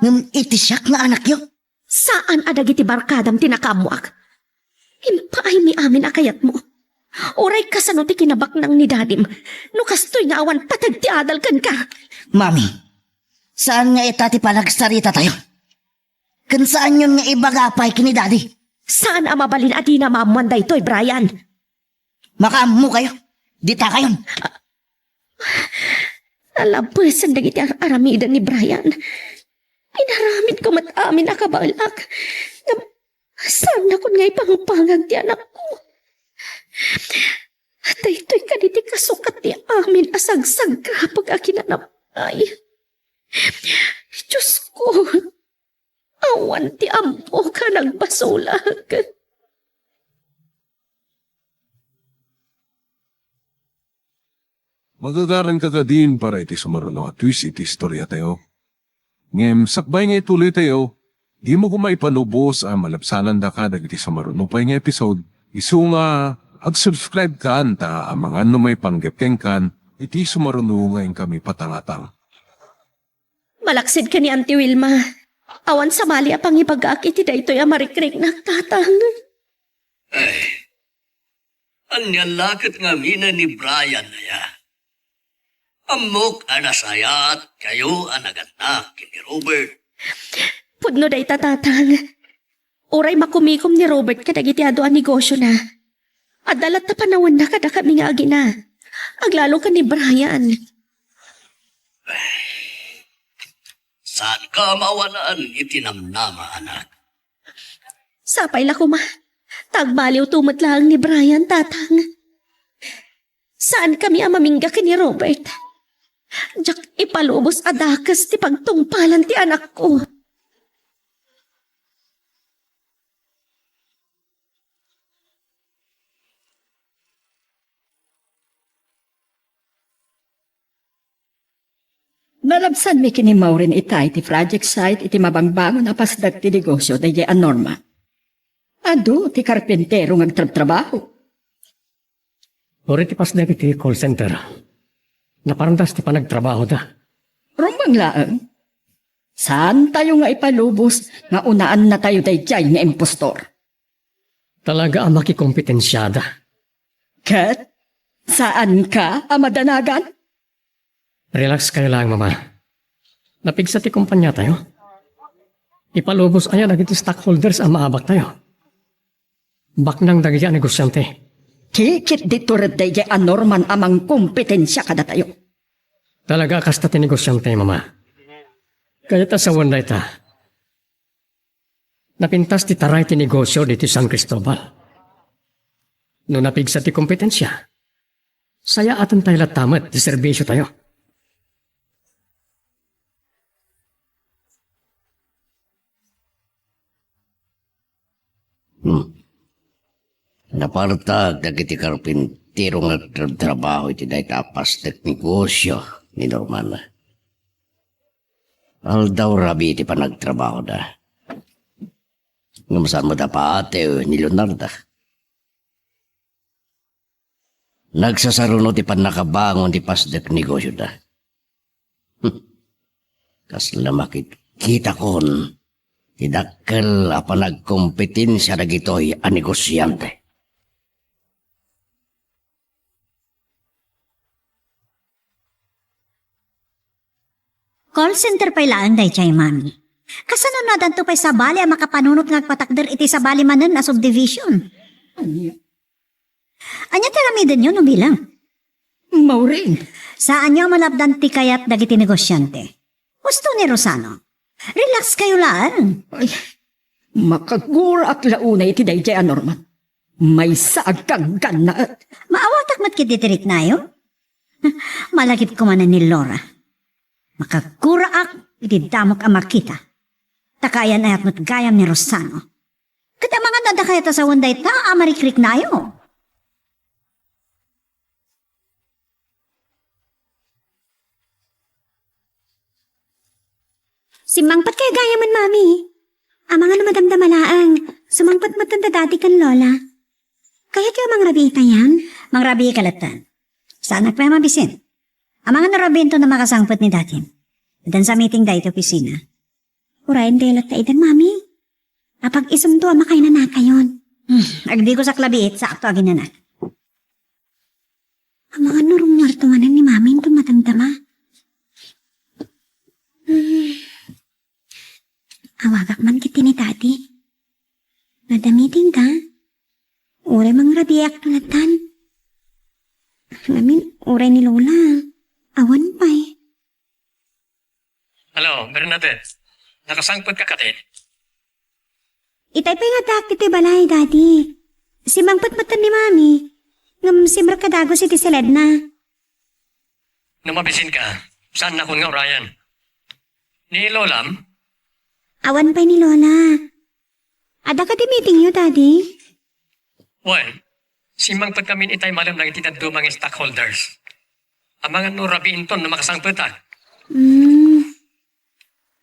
ngem iti siak nga anakyo. Saan a dagiti barkadam ti nakaammoak. Impaaymi amin a kayatmo. Uray kasano ti kinabaknang ni Dadim? No kastoy nga awan pateg ti adal kenka. Mami, saan nga ita ti panagsaritatayo? Ken saanyon nga ibaga pay ken ni Daddy? Saan a mabalin a dina maammuan daytoy, Brian. Makaammo kayo. Dita kayon. Nalabesen dagiti ar-aramiden ni Brian. Inaramidko met amin a kabaelak. Ngem saannakon nga ipangpangag ti anakko. Daytoy kadi ti kasukat ti amin a sagsagrapek a kinanamnay. Diosko, awan ti ammok a nagbasolak. Magagaranka kadin para iti sumaruno a twist iti istoriatayo. Ngem sakbay nga ituloytayo, dimo koma ipalubos a malabsanandaka dagiti sumaruno pay nga episode, isu nga ag-subscribe kan ta amangan no maipanggep kenkan iti sumaruno nga inkami patangatang. Malaksid ken ni Auntie Wilma, awan sabali a pangibagak iti daytoy a marikriknak, Tatang. Ay, ania la ket ngamin ni Brian aya? Ammok a nasayaat kayo a nagannak ken ni Robert. Pudno dayta, Tatang. Uray makumikom ni Robert kadagiti adu a negosiona, adda latta panawenna kadakami nga agina. Aglalo ken ni Brian. Saanka a maawanan iti namnama, anak. Sapay la koma, ta agbaliwto met laeng ni Brian, Tatang. Saankami a mamingga ken ni Robert. Diak ipalubos a dakes ti pagtungpalan ti anakko. Nalabsanmi ken ni Maureen itay ti project site iti mabangbangon a pasdek ti negosio daydiay a Norman. Adu ti karpintero nga agtrabtrabaho. Uray ti pasdek iti call center, naparandas ti panagtrabahoda. Rumbeng laeng. Saantayo nga ipalubos nga unaannatayo daydiay nga impostor. Talaga a makikompetensiada. Ket saanka a madanagan? Relax kayo laeng, Mama. Napigsa ti kompaniatayo. Ipalubos aya dagiti stockholders a maabaktayo. Baknang dagiti a negosiante. Kikit ditoy daydiay a Norman a mangkompetensia kadatayo. Talaga a kasta ti negosiante, Mama. Kayat a sawen dayta. Napintas ti taray ti negosio ditoy San Cristobal. No napigsa ti kompetensia, sayaatentayo latta met ti serbisiotayo. Hmm. Napartak dagiti karpintero nga agtratrabaho iti dayta a pasdek negosio ni Norman. Aldaw rabii ti panagtrabahoda. Ngem saan met a paatew ni Leonarda. Nagsasaruno ti pannakabangon ti pasdek negosioda. Kasla makitkitakon ti dakkel a panagkompetensia dagitoy a negosiante. Call center pay laeng daydiay, Mami. Kasano no addanto pay sabali a makapanunot nga agpatakder iti sabali manen a subdivision? Ania ti aramidenyo no bilang? Maureen. Saanyo a malapdan ti kayat dagiti negosiante. Husto ni Rosano. Relax kayo laeng. Ay, makaguraak la unay iti daydiay a Norman. Maysa a ganggannaet. Maawatak met ket diti riknayo. Malagipko manen ni Laura. Makaguraak iti damok a makita. Ta kaayan-ayat met gayam ni Rosano. Ket amangan no adda kayat a sawen dayta a marikriknayo. Simmangpet kayo gayamen, Mami. Amangan no madamdama laeng, sumangpet met da Daddy ken Lola. Kayatyo a mangrabii ita yan? Mangrabii ka latta. Saanak pay a mabisin. Amangan no rabiinto no makasangpet ni Daddy. Addansa meeting dayta opisina. Urayen kayo latta itan, Mami. Apag-isunto a makainanakayon. Hmm, agdikosak labiit, sakto aginana. Amangan no rummuarto manen ni Mami inton madamdama. Hmm. Awagak man ketdi ni Daddy. Nadamitingka. Uray mangrabiiak latta. Ngamin, uray ni Lola. Awan pay. Hello, Bernadette. Nakasangpetka kadi? Itay pay nga addaak ditoy balay, Daddy. Simmangpet metten ni Mami. Ngem simrekka dagus iti siledna. No mabisinka, saannakon nga urayan. Ni Lolam? Awan pay ni Lola. Adda kadi meetingyo, Daddy? Wen, simmangpet ngamin itay malem dagiti dadduma nga stockholders. Amangan no rabii inton no makasangpetak. Hmm.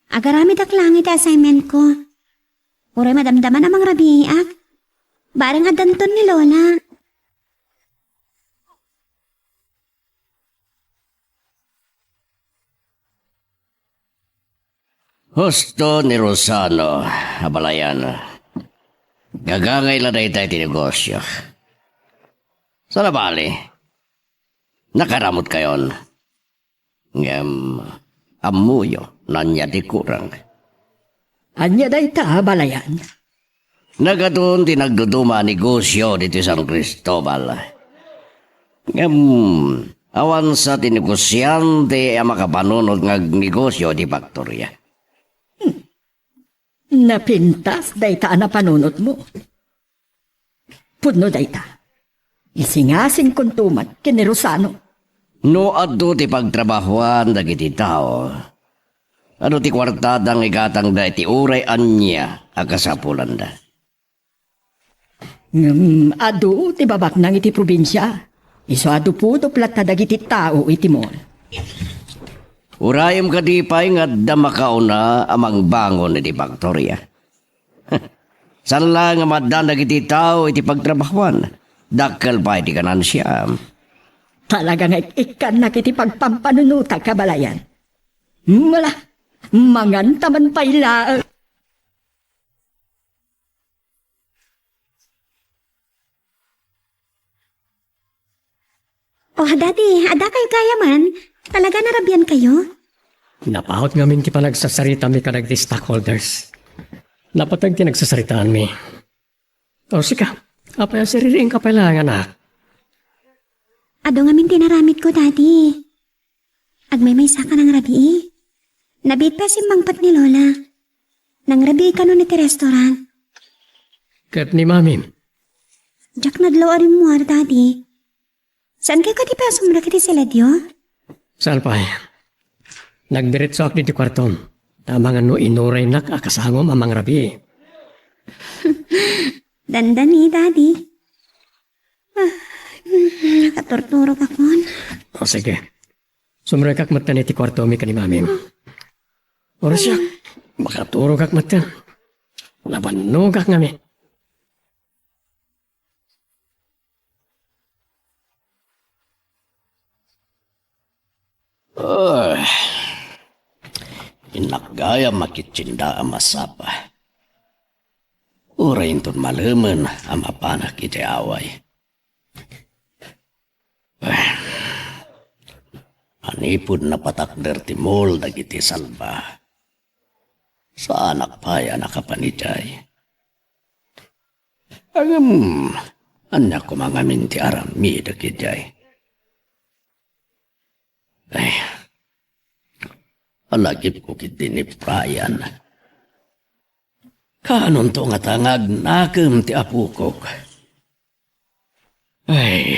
Agaramidak laeng iti assignment ko. Uray madamdama a mangrabiiak. Bareng addanton ni Lola. Husto ni Rosano, abalayan. Gagangay la dayta iti negosio. Saan a bali, nakaramutkayon. Ngem, ammoyo no ania ti kurang. Ania dayta, abalayan? Nagadu ti nagduduma a negosio ditoy San Cristobal. Ngem, awan sa ti negosiante a makapanunot nga agnegosio iti faktoria. Hmm. Napintas dayta a napanunotmo. Pudno dayta. Isingasingkonto man ken ni Rosano. No adu ti pagtrabahoan dagiti tao, adu ti kuartada nga igatangda iti uray ania a kasapulanda. Ngem adu ti babaknang iti probinsia. Isu a dupudop latta dagiti tao iti mall. Urayem kadi pay nga adda makauna a mangbangon iti faktoria. Saan laeng nga maaddaan dagiti tao iti pagtrabahoan, dakkel pay ti ganansia. Talaga nga ik-ikkannak iti pagpampanunotak, abalayan. Mala, manganta man pay laeng. Oh, Daddy, adda kayo gayamen? Talaga narabian kayo? Napaut ngamin ti panagsasaritami kadagiti stockholders. Napateg ti nagsasaritaanmi. O, sika, apay a siririingka pay laeng, anak? Adu ngamin ti inaramidko, Daddy. Agmaymaysa ka nangrabii. Nabiit pay a simmangpet ni Lola. Nangrabii kano iti restaurant. Ket ni Mami? Diak nadlaw a rimmuar, Daddy. Saan kayo kadi pay a sumrek iti siledyo? Saan pay. Nagdiretsoak ditoy kuartom. Ta amangan no inuraynak a kasangom a mangrabii. Dandani, Daddy. Ah, nakaturturogakon. O, sige. Sumrekak metten iti kuartomi ken ni Mami. Oras siak. Makaturogak metten. Nabannogak ngamin. Ah, innak gayam a kitchenda a masapa. Uray inton malemen a mapanak iti away. Ah, manipud napatakder ti mall dagiti salba, saanak pay a nakapan idiay. Ngem, ania koma ngamin ti aramidek idiay? Ay, alagipko ketdi ni Brian. Kaanonto ngata nga agnakem ti apokok? Ay,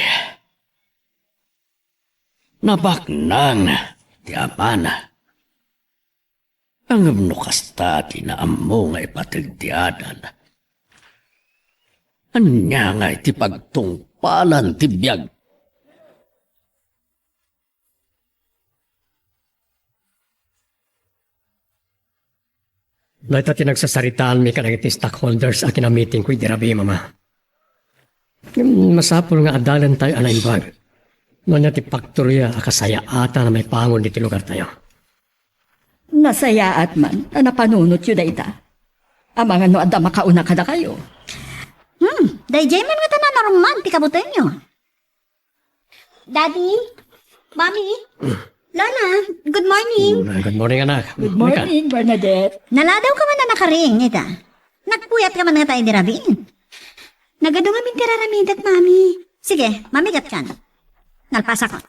nabaknang ti amana. Ngem no kasta ti naammo nga ipateg ti adal, ania ngay ti pagtungpalan ti biag? Dayta ti nagsasaritaanmi kadagiti stockholders a kinamitingko idi rabii, Mama. Ngem masapul nga adalentayo a naimbag no ania ti paktoria a kasayaatan a maipangon ditoy lugartayo. Nasayaat man a napanunotyo dayta. Amangan no adda makauna kadakayo. Hmm, daydiay man ngata a naruman ti kabutenyo. Daddy? Mommy? Lola, good morning. Good morning, anak. Good morning, Bernadette. Naladaw ka man a nakaring, ita. Nagpuyat ka man ngata idi rabiin. Nagadu ngamin ti raramidak, Mami. Sige, mamigat kan. Nalpasak.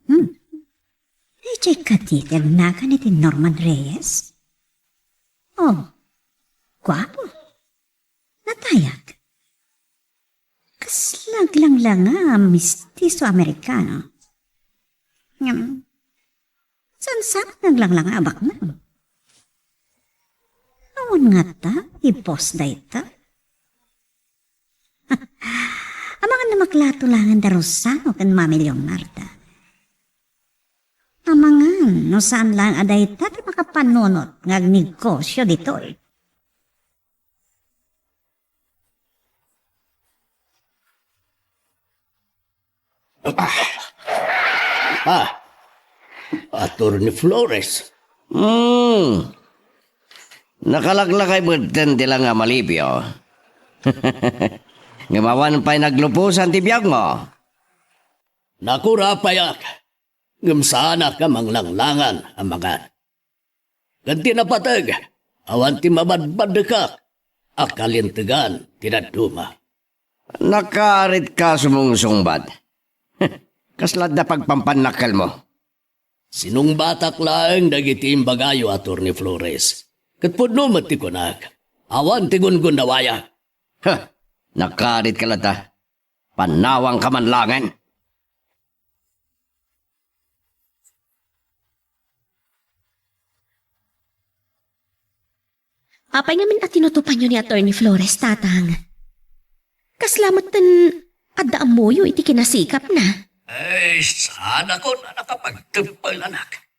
Hmm. Idiay kadi ti agnagan iti Norman Reyes? Oh, guapo. Natayag. Kasla aglanglanga a mestizo Amerikano. Ngem, saan sa aglanglanga a baknang? Awan ngata, ibos dayta. Amangan no maklato laeng da Rosano ken Mami Leonarda. Amangan no saan laeng a dayta ti makapanunot nga agnegosio ditoy. Ah, Attorney Flores. Hmm. Nakalaklakay metten ti langa, Alipio. Ngem awan pay nagluposan ti biagmo. Nakurapayak, ngem saanak a manglanglangan, amangan. Ken ti napateg, awan ti mabadbaddekak a kalintegan ti dadduma. Nakaritka sumungsungbat. Kasla adda pagpampannakkelmo? Sinungbatak laeng dagiti imbagayo, Attorney Flores. Ket pudno met ti kunak. Awan ti gungunnawayak. Ha! Nakaritka latta. Pannawangka man laengen. Apay ngamin a tinutupanyo ni Attorney Flores, Tatang? Kasla metten adda ammoyo iti kinasikapna. Ay, saan ako na nakapagteppel, anak.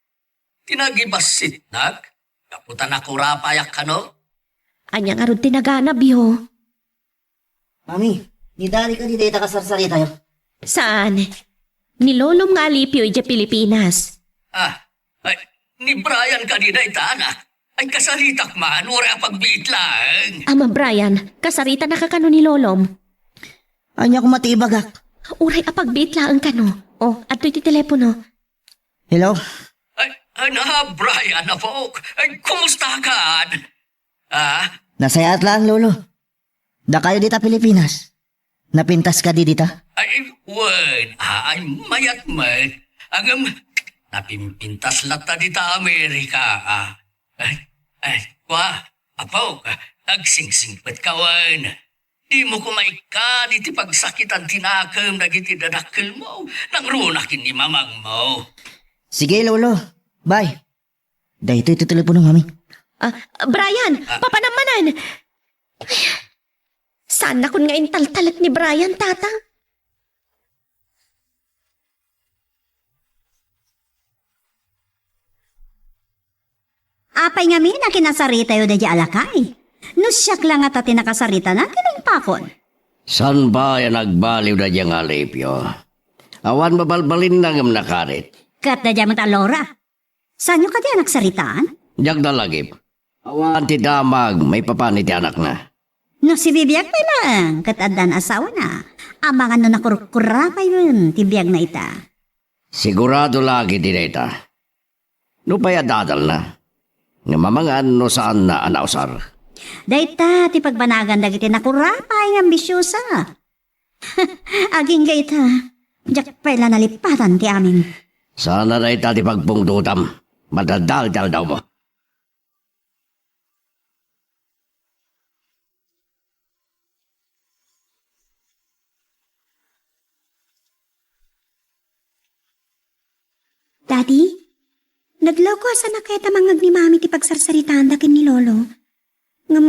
Ti nagibassitnak, gapu ta nakurapayak kano. Ania ngarud ti naganabyo? Mami, ni Daddy kadi dayta kasarsaritayo? Saan? Ni Lolom nga Alipio idiay Pilipinas. Ah, ay, ni Brian kadi dayta, anak? Ay, kasaritak man, uray apagbiit laeng. Ama Brian, kasaritanaka kano ni Lolom? Ania koma ti ibagak? Uray apagbiit laeng kano. O, adtoy ti telepono. Hello? Ay, ay, na, Brian, apok. Ay, kumusta ka? Ah? Nasayaat laeng, Lolo. Dakayo dita Pilipinas. Napintas kadi dita? Ay, wen, ay, mayat met. Ngem, napimpintas latta dita Amerika, ah. Ay, ay, kwa, apok, agsingsingpet ka wen. Dimo koma ikkad iti pagsakitan ti nakem dagiti dadakkelmo, nangruna ken ni mamangmo. Sige, Lolo. Bye. Daytoy ti telepono, Mami. Ah, Brian, ah, papanam manen. Ay, saannakon nga intaltalek ni Brian, Tatang. Apay ngamin a kinasaritayo daydiay a lakay? No siak la ngata ti nakasaritana, ti naimpakon. Saan pay a nagbaliw daydiay nga Alipio? Awan mabalbalinna ngem nakarit. Ket daydiay met a Laura. Saanyo kadi a nagsaritaan? Diak nalagip. Awan ti damag maipapan iti anakna. No sibibiag pay laeng ket addan asawana, amangan no nakurkurapaywen ti biagna ita. Sigurado la iti dayta. Nupay adda adalna, ngem amangan no saanna a nausar. Dayta ti pagbanagan dagiti nakurapay nga ambisiosa. Agingga ita, diak pay la nalipatan ti amin. Saan a dayta ti pagpungtotam. Madadal ti aldawmo. Daddy, nadlaw ko a saan a kayat a mangngeg ni Mami ti pagsarsaritaanda ken ni Lolo. Ngem,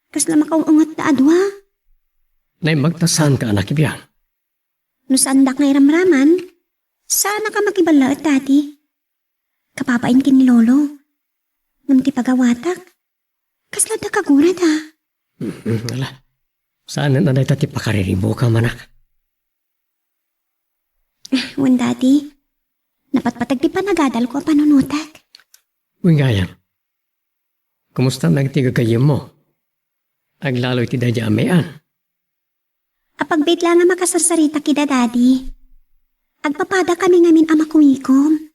kasla makaung-unget ta a dua. Naimbag ta saanka a nakibiang. No saandak nga iramraman, saanak a makiballaet, Daddy. Kababain ken ni Lolo. Ngem ti pagawatak, kasla adda kagurada. Mhm, ala. Saanen a dayta ti pakariribukam, anak. Ah, wen, Daddy. Napatpateg ti panagadalko a panunotek. Wen gayam. Kumusta dagiti gagayyemmo? Aglalo iti daydi a May-an. Apagbiit la nga makasarsarita kida, Daddy. Agpapadakami ngamin a makumikom.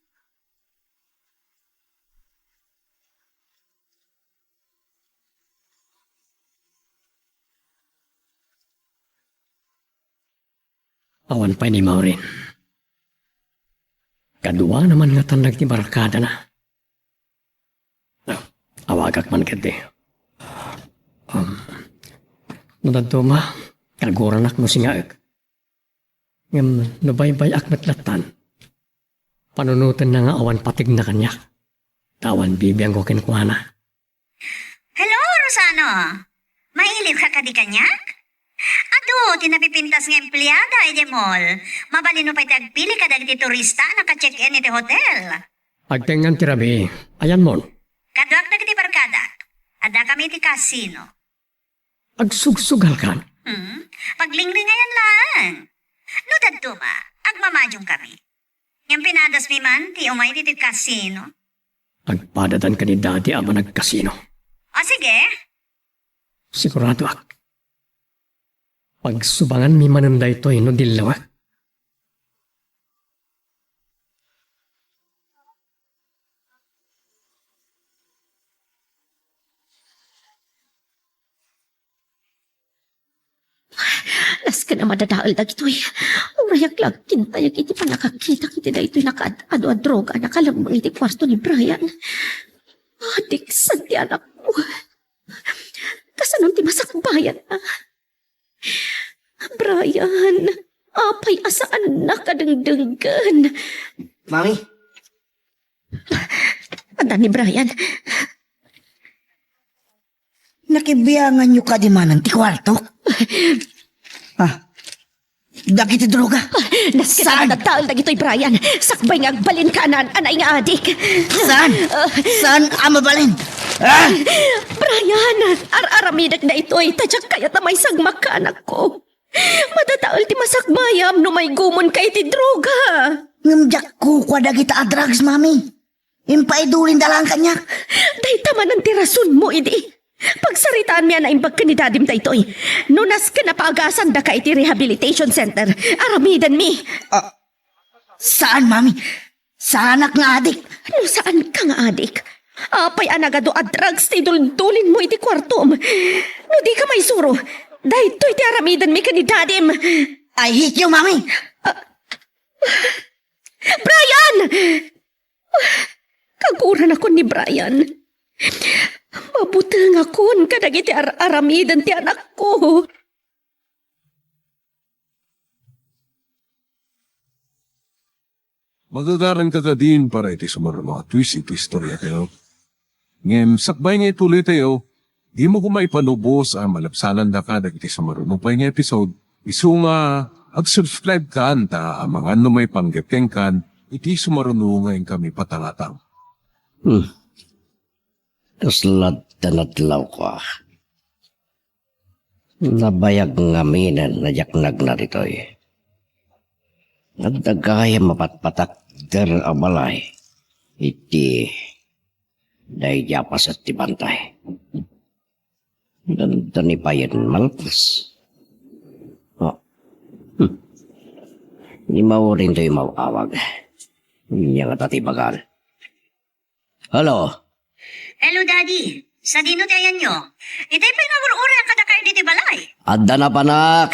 Awan pay ni Maureen. Kaduana man ngatan dagiti barkadana. Ah, awagak man ketdi. Um, no dadduma, kaguranak no singaek. Ngem no baybay-ak met lattan, panunotenna nga awan patigna kaniak. Ta awan bibiangko kenkuana. Hello, Rosano! Mailiwka kadi kaniak? Adu ti napipintas nga empleada idiay mall. Mabalinmo pay ti agpili kadagiti turista a naka-check-in iti hotel. Agtengngan ti rabii. Ayanmon? Kaduak dagiti barkadak. Addakami iti casino. Agsugsugalkan? Hmm? Paglingringayan laeng. No dadduma, agmamadiongkami. Ngem pinadasmi man ti umay ditoy casino. Agpadadanka ni Daddy a managkasino. O, sige. Siguradoak. Pagsubanganmi manen daytoy no dillawek. Nasken a madadael dagitoy. Urayak la agkintayek iti pannakakitak iti daytoy nakaad-adu a droga a nakalemmeng iti kuarto ni Brian. Adik, saan ti anakko? Kasano ti masakbayanna? Brian, apay a saannak a dengdenggen? Mami? Adda ni Brian. Nakibianganyo kadi manen ti kuarto? Ah, dagiti droga? Nasken a madadael dagitoy, Brian. Sakbay nga agbalinka a naan-anay nga adik. Saan? Ah. Saan a mabalin? Ah! Brian, ar-aramidek daytoy, ta diak kayat a maisagmakka, anakko. Madadael ti masakbayam no maigumonka iti droga. Ngem diak kukua dagita a drugs, Mami. Impaidulinda laeng kaniak. Dayta manen ti rasonmo idi. Pagsaritaanmi a naimbag ken ni Dadim daytoy. No nasken a paagasandaka iti rehabilitation center, aramidenmi. Ah, saan, Mami. Saanak nga adik. No saanka nga adik, apay a nagadu a drugs ti iduldulinmo iti kuartom? No dika maisuro, daytoy ti aramidenmi ken ni Dadim. I hate you, Mami! Ah, Brian! Kaguranakon ni Brian. Mabutengakon kadagiti ar-aramiden ti anakko. Magagaranka kadin para iti sumaruno a twist iti istoriatayo. Ngem sakbay nga ituloytayo, dimo koma ipanubos a malabsanandaka dagiti sumaruno pay nga episode. Isu nga agsubscribe kan ta amangan no maipanggep kenkan iti sumaruno nga inkami patangatang. Hmm. Kasla ti nadlawko. Nabayag ngaminen a diak nagna ditoy. Adda gayam a patpatakder a balay iti daydi a paset ti bantay. Adda ni Payen malpas. Oh. Hmm. Ni Maureen toy maw-awag. Ania ngata ti ibagan? Hello? Hello, Daddy. Sadino ti ayanyo? Itay pay nga ur-urayak kadakayo ditoy balay. Adda napanak.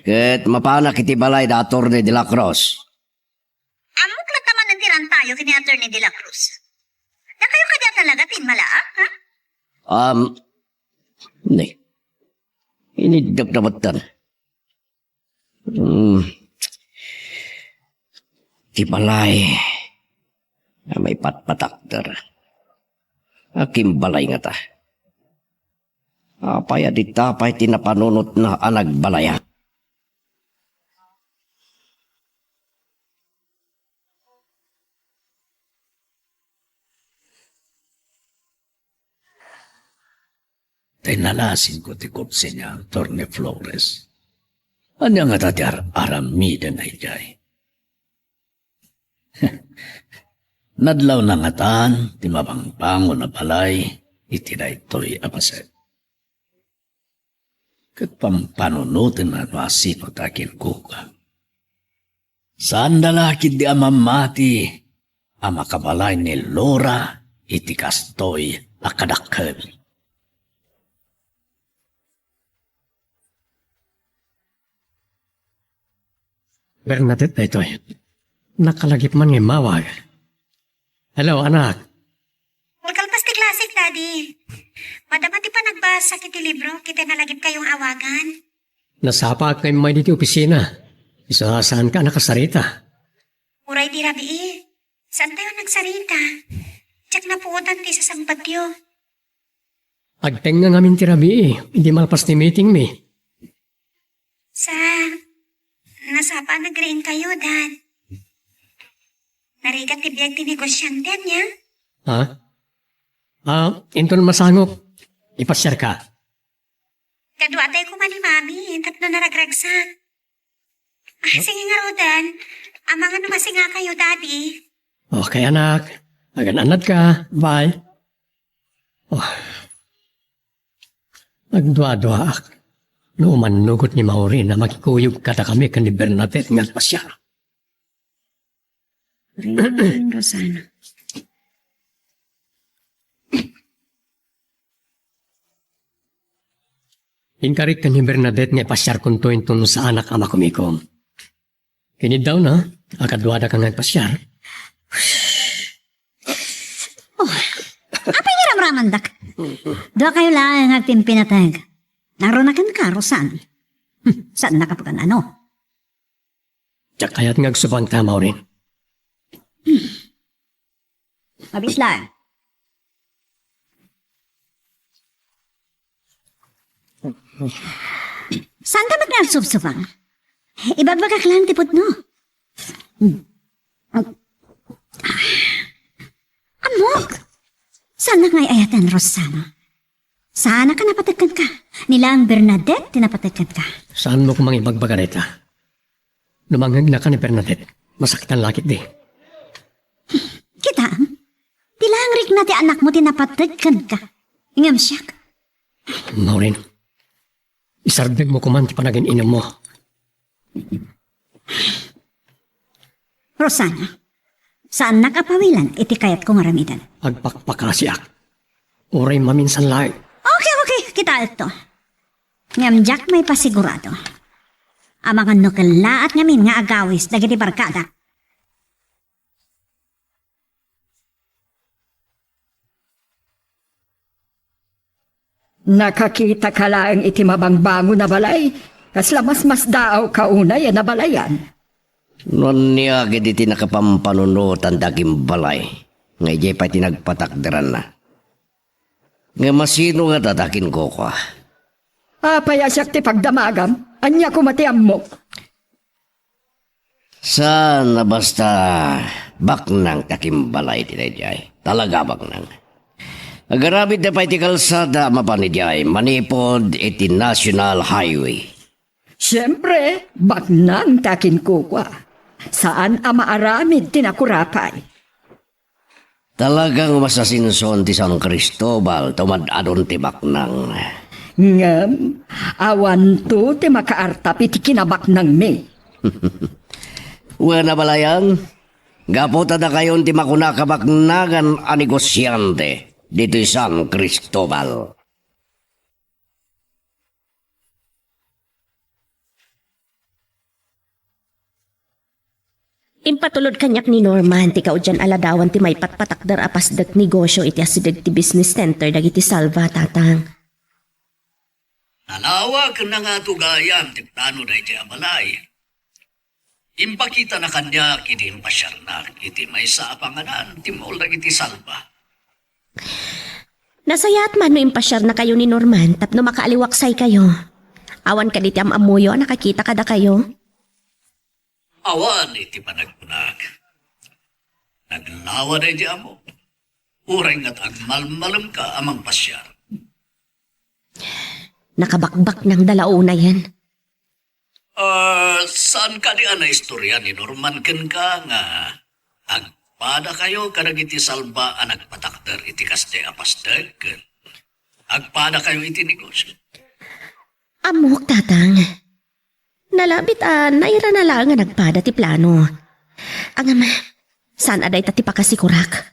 Ket mapanak iti balay da Attorney de la Cruz. Ammok latta manen ti rantayo ken ni Attorney de la Cruz. Dakayo kadi a talaga ti immalaak, ha? Um, ni. Iniddek na metten. Hmm. Ti balay a maipatpatakder. Akimbalay ngata. Apay a dita pay ti napanunotna a nagbalaya? Tay nalasinko ti kotse ni Attorney Flores. Ania ngata ti ar-aramidena idiay? Nadlawna ngatan ti mabangbangon a balay iti daytoy a paset. Ket pampanunotenna no asino ti akinkukua. Saanda la ketdi a mammati a makabalay ni Laura iti kastoy a kadakkel. Bernadette daytoy. Nakalagip man nga immawag. Hello, anak. Makalpas ti klasik, Daddy. Madama ti panagbasak iti libro, ket nalagipkayo nga awagan. Nasapaak nga immay ditoy opisina. Isu a saanka a nakasarita. Uray ti rabii. Saantayo nagsarita. Diak napuotan ti isasangpetyo. Agtengnga ngamin ti rabii, idi malpas ti meetingmi. Sa, nasapa a nagriingkayo, Dad. Narigat ti biag ti negosiante, ania? Ha? Ah, inton masango, ipasiarka. Kaduatay koma ni Mami, tapno naragragsak. Ah, sige ngaruden. Amangan no masingakayo, Daddy. Okay, anak. Agan-annadka. Bye. Oh. Nagduaduaak no umannugot ni Maureen a makikuyog kadakami ken ni Bernadette nga agpasiar. Rosana. Inkarik ken ni Bernadette nga ipasiarkonto inton saanak a makumikom. Kiniddawna, a kaduadaka nga agpasiar. Oh, apay nga ramramandak? Duakayo laeng nga agpimpinateg. Naruna kenka, Rosan. Hmm, saannaka pagkan-ano? Diak kayat nga agsubangta, Maureen. Mabislan. Saanta met nga agsubsubang? Ibagbagak laeng ti pudno. Ammok! Saannak nga ay-ayaten, Rosana. Saannak a napateg kenka. Ni laeng Bernadette ti napateg kenka. Saanmo koma nga ibagbaga dayta? No mangngegna ka ni Bernadette, masakitan la ketdi. Kitaem, ti laeng rikna ti anakmo ti napateg kenka. Ngem siak? Maureen, isardengmo koman ti panagin-inummo. Rosana, saannak a pawilen iti kayatko nga aramiden. Agpakpakasiak. Uray maminsan laeng. Okay, okay, kitaekto. Ngem diak maipasigurado. Amangan no kellaat ngamin nga agawis dagiti barkadak. Nakakitaka laeng iti mabangbangon a balay, kasla masmasdaawka unay a nabalayan. No ania ketdi ti nakapampanunotan ti akimbalay, nga idiay pay ti nagpatakderanna. Ngem asino ngata ti akinkukua? Apay a siak ti pagdamagam? Ania koma ti ammok? Saan a basta baknang ti akimbalay ti daydiay. Talaga baknang. Agaramidda pay ti kalsada a mapan idiay manipud iti National Highway. Siempre, baknang ti akinkukua. Saan a maaramid ti nakurapay. Talagang masasinson ti San Cristobal ta umad-adon ti baknang. Ngem, awanto ti makaartap iti kinabaknangmi. Wen a balayang, gapu ta dakayon ti makuna a kabaknangan a negosiante ditoy San Cristobal. Impatulod kaniak ni Norman ti kaudian a ladawan ti maipatpatakder a pasdek negosio iti asideg ti business center dagiti Salva, Tatang. Nalawa ken nangatugayam ti plano daydiay a balay. Impakitana kaniak idi impasiarnak iti maysa a panganan ti mall dagiti Salva. Nasayaat man no impasiarnakayo ni Norman tapno makaaliwaksaykayo. Awan kadi ti am-ammoyo a nakakita kadakayo? Awan iti panagkunak. Naglawa daydi amok. Uray ngata agmalmalemka a mangpasiar. Nakabakbaknangda la unayen. Ah, saan kadi a naistorya ni Norman kenka nga agpadakayo kadagiti Salva a nagpatakder iti kasdiay a pasdek ken Agpadakayo iti negosyo. Ammok, Tatang. Nalabit a nairana laeng nga nagpada ti plano. Ngem, saan a dayta ti pakasigurak?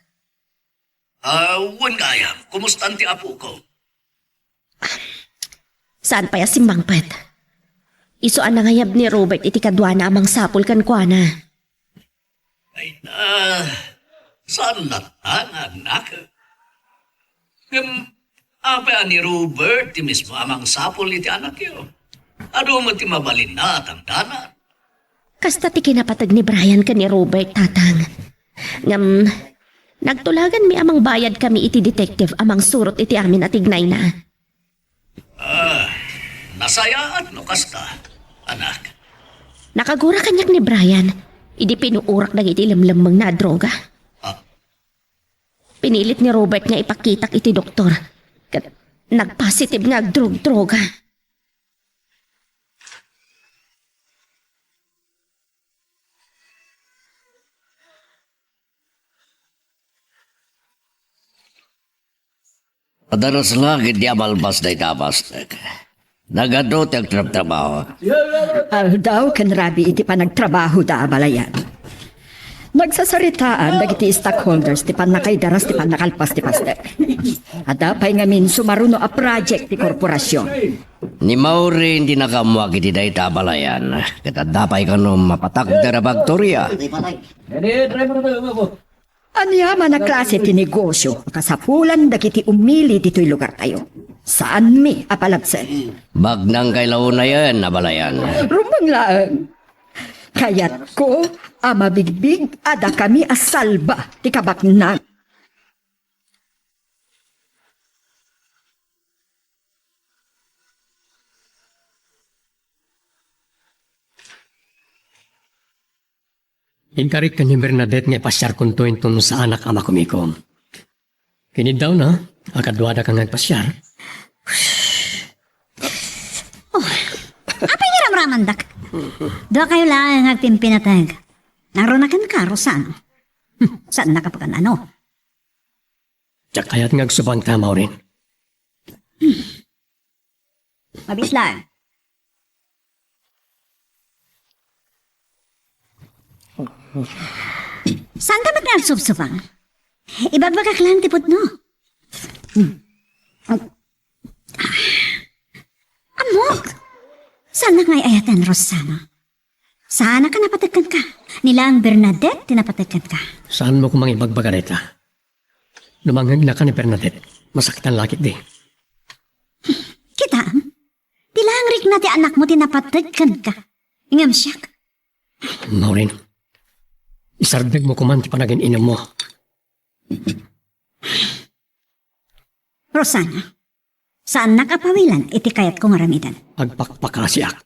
Ah, wen gayam, kumustan ti apoko? Saan pay a simmangpet? Isu a nangayab ni Robert iti kaduana a mangsapul kenkuana. Ay na, saan latta nga agnakem? Ngem, apay a ni Robert ti mismo a mangsapul iti anakyo? Adu met ti mabalinna a tangdanan. Kasta ti kinapateg ni Brian ken ni Robert, Tatang. Ngem, nagtulaganmi a mangbayad kami iti detective a mangsurot iti amin a tignayna. Ah, nasayaat no kasta, anak. Nakagura kaniak ni Brian, idi pinuorak dagiti lemlemmengna a droga. Ah. Pinilit ni Robert nga ipakitak iti doktor, ket nagpositive nga agdrugdroga. Padaras la ket di a malpas dayta a pastek. Nagadu ti agtrabtrabaho. Aldaw ken rabii iti panagtrabahoda a balayan. Nagsasaritaan dagiti stockholders ti pannakaidaras ti pannakalpas ti pastek. Adda pay ngamin sumaruno a project ti korporasion. Ni Maureen ti nakaammuak iti dayta a balayan, ket adda pay kano mapatakder a faktoria. Ania man a klase ti negosio a kasapulan dagiti umili ditoy lugartayo? Saanmi a palabsen. Bagnang kay la unayen a balayan. Rumbeng laeng. Kayatko a mabigbig a dakami a salba ti kabagnang. Inkarik ken ni Bernadette nga ipasiarkonto inton saanak a makumikom. Kiniddawna a kaduadaka nga agpasiar. Oh, apay nga ramramandak? Duakayo laeng nga agpimpinateg. Nangruna kenka, Rosana. Hmm, saannaka pagkan-ano? Diak kayat nga agsubangka, Maureen. Mabitla. Saanka met nga agsubsubang? Ibagbagak laeng ti pudno. Ammok! Saannak nga ay-ayaten, Rosana? Saanak a napateg kenka. Ni laeng Bernadette ti napateg kenka. Saanmo koma nga ibagbaga dayta? No mangngegnaka ni Bernadette, masakitan la ketdi. Kitaem? Ti laeng rikna ti anakmo ti napateg kenka. Ngem siak? Maureen, isardegmo koman ti panagin-inummo. Rosana, saannak a pawilan iti kayatko nga aramiden. Agpakpakasiak.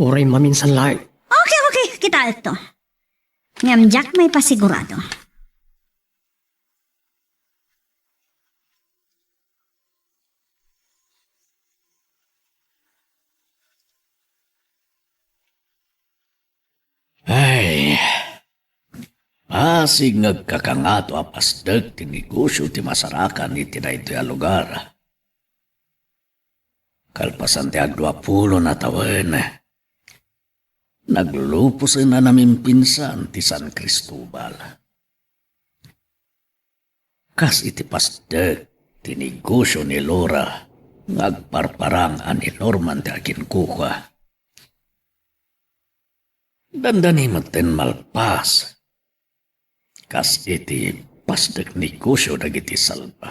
Uray maminsan laeng. Okay, okay, kitaekto. Ngem diak maipasigurado. Ay, basig nga agkakangato a pasdek ti negosio ti masarakan iti daytoy a lugar. Kalpasan ti agduapulo a tawen, nagluluposen a namimpinsan ti San Cristobal. Kas iti pasdek ti negosio ni Laura nga agparparang a ni Norman ti aginkukua. Dandani metten malpas, kas iti pasdek negosio dagiti Salva.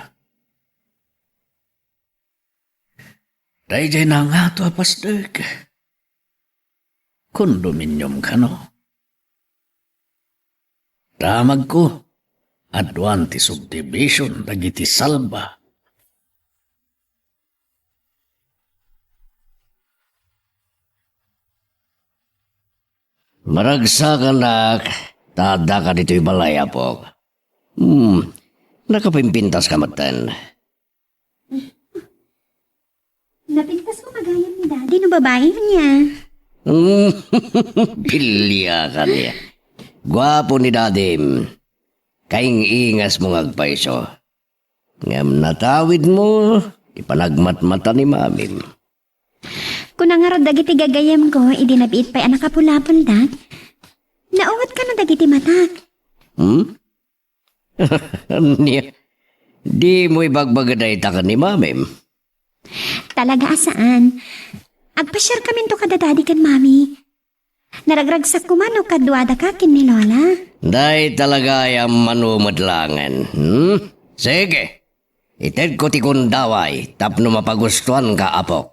Daydiay nangato a pasdek. Condominium kano? Damagko, aduan ti subdivision dagiti Salva. Maragsakanak, ta addaka ditoy balay, apok. Hmm, nakapimpintaska metten. Napintas ko gayam ni Daddy no babae niya. Hmm, piliaka niya. Guapo ni Dadim. Kaing-ingasmo nga agpayso. Ngem natawidmo ti panagmatmata ni Mamim. Kuna ngarud dagiti gagayyemko idi nabiit pay a nakapulapuldak, naungot kano dagiti matak. Hmm? Ania, dimo ibagbaga dayta ken ni Mamim? Talaga a saan. Agpasiarkaminto kada Daddy ken Mami. Naragragsak koma no kaduadaka ken ni Lola. Dayta la gayam mano met laengen. Hmm? Sige. Itedko ti gundaway tapno mapagustuanka, apok.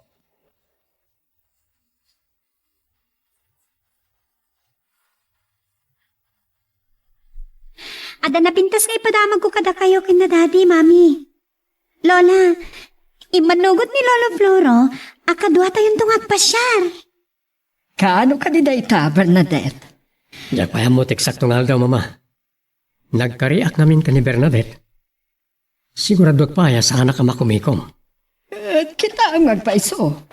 Adda napintas nga ipadamagko kadakayo ken ni Daddy, Mami. Lola, immanugot ni Lolo Floro a kaduatayonto nga agpasiar. Kaano kadi dayta, Bernadette? Diak pay ammo ti eksakto nga aldaw, Mama. Nagkariak ngamin ken ni Bernadette. Siguradoak pay a saanak a makumikom. Et kitaem nga agpayso.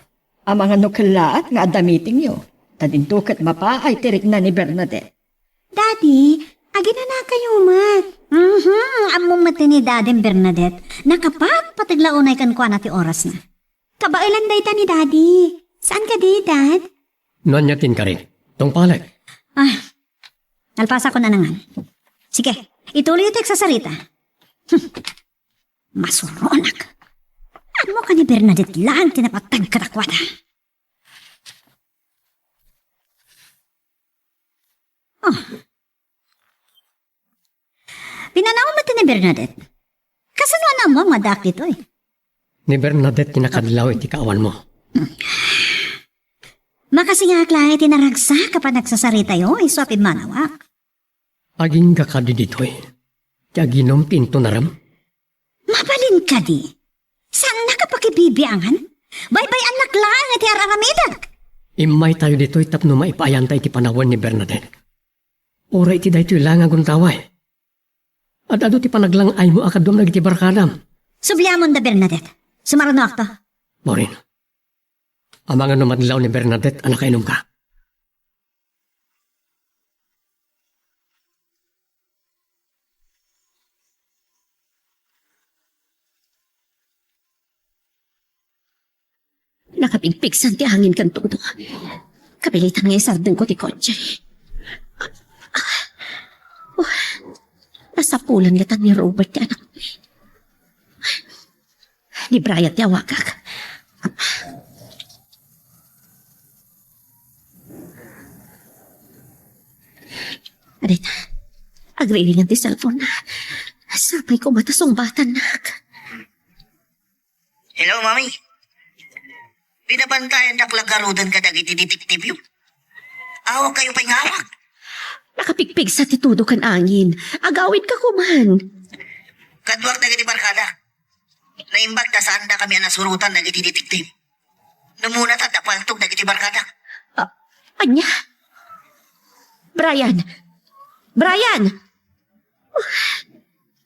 Amangan no kellaat nga adda meetingyo. Ta dinto ket mapaay ti rikna ni Bernadette. Daddy, aginanakayo met. Mhm, ammom met ni Daddy, Bernadette. Nakapatpateg la unay kenkuana ti orasna. Kabaelan dayta ni Daddy. Saan kadi, Dad? No ania ti inkari? Tungpalek. Ah, nalpasakon a nangan. Sige, ituloy ti agsasarita. Hmm. Masuronak. Ammok a ni Bernadette laeng ti napateg kadakuada. Oh. Pinanaw met ni Bernadette. Kasano a naammo nga addaak ditoy? Ni Bernadette ti nakadlaw iti kaawanmo. Makasingak laeng iti naragsak a panagsasaritayo, isu a pimmanawak. Agingga kadi ditoy ti aginum ti intunarem? Mabalin kadi? Saannak a pakibibiangan? Baybay-annak laeng iti ar-aramidek. Immaytayo ditoy tapno maipaayanta iti panawen ni Bernadette. Uray iti daytoy laeng a gundaway. Ad-adu ti panaglang-aymo a kaduam dagiti barkadam. Subliamon da Bernadette. Sumarunoakto. Maureen. Amangan no madlaw ni Bernadette a nakainumka. Nakapigpigsa ti angin ken tudo. Kapilitan nga isardengko ti kotse. Oh, nasapulan ngata ni Robert ti anakmi. Ni Brian ti awagak. Adita, agriringan ti cellphone na. Sapay koma ta sungbatannak. Hello, Mami. Binabantayandak la garuden kadagiti detektibo. Awagkayo pay nga awag. Nakapigpigsa ti tudo ken angin. Agawidka koman. Kaduak dagiti barkada. Naimbag ta saandakami a nasurotan dagiti detektibo. Namuna ta adda paltog dagiti barkada. Ah, ania? Brian! Brian!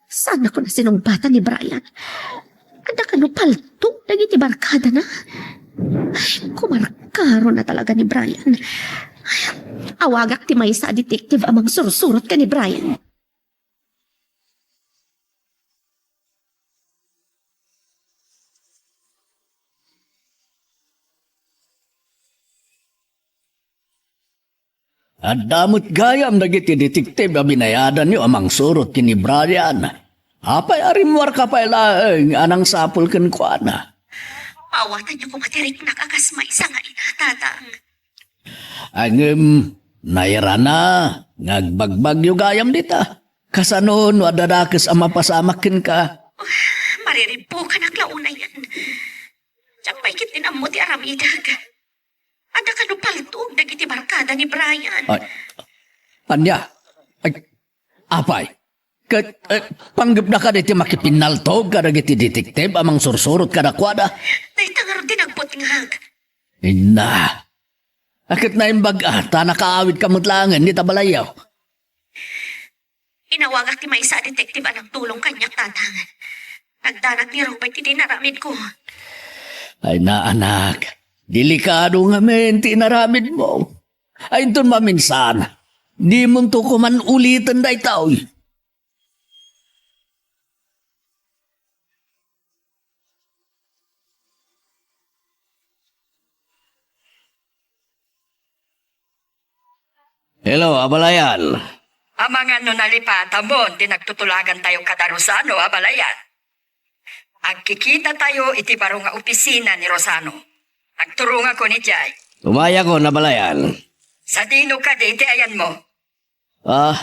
Saannakon a sinungbatan ni Brian. Adda kano paltog dagiti barkadana? Ay, kumarkarona talaga ni Brian. Awagak ti maysa a detective a mangsursurot ken ni Brian. Adda met gayam dagiti detektibo a binayadanyo a mangsurot ken ni Brian. Apay a rimmuarka pay laeng a nangsapul kenkuana? Awatanyo koma ti riknak a kas maysa nga ina, Tatang. Ngem, nairana nga agbagbagyo gayam dita. Kasano no adda dakes a mapasamak kenka? Mariribbukanak la unayen. Diak pay ketdin ammo ti aramidek. Adda kano paltog dagiti barkada ni Brian. Ay, ania? Ay, apay? Ket, eh, panggepna kadi ti makipinnaltog kadagiti detektibo a mangsursurot kadakuada? Dayta ngarud ti nagbutngak. Inna. A ket naimbag-a, ta nakaawidka met laengen dita balayyo. Inawagak ti maysa a detective a nagtulong kaniak, Tatang. Nagdanag ni Robert iti inaramidko. Ay, naanak, delikado ngamin ti inaramidmo. Ay, inton maminsan, dimonto koman uliten daytoy. Hello, abalayan. Amangan no nalipatamon ti nagtutulagantayo kada Rosano, abalayan. Agkikitatayo iti baro nga opisina ni Rosano. Agturongakon idiay. Umayakon, abalayan. Sadino kadi ti ayanmo? Ah,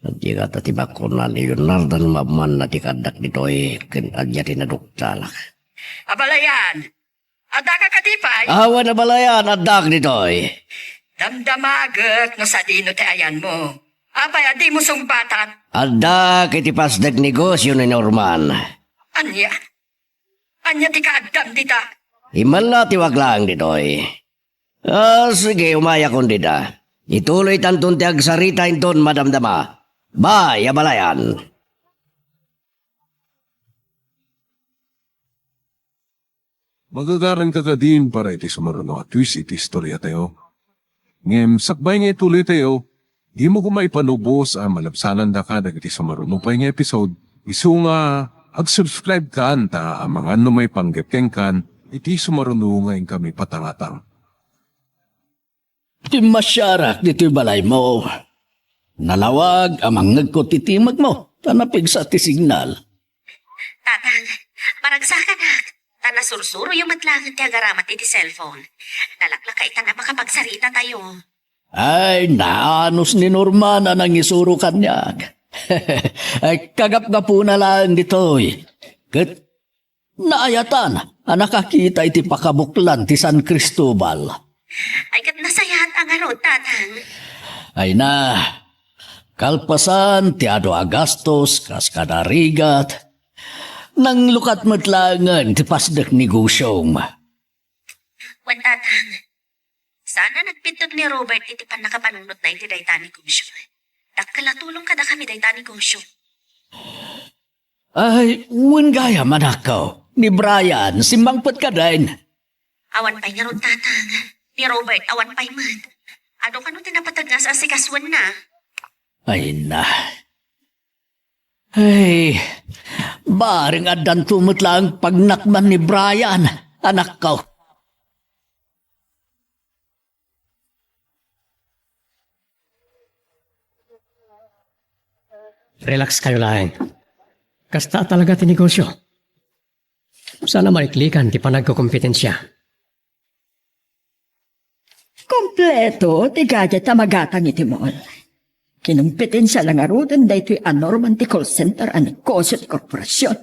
adda kadi ti bakuna ni Leonardo no mamanna ti kaaddak ditoy ken adda ti naduktalak. Abalayan, addaka kadi pay? Awan, abalayan, addak ditoy. Damdamagek no sadino ti ayanmo. Apay a dimo sungbatan? Addak iti pasdek negosio ni Norman. Ania? Ania ti kaaddam dita? Immallatiwak laeng ditoy. Ah, sige, umayakon dida. Ituloytanton ti agsarita inton madamdama. Bye, abalayan. Magagaranka kadin para iti sumaruno a twist iti istoriatayo. Ngem sakbay nga ituloytayo, dimo koma ipanubos a malabsanandaka dagiti sumaruno pay nga episode, isu nga ag-subscribe kan ta amangan no maipanggep kenkan iti sumaruno nga inkami patangatang. Timmasiarak ditoy balaymo. Nalawag a mangngegko ti timekmo, ta napigsa ti signal. Tatang, maragsakanak, ta nasursuroyo met laeng ti agaramat iti cellphone. Nalaklaka itan a makapagsaritatayo. Ay, naanus ni Norman a nangisuro kaniak. Ay, kagapgapuna laeng ditoy. Ket naayatan a nakakita iti pakabuklan ti San Cristobal. Ay, ket nasayaat a ngarud, Tatang. Ay na, kalpasan ti adu a gastos kas kada rigat, nanglukat met laengen ti pasdek negosiom. Wen, Tatang, saan a nagbiddut ni Robert iti pannakapanunotna iti dayta a negosio. Dakkel a tulong kadakami dayta a negosio. Ay, wen gayam, anakko. Ni Brian, simmangpet kadin. Awan pay ngarud, Tatang. Ni Robert, awan pay met. Adu kano ti napateg nga asikasuenna? Ay na. Ay, bareng addanto met laeng pagnakman ni Brian, anakko. Relax kayo laeng. Kasta talaga ti negosyo. Saan a maiklikan ti panagkokompetensya. Kompleto ti gadget a magatang iti mall. Kinumpetensia la ngaruden daytoy a Norman ti call center a negosyo ti korporasion.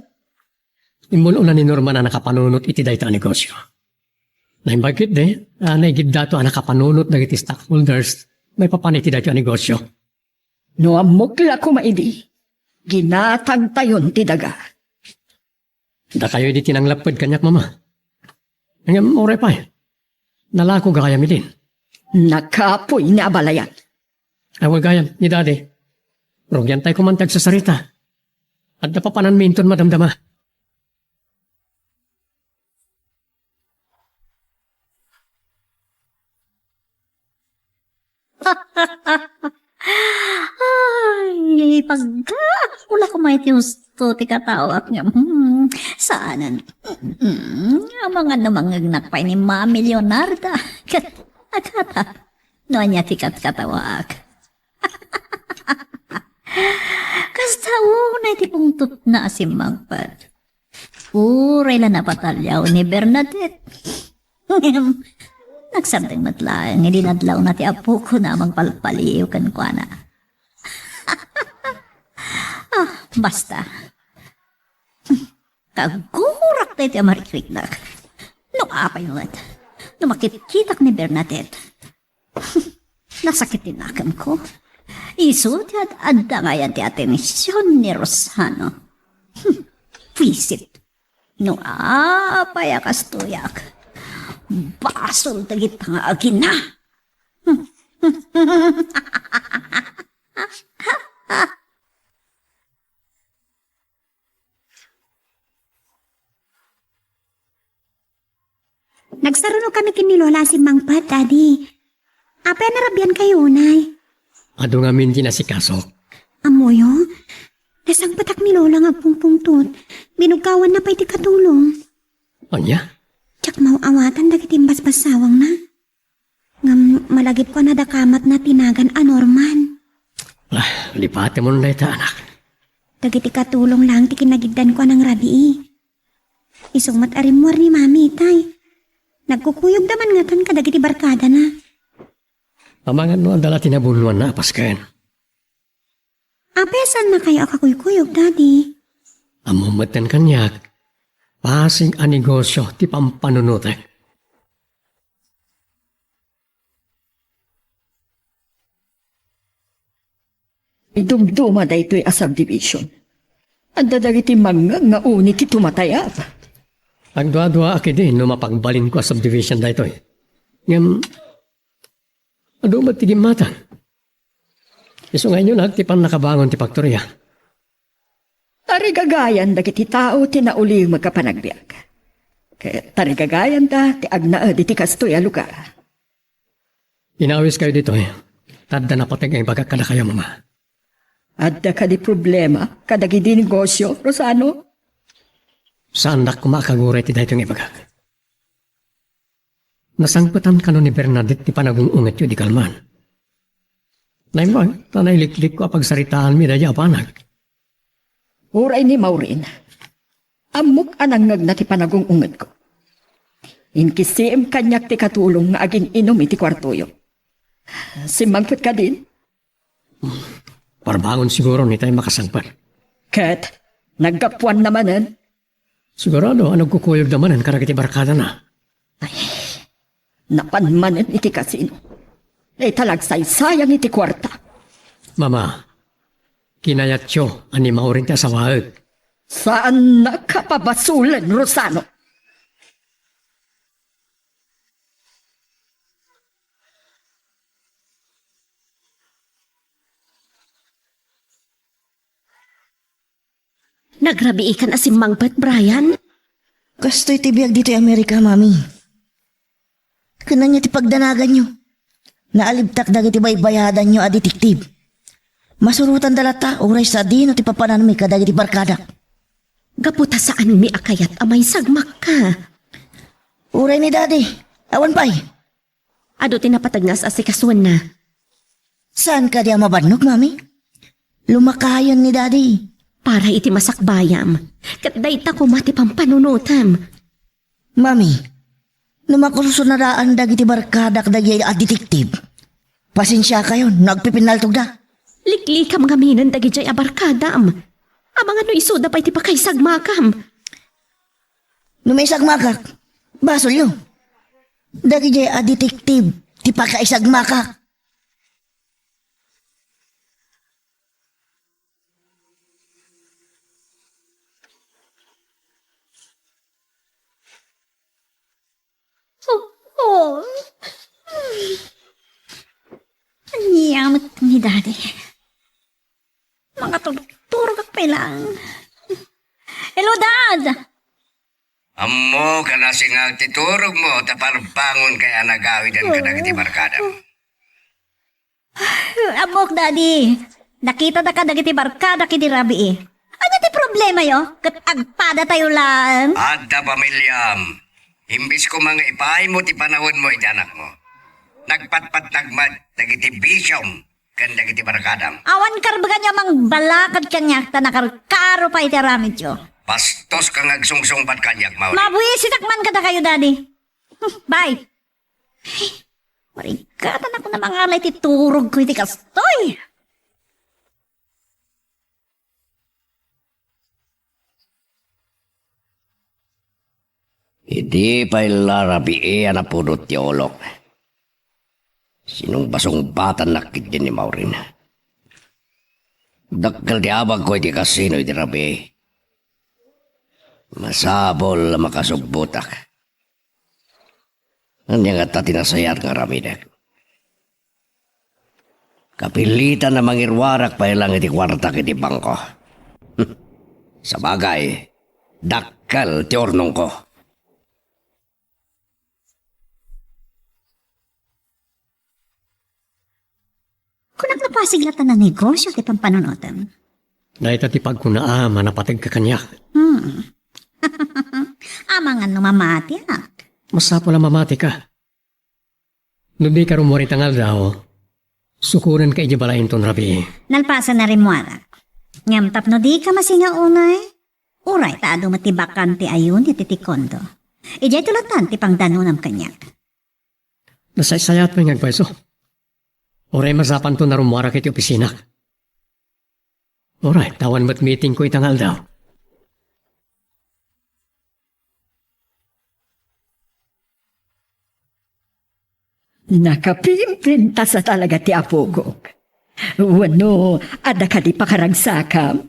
Immul-ona ni Norman a nakapanunot iti dayta a negosyo. Naimbag ketdi a naigiddato a nakapanunot dagiti stockholders maipapan iti daytoy a negosyo. No ammok la koma idi, ginatangtayon ti daga. Dakayo idi ti nanglapped kaniak, Mama. Ngem uray pay, nalako gayam idin. Nakapuy nga abalayan. Awan gayam, ni Daddy. Rugiantay koman ti agsasarita. Adda papananmi inton madamdama. Ay, paggaak, wala ko may ti husto ti katawak nga, hmm, saanan. Hmm, amangan no mangngegnak pay ni Mami Leonarda. Kat-, agata, no ania ti katkatawak. Kasta unay ti pungtotna a simmangpet. Uray la napataliaw ni Bernadette. Ngem, nagsardeng met laeng idi nadlawna ti apokona a mangpalpaliw kenkuana. Ah, basta. Kagurak daytoy a marikriknak. No apay met, no makitkitak ni Bernadette, nasakit ti nakemko. Isu ti ad-adda ngayan ti atension ni Rosano. Hmm, pwisit. No apay a kastoyak, basol dagita nga agina. Nagsarunokami ken ni Lola a simmangpet, Daddy. Apay a narabiankayo unay? Adu ngamin ti nasikasok. Ammoyo? Nasangpetak ni Lola nga agpungpungtot. Binugkawanna pay ti katulong. Ania? Diak maaw-awatan dagiti imbasbassawangna. Ngem Malagipko a nadakamatna ti nagan a Norman. Ah, lipatemon dayta, anak. Dagiti katulong laeng ti kinagiddanko a nangrabii. Isu met a rimmuar ni Mami itay. Nagkukuyogda man ngatan kadagiti barkadana. Amangan no adda la ti nabunoanna a pasken. Apay a saannakayo a kakuykuyog, Daddy? Ammom metten kaniak, pasig a negosio ti pampanunotek. Idumduma daytoy a subdivision. Adda dagiti mangngeg nga uni ti tumatayab. Agduaduaak idi no mapagbalinko a subdivision daytoy. Ngem, adu met ti gimmatan. Isu nga inyonak ti pannakabangon ti faktoria. Tarigagayan dagiti tao ti naulimek a panagbiag. Ket tarigagayanda ti agnaed iti kastoy a lugar. Inawiskayo ditoy. Ta adda napateg nga ibagak kadakayo, Mama. Adda kadi problema kadagidi negosio, Rosano? Saandak koma a kaguray ti daytoy nga ibagak. Nasangpetan kano ni Bernadette ti panagung-ungetyo idi kalman. Naimbag, ta nailiklikko a pagsaritaanmi daydi a banag. Uray ni Maureen, ammok a nangngegna ti panagung-ungetko. Inkissim kaniak ti katulong nga agin-inum iti kuartoyo. Simmangpet kadin? Parbangon siguro ni tay makasangpet. Ket, naggapuanna manen? Sigurado a nagkukuyogda manen kadagiti barkadana. Ay, napan manen iti kasino. Dayta la agsaysayang iti kuarta. Mama, kinayatyo a ni Maureen ti asawaek. Saannak a pabasolen, Rosano. Nagrabiikan a simmangpet, Brian? Kastoy ti biag ditoy Amerika, Mami. Ken ania ti pagdanaganyo? Naalibtak dagiti baybayadanyo a detective. Masurotanda latta uray sadino ti papananmi kadagiti barkadak. Gapu ta saanmi a kayat a maisagmakka. Uray ni Daddy, awan pay. Adu ti napateg nga as-asikasuenna. Saan kadi a mabannog, Mami? Lumakayon ni Daddy. Para iti masakbayam. Ket dayta koma ti pampanunotem. Mami, no makursunadaan dagiti barkadak dagiti a detective, pasensiakayon no agpipinnaltogda. Liklikam ngaminen dagidiay a barkadam. Amangan no isuda pay ti pakaisagmakam. No maisagmakak, basolyo. Dagidiay a detective ti pakaisagmakak. Oh, oh. Ania met ni Daddy? Mangaturog-turogak pay laeng. Hello, Dad! Ammok a nasingag ti turogmo ta parbangonka a nagawiden kadagiti barkadam. Ammok, Daddy. Nakitada kadagiti barkadak idi rabii. Ania ti problemayo? Ket agpadatayo laeng? Adda pamiliam. Imbes koma nga ipaaymo ti panawenmo iti anakmo, nagpatpatnag met dagiti bisiom ken dagiti barkadam. Awan karbeganyo a mangbalakad kaniak ta nakarkaro pay ti aramidyo. Bastoska nga agsungsungbat kaniak, Maureen. Mabwisitak man kadakayo, Daddy. Bye. Marigatan ako na mangalay ti turogko iti kastoy. Idi pay la rabii a napudot ti ulok, sinungbasungbatannak ketdi ni Maureen. Dakkel ti abagko iti kasino idi rabii. Masapul a makasugbotak. Ania ngata ti nasayaat nga aramidek? Kapilitan a mangiruarak pay laeng iti kuartak iti bangko. Sabagay, dakkel ti urnongko. Kunak napasig latta a negosio ti pampanunotem. Dayta ti pagkunaam a napateg ka kaniak. Hmm. Amangan no mamatiak. Masapul a mamatika. No dika rummuar ita nga aldaw, sukonenka idiay balay inton rabii. Nalpasen a rimmuarak. Ngem tapno dika masinga unay, uray ta adu met ti bakante a unit iti kondo. Idiay tulatan ti pangdanonam kaniak. Nasaysayat pay nga agpayso. Uray masapanto a rummuarak iti opisinak. Uray, ta awan met meetingko ita nga aldaw. Nakapimpintas a talaga ti apokok. Wenno, adda kadi pakaragsakam?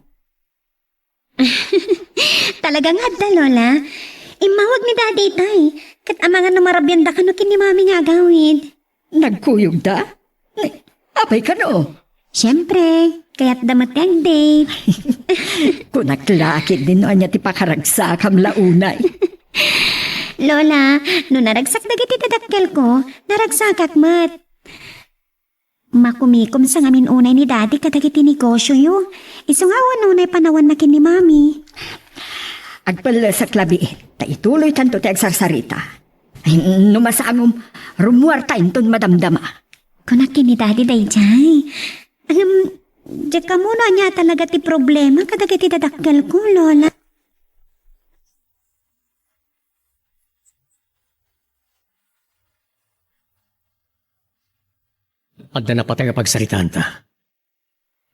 Talaga nga adda, Lola. Immawag ni Daddy itay. Ket amangan no marabiandaka no ken ni Mami nga agawid. Nagkuyogda? Apay kano? Siempre, kayatda met ti ag-date. Kunak la ketdi no ania ti pakaragsakam la unay. Lola, no naragsak dagiti dadakkelko, naragsakak met. Makumikom sa ngamin unay ni Daddy kadagiti negosioyo. Isu nga awan unay panawanna ken ni Mami. Agpellesek labi, ta ituloytanto ti agsarsarita. Ay, no masangom, rummuarta inton madamdama. Kunak ken ni Daddy daydiay. Ngem, diak ammo no ania talaga ti problema kadagiti dadakkelko, Lola. Adda napateg a pagsaritaanta.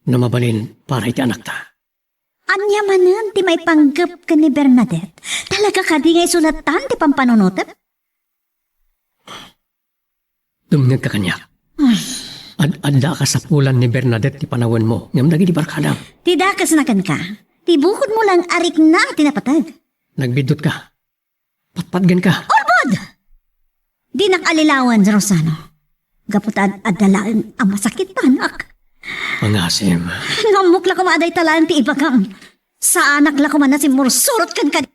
No mabalin, para iti anakta. Ania manen ti maipanggep ken ni Bernadette? Talaga kadi nga isu latta ti pampanunotem? Dumngegka kaniak. Ay. Ad-, adda a kasapulan ni Bernadette ti panawenmo, ngem dagiti barkadam. Ti dakesna kenka, ti bukodmo laeng a rikna ti napateg. Nagbiddutka. Patpatgenka. Ulbod! Dinak allilawen, Rosano. Gapu ta ad-, adda laeng a masakitanak. Pangasim. No ammok la koma a dayta laeng ti ibagam. Saanak la koma a simmursurot kenka.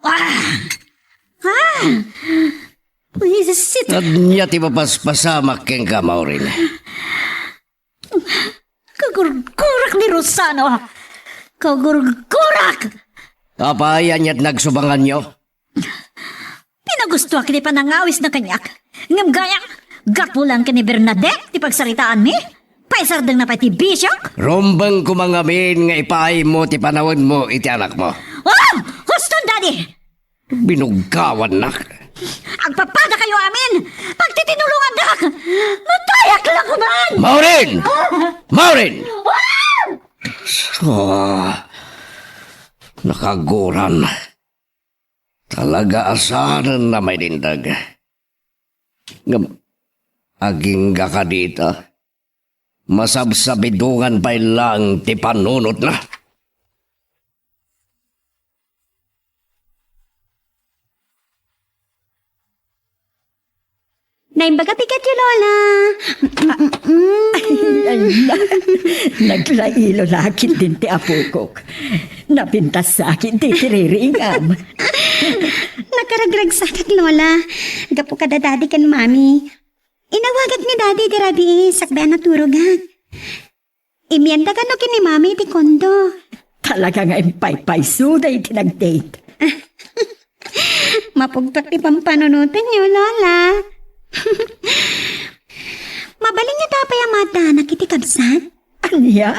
Ah! Ah! Buwisit. Ania ti mapaspasamak kenka, Maureen? Kagurgurak ni Rosano. Kagurgurak! Apay, aniat nagsubanganyo? Pinagustoak ti panangawisna kaniak. Ngem gayam, gapu laeng ken ni Bernadette ti pagsaritaanmi. Paisardengna pay ti bisiok. Rumbeng koma ngamin nga ipaaymo ti panawenmo iti anakmo. Oh! Huston, Daddy! Binuggawannak. Agpapadakayo amin! Pagtitinulongandak! Matayak la koma! Maureen! Ah! Maureen! Ah! Ah, nakaguran. Talaga a saanen a mailinteg. Ngem, agingga kadi ita, masabsabidongan pay laeng ti panunotna. Naimbag a bigatyo, Lola. Mm. Ay, na-, naglailo la ketdin ti apokok. Napintas sa akin ti tiriringam. Nakaragragsakak, Lola. Gapu kada Daddy ken Mami. Inawagak ni Daddy idi rabii, sakbay a naturogak. Immiendaka no ken ni Mami iti kondo. Talaga nga impaypayso daydi nag-date. Mapugtok ti pampanunotenyo, Lola. Mabalinyo ta pay a maaddanak iti kabsat? Ania?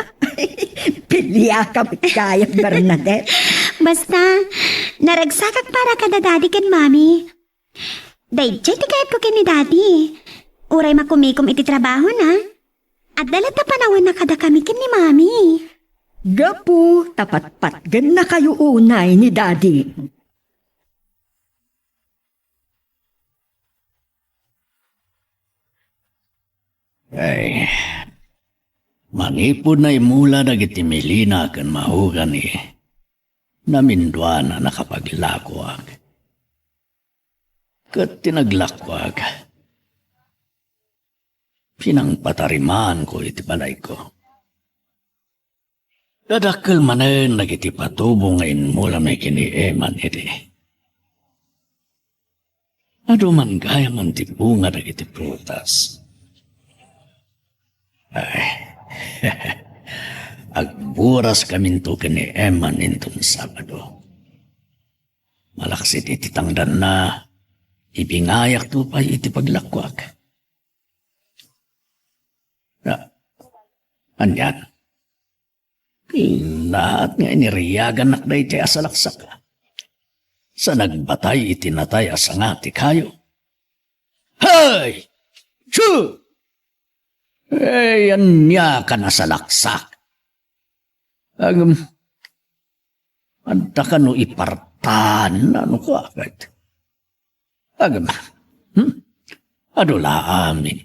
Piliakam gayam, Bernadette. Basta, naragsakak para kada Daddy ken Mami. Daydiay ti kayatko ken ni Daddy. Uray makumikom iti trabahona, adda latta panawanna kadakami ken ni Mami. Gapu ta patpatgennakayo unay ni Daddy. Ay, manipud naimula dagiti Melina ken Mahogany, naminduan a nakapaglakoak. Ket ti naglakoak, pinangpatarimaanko iti balayko. Dadakkel manen dagiti patubo nga immulami ken ni Eman idi. Adu man gayamen ti bunga dagiti prutas. Ay, Agburas kaminto ken ni Eman inton Sabado. Malaksid iti tangdanna, ibingayakto pay iti paglakuak. Ah, anian? Kinnaat nga iniriagannak daytoy a salaksak. Sa nagbatay iti natay a sanga ti kayo. Hay! Chu! Ay, ania ka nasalaksak? Agam, adda kano ipartan, ano ka, agad? Agam, hmm? Adu la amin.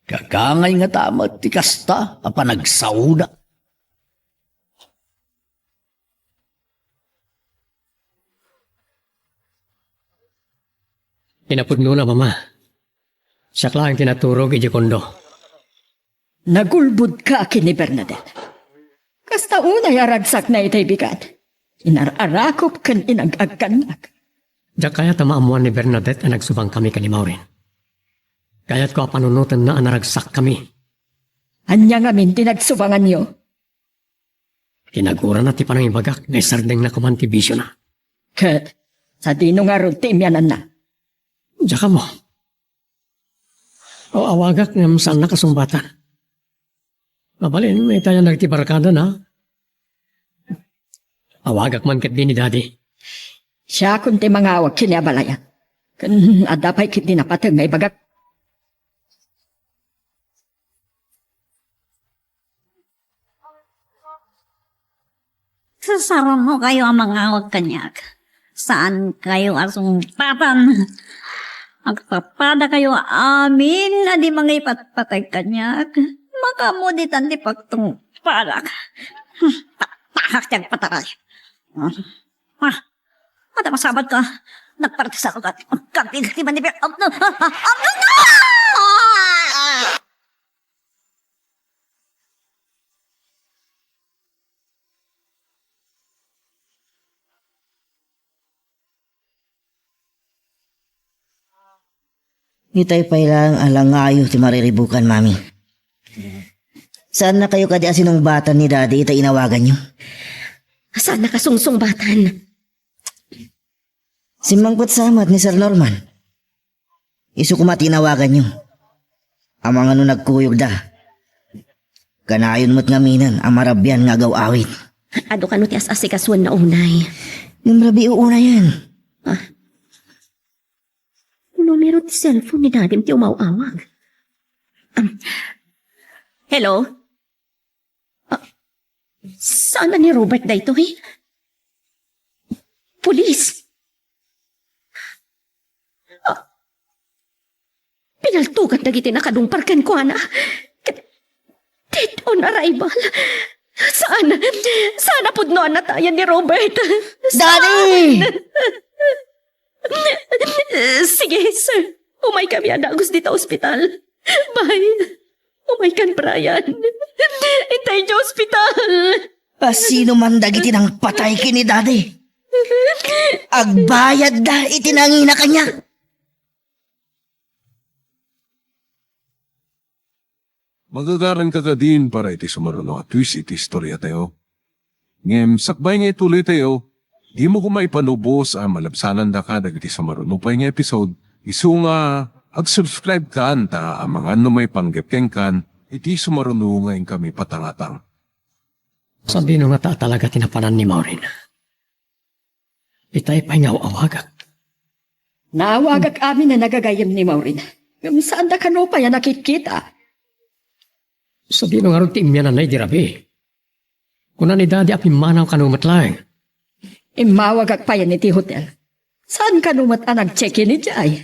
Kagangay nga tamat ti kasta a panagsauna. Kinapudnona, Mama. Siak laeng ti naturog idiay kondo. Nagulbodka ken ni Bernadette. Kasta unay a ragsakna itay bigat. Inar-arakop ken inag-agkannak. Diak kayat a maammuan ni Bernadette a nagsubangkami ken ni Maureen. Kayatko a panunotenna a naragsakkami. Ania ngamin ti nagsubanganyo? Kinagurana ti panangibagak nga isardengna koman ti bisiona. Ket sadino ngarud ti immiananna? Diak ammo. Aw-awagak ngem saanna kasungbatan. Mabalin, mayat dagiti barkadana. Awagak man ketdi ni Daddy. Siakon ti mangawag ken ni abalayan. Ken adda pay ketdi napateg nga ibagak. Sasarunokayo a mangawag kaniak. Saankayo a sungbatan. Agpapadakayo amin a di mangipatpateg kaniak. Makamuditan ti pagtungpadak. Taktak ti agpataray. Ah, adda masabat ka. Nagpartisarugan. Agkabil ti manipir. Itay pay laeng a langayo ti mariribukan, Mami. Saannakayo kadi a sinungbatan ni Daddy itay inawaganyo? Saanna kasungsungbatan? Simmangpet sa met ni Sir Norman. Isu koma ti inawaganyo. Amangan no nagkuyogda. Kanayon met ngaminen a marabian nga agaw-awit. Adu kano ti as-asikasuenna unay? Ngem rabii unayen. Ah. Numero ti cellphone ni Dadim ti umaw-awag. Um, hello? Ah, saan ni Robert daytoy? Pulis! Ah, pinaltugan dagiti nakadungpar kenkuana. Dead on arrival. Saan? Saan a pudno a natayan ni Robert? Daddy! Saan? Sige, sir. Umaykami a dagus dita ospital. Bye. Umaykan, Brian. Intay idiay ospital. A, sino man dagiti nangpatay ken ni Daddy? Agbayadda iti nangina kaniak. Magagaranka kadin para iti sumaruno a twist iti istoriatayo. Ngem sakbay nga itulitayo, dimo koma ipanubos a malabsanandaka dagiti sumaruno pay nga episode, isu nga ag-subscribe kan ta amangan no maipanggep kenkan iti sumaruno nga inkami patangatang. Sadino ngata a talaga ti napanan ni Maureen? Itay pay nga aw-awagak. Naawagak amin a nagagayyem ni Maureen. Ngem saanda kano pay a nakitkita. Sadino ngarud ti immiananna idi rabii? Kuna ni Daddy a pimmanaw kano met laeng. Immawagak payen iti hotel. Saan kano met a nag-check-in idiay?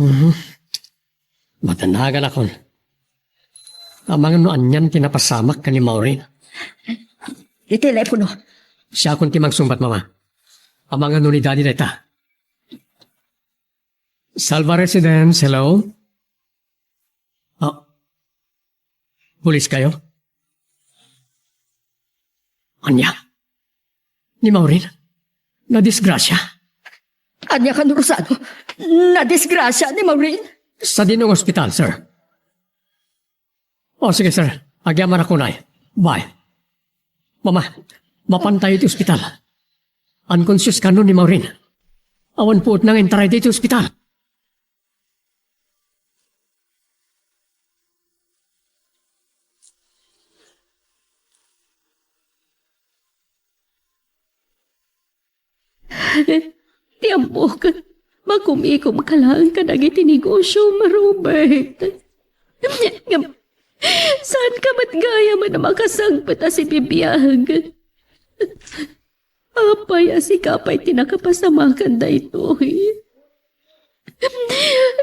Mhm. Madanaganakon. Amangan no anian ti napasamak ken ni Maureen. Iti telepono. Siakon ti mangsungbat, Mama. Amangan no ni Daddy dayta. Salva Residence, hello? Ah, pulis kayo? Ania? Ni Maureen? Nadisgrasya? Ania kano, Rosado? Nadisgrasya ni Maureen? Sadino nga ospital, sir? O, sige, sir. Agyamanak unay. Bye. Mama, mapantayo iti ospital. Unconscious kano ni Maureen. Awan puotna nga intarayda iti ospital. Ti ammok, makumikomka laeng kadagiti negosiom, Robert. Ngem, saanka met gayam a makasangpet a sibibiag. Apay a sika pay ti nakapasamakan daytoy?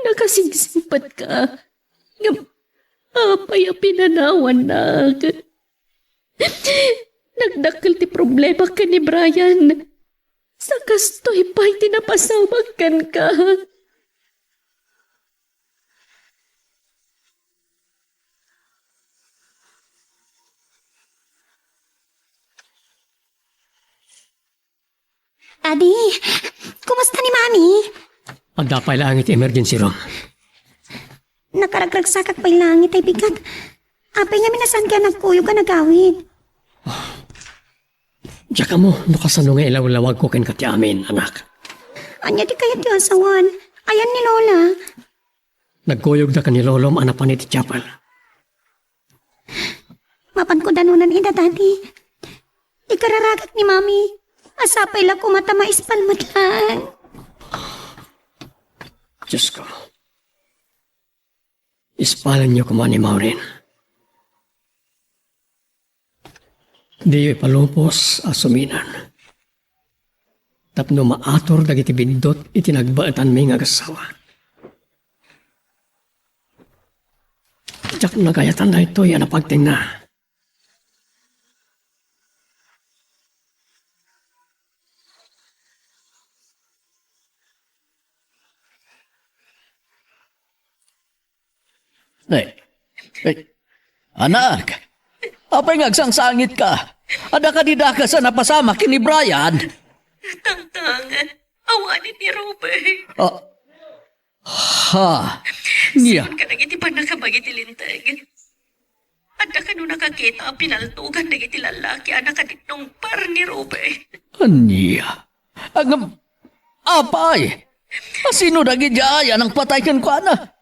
Nakasingsingpetka. Ngem, apay a pinanawannak? Nagdakkel ti problema ken ni Brian. Sa kastoy pay ti napasamak kenka. Adi, kumusta ni Mami? Adda pay laeng iti emergency room. Nakaragragsakak pay laeng itay bigat. Apay ngamin a saanka nagkuyog a nagawid? Diak ammo no kasano nga ilawlawagko kenka ti amin, anak. Ania ti kayat ti asawan? Ayan ni Lola? Nagkuyogda ken ni Lolom a napan iti chapel. Mapanko danunan ida, Daddy. Ikararagak ni Mami. Sapay la koma ta maispal met laeng. Diyos ko. Ispalenyo koma ni Maureen. Diyo ipalubos a suminan. Tapno maator dagiti biddut iti nagbaetanmi nga agassawa. Diak nagayatan daytoy a napagtengna. Ay, ay, anak, apay nga agsangsangitka? Adda kadi dakes a napasamak ken ni Brian? Tangtang, awanen ni Robert. Ah, ha? Nia? Saan kadagiti pannakabagi ti linteg? Adda kano nakakita a pinaltugan dagiti lallaki a nakadinungpar ni Robert? Ania? Agam, apay? Asino dagidiay a nangpatay kenkuana?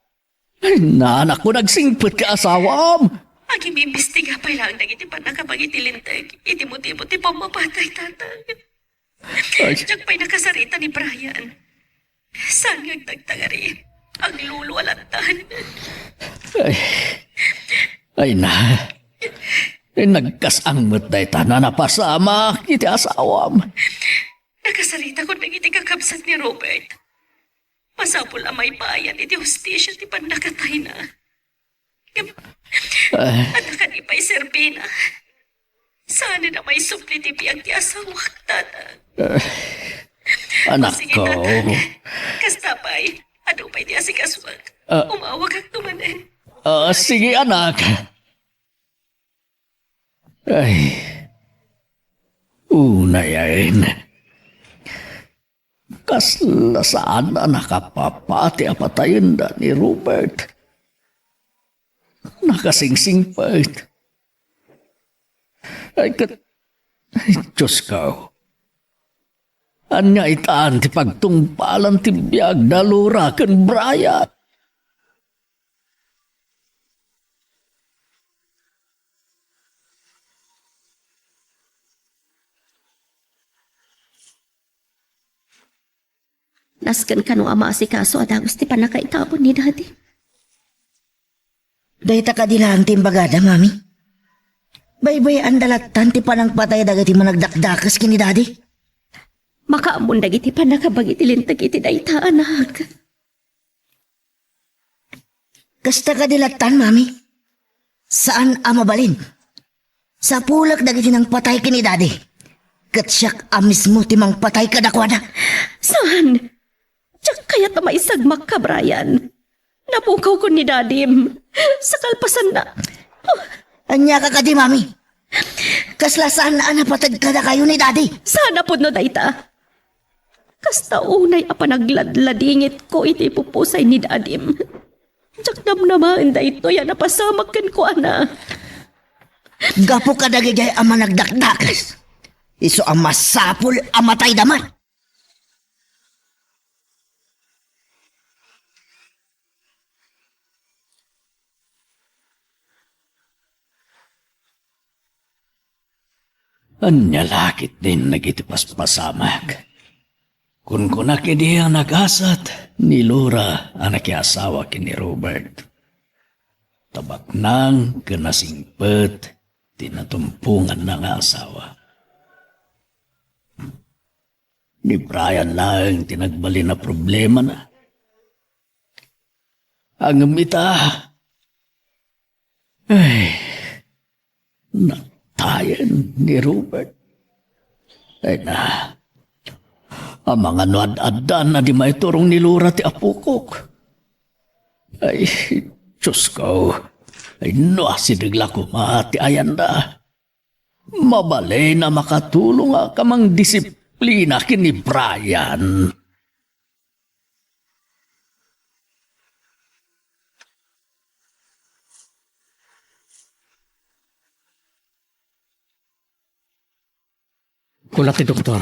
Ay, nanakko, nagsingpet ti asawam. Agimimbestiga pay laeng dagiti pannakabagi ti linteg iti motibo ti pammapatay, tatang. Ay. Diak pay nakasarita ni Brian. Saan nga agtagtagari? Aglulualattan. Ay. Ay na. Nagkas-ang met dayta a napasamak iti asawam. Nakasaritakon dagiti kakabsat ni Robert. Masapul a maipayan iti hustisia ti pannakatayna. Ngem, ah, adda kadi pay serbina? Saan a maisupli ti biag ti asawak, tatang. Ah, anak ko. O, sige, tatang. Kasta pay, adu pay ti asikasuak. Ah. Umawagakto manen. Ah, sige, anak. Ay, unay ayen. Kasla saan a nakapapati a patayenda ni Robert. Nakasingsingpet. Ay, ket, ay, Diyos ko. Ania itan ti pagtungpalan ti biag da Laura ken Brian? Nasken kano a maasikaso a dagus ti pannakaitabon ni Daddy. Dayta kadi laeng ti imbagada, Mami? Baybay-anda lattan ti panangpatay dagiti managdakdakes ken ni Daddy? Makaammon dagiti pannakabagi ti linteg iti dayta, anak. Kasta kadi lattan, Mami? Saan a mabalin. Sapulek dagiti nangpatay ken ni Daddy. Ket siak a mismo ti mangpatay kadakuada. Saan? Diak kayat a maisagmak ka, Brian. Napukawkon ni Dadim. Sa kalpasanna. Ania ka kadi, Mami? Kasla saan a napateg kadakayo ni Daddy? Saan a pudno dayta? Kasta unay a panagladladingitko iti ipupusay ni Dadim. Diak namnamaen daytoy a napasamak kenkuana. Gapu kadagijay a managdakdakes, isu a masapul a matayda man. Ania la ketdin dagiti paspasamak? Kunkunak idi a nagasat ni Laura a nakiasawa ken ni Robert. Tabaknang ken nasingpet ti natumponganna nga asawa. Ni Brian laeng ti nagbalin a problemana. Ngem ita, ay, natayen ni Robert. Ay na, amangan no ad-addan a di maiturong ni Laura ti apokok. Ay, Diyos ko, ay no asideg la koma ti ayanda. Mabalin a makatulong a kamangdisiplina ken ni Brian. Kuna ti doktor,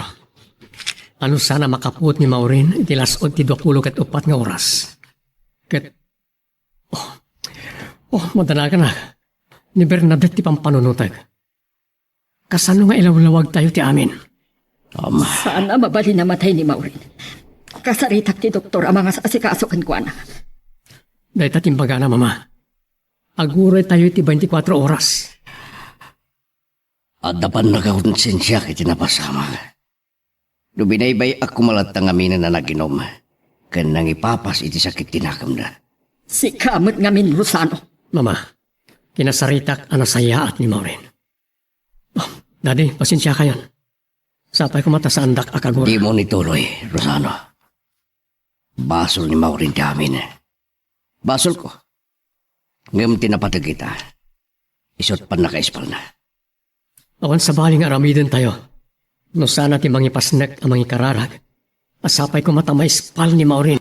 a no saan a makapuot ni Maureen iti las-ud ti duapulo ket uppat nga oras. Ket, oh, oh, madanaganak. Ni Bernadette ti pampanunotek. Kasano nga ilawlawagtayo ti amin? Ama. Saan a mabalin a matay ni Maureen. Kasaritak ti doktor a mangas-asikaso kenkuana. Dayta ti imbagana, Mama. Aguraytayo iti twenty-four oras. Adda pannakakonsensiak iti napasamak. No binaybay-ak koma latta ngaminen a nag-inum ken nangipapas iti sakit ti nakemda. Sika met ngamin, Rosano. Mama, kinasaritak a nasayaat ni Maureen. Oh, Daddy, pasensiakayon. Sapay koma ta saandak a kagura. Dimo ituloy, Rosano. Basol ni Maureen ti amin. Basolko. Ngem ti napateg ita, isu't pannakaispalna. Awan sabali nga aramidentayo no saan a ti mangipasnek a mangikararag a sapay koma ta maispal ni Maureen.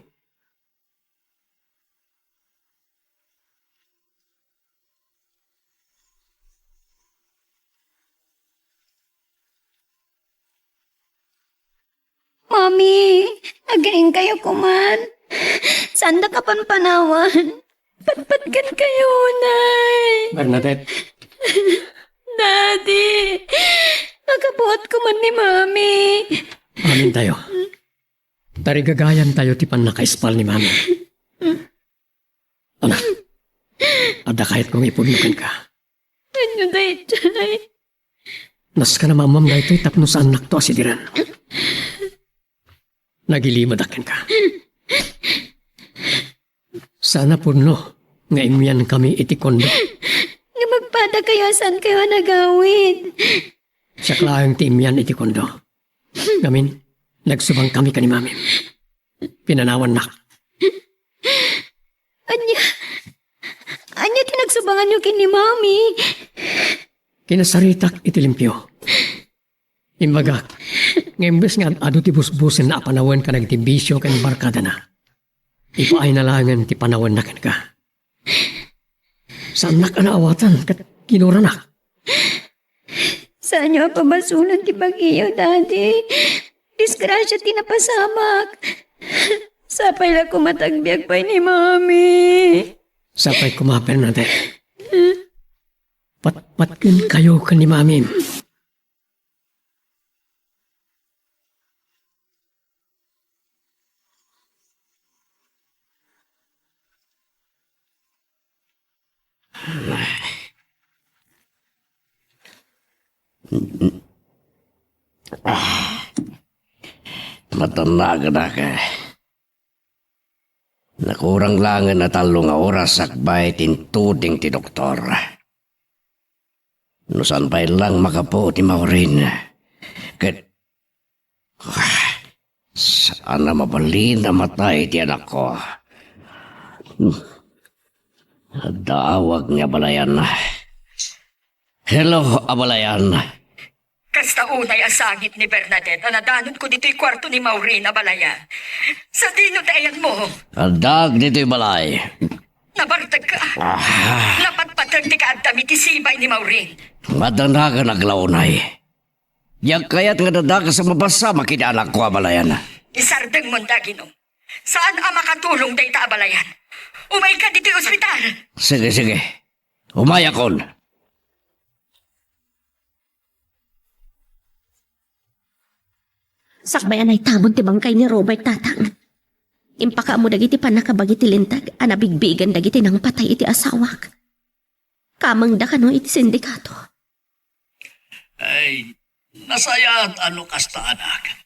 Mami, aginggayo koman. Saandak a panpanawan. Patpatgen kayo, Nay. Bernadette. Daddy, makapuot koman ni Mami. Amintayo. Tarigagayantayo ti pannakaispal ni Mami. Anak, adda kayatko nga ipudno kenka. Ania daytoy? Nasken a maammom daytoy tapno saannakto a sidiren. Nagilimedak kenka. Saan a pudno nga immiankami iti kondo. Nga magpadakayo a saankayo a nagawid. Siak laeng ti immian iti kondo. Ngamin, nagsubangkami ken ni Mami. Pinanawannak. Ania? Ania ti nagsubanganyo ken ni Mami? Kinasaritak iti limpio. Imbagak nga imbes nga ad-adu ti busbusenna a panawen kadagiti bisio ken barkadana, ipaayna laengen ti panawenna kenka. Saannak a naawatan ket kinuranak. Saanyo a pabasolen ti bagiyo, Daddy. Disgrasia ti napasamak. Sapay la koma ta agbiag pay ni Mami. Sapay koma, Bernadette. Patpatgenkayo ken ni Mami. Ah, matanagenak. Nakurang laengen a tallo nga oras sakbay ti intuding ti doktor. No saan pay lang makapuot ni Maureen. Ket, ah, saan a mabalin a matay ti anakko. Adda awag nga abalayan. Hello, abalayan. Kasta unay a sangit ni Bernadette a nadanonko ditoy kuarto ni Maureen, abalayan. Sadino ti ayanmo? Addaak ditoy balay. Nabartek ka. Ah. Napatpateg ti kaaddami ti sibay ni Maureen. Madanagan aglaunay. Diak kayat nga dadakes a mapasamak iti anakko a balayan. Isardengmon da, Ginoo. Saan a makatulong dayta a balayan. Umayka ditoy ospital. Sige, sige. Umayakon. Sakbay a naitabon ti bangkay ni Robert, Tatang, impakaammo dagiti pannakabagi ti linteg a nabigbigen dagiti nangpatay iti asawak. Kamangda kano iti sindikato. Ay, nasayaat a no kasta, anak.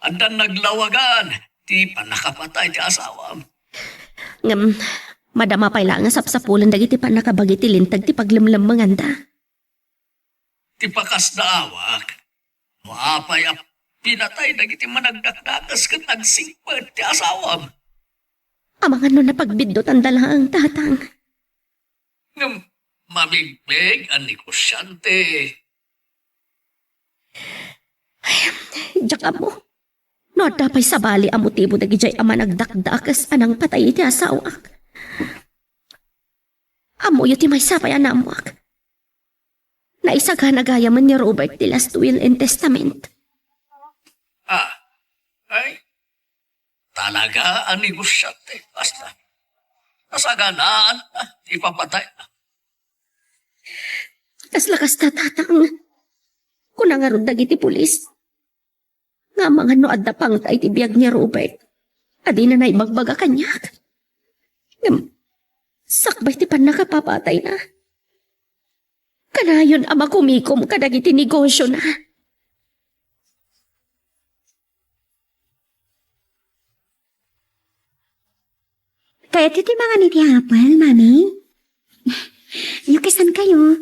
Addan naglawagan ti pannakapatay ti asawam. Ngem, madama pay laeng a sapsapulen dagiti pannakabagi ti linteg ti paglemlemmenganda. Ti pakasdaawak, no apay a pinatay dagiti managdakdakes ket nagsingpet ti asawam. Amangan no napagbiddutan da laeng, Tatang. Ngem mabigbig a negosyante. Diak ammo no adda pay sabali a motibo dagidiay a managdakdakes a nangpatay iti asawak. Ammoyo ti maysa pay a naammoak. Naisagana gayamen ni Robert ti last will and testament. Ah, ay, talaga a negosyante, basta. Nasaganaan na ti ipapatay. Kasla kasta, Tatang. Kuna ngarud dagiti pulis nga amangan no adda pangta iti biag ni Robert a dina naibagbaga kaniak. Ngem, sakbay ti pannakapapatayna, kanayon a makumikom kadagiti negosiona. Kayatyo ti mangan iti apple, Mami? Yukisan kayo.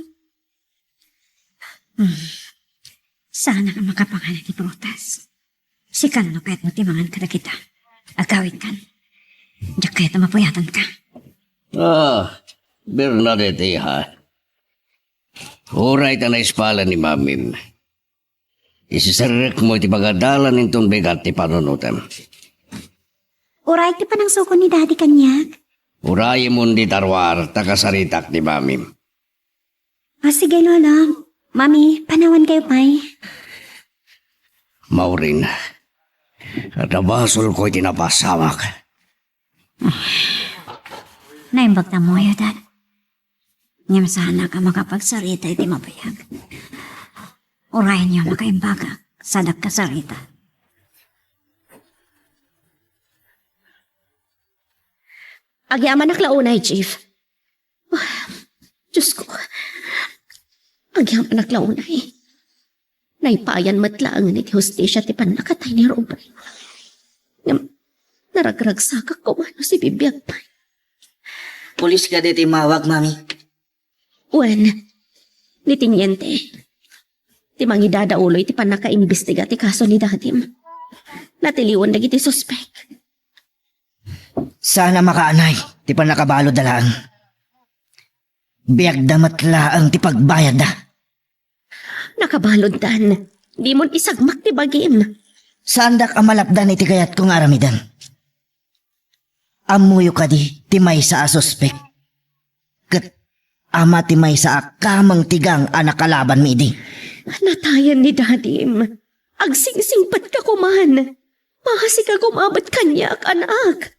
Hmm. Saanak a makapangan iti prutas. Sikan no kayatmo ti mangan kadagita. Agawidkan. Diak kayat a mapuyatanka. Ah, Bernadette, iha. Uray ta naispala ni Mamim. Isiserrekmo iti pagadalan inton bigat ti panunotem. Uray ti panangsukon ni Daddy kaniak. Urayemon dita ruar ta kasaritak ni Mamim. Ah, sige, Lolo. Mami, panawan kayo pay. Maureen, adda basolko iti napasamak. Naimbag ta moyo, Dad. Ngem saanak a makapagsarita iti mabayag. Urayenyo a makaimbagak, sa dakka sarita. Agyamanak la unay, Chief. Diyos ko. Agyamanak la unay. Naipayan met laengen iti hustisia ti pannakatay ni Robert. Ngem, naragragsakak koma no sibibiag pay. Pulis kadi ti immawag, Mami? Wen, ni teniente. Ti mangidadaulo iti pannakaimbestiga ti kaso ni Dadim. Natiliwen dagiti suspek. Saan a makaanay ti pannakabaludda laeng. Biagda met laeng ti pagbayadda. Nakabaluddan. Dimon isagmak ti bagim. Saandak a malapdan iti kayatko nga aramiden. Ammoyo kadi ti maysa a suspek? Ket ama ti maysa a kameng ti gang a nakalabanmi idi. Natayen ni Dadim. Agsingsingpetka koman. Maasika koma met kaniak, anak.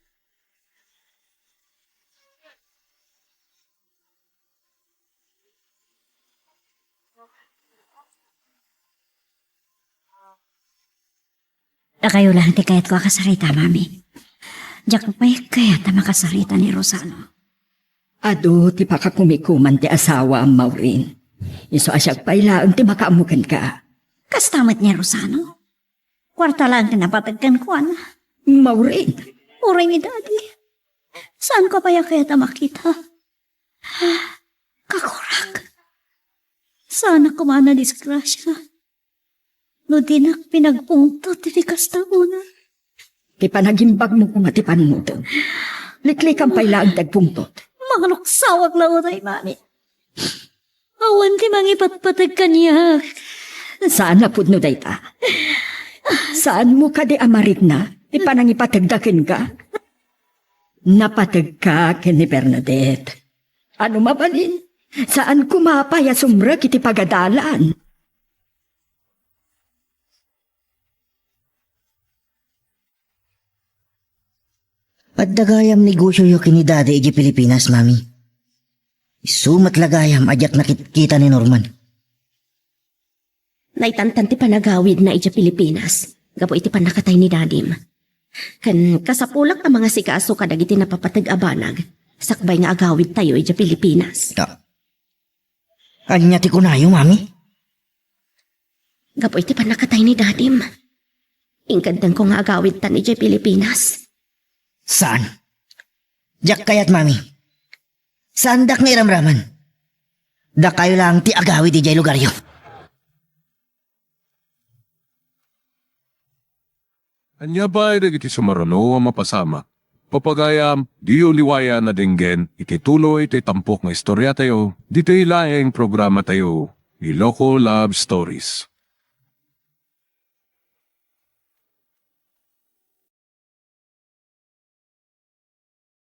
Dakayo laeng ti kayatko a kasarita, Mami. Diak pay kayat a makasarita ni Rosano. Adu ti pakakumikuman ti asawaam, Maureen. Isu a siak pay laeng ti makaammo kenka. Kasta met ni Rosano. Kuarta laeng ti napateg kenkuana. Maureen. Uray ni Daddy. Saanko pay a kayat a makita. Kakurak. Saanak koma a nadisgrasia no dinak pinagpungtot iti kasta a una. Ti panagimbagmo koma ti panunotem. Liklikan pay laeng ti agpungtot. Mangruksawak la unay, Mami. Awan ti mangipatpateg kaniak. Saan a pudno dayta. Saanmo kadi a marikna ti panangipategda kenka? Napategka ken ni Bernadette. Ano mabalin, Saan koma pay a sumrek iti pagadalan. Adda gayam negosioyo ken ni Daddy idiay Pilipinas, Mami. Isu met la gayam a diak nakitkita ni Norman. Naitantan ti panagawidna idiay Pilipinas gapu iti pannakatay ni Dadim. Ken kasapulak a mangasikaso kadagiti napapateg a banag sakbay nga agawidtayo idiay Pilipinas. Ta, ania ti kunayo, Mami? Gapu iti pannakatay ni Dadim, inkantangko nga agawidtan idiay Pilipinas. Saan? Diak kayat, Mami. Saandak nga iramraman. Dakayo laeng ti agawid idiay lugaryo. Ania pay dagiti sumaruno a mapasamak? Pagayam, diyo liwayan a denggen iti tuloy ti tampok nga istoriatayo, ditoy laeng programatayo, Iloko Love Stories.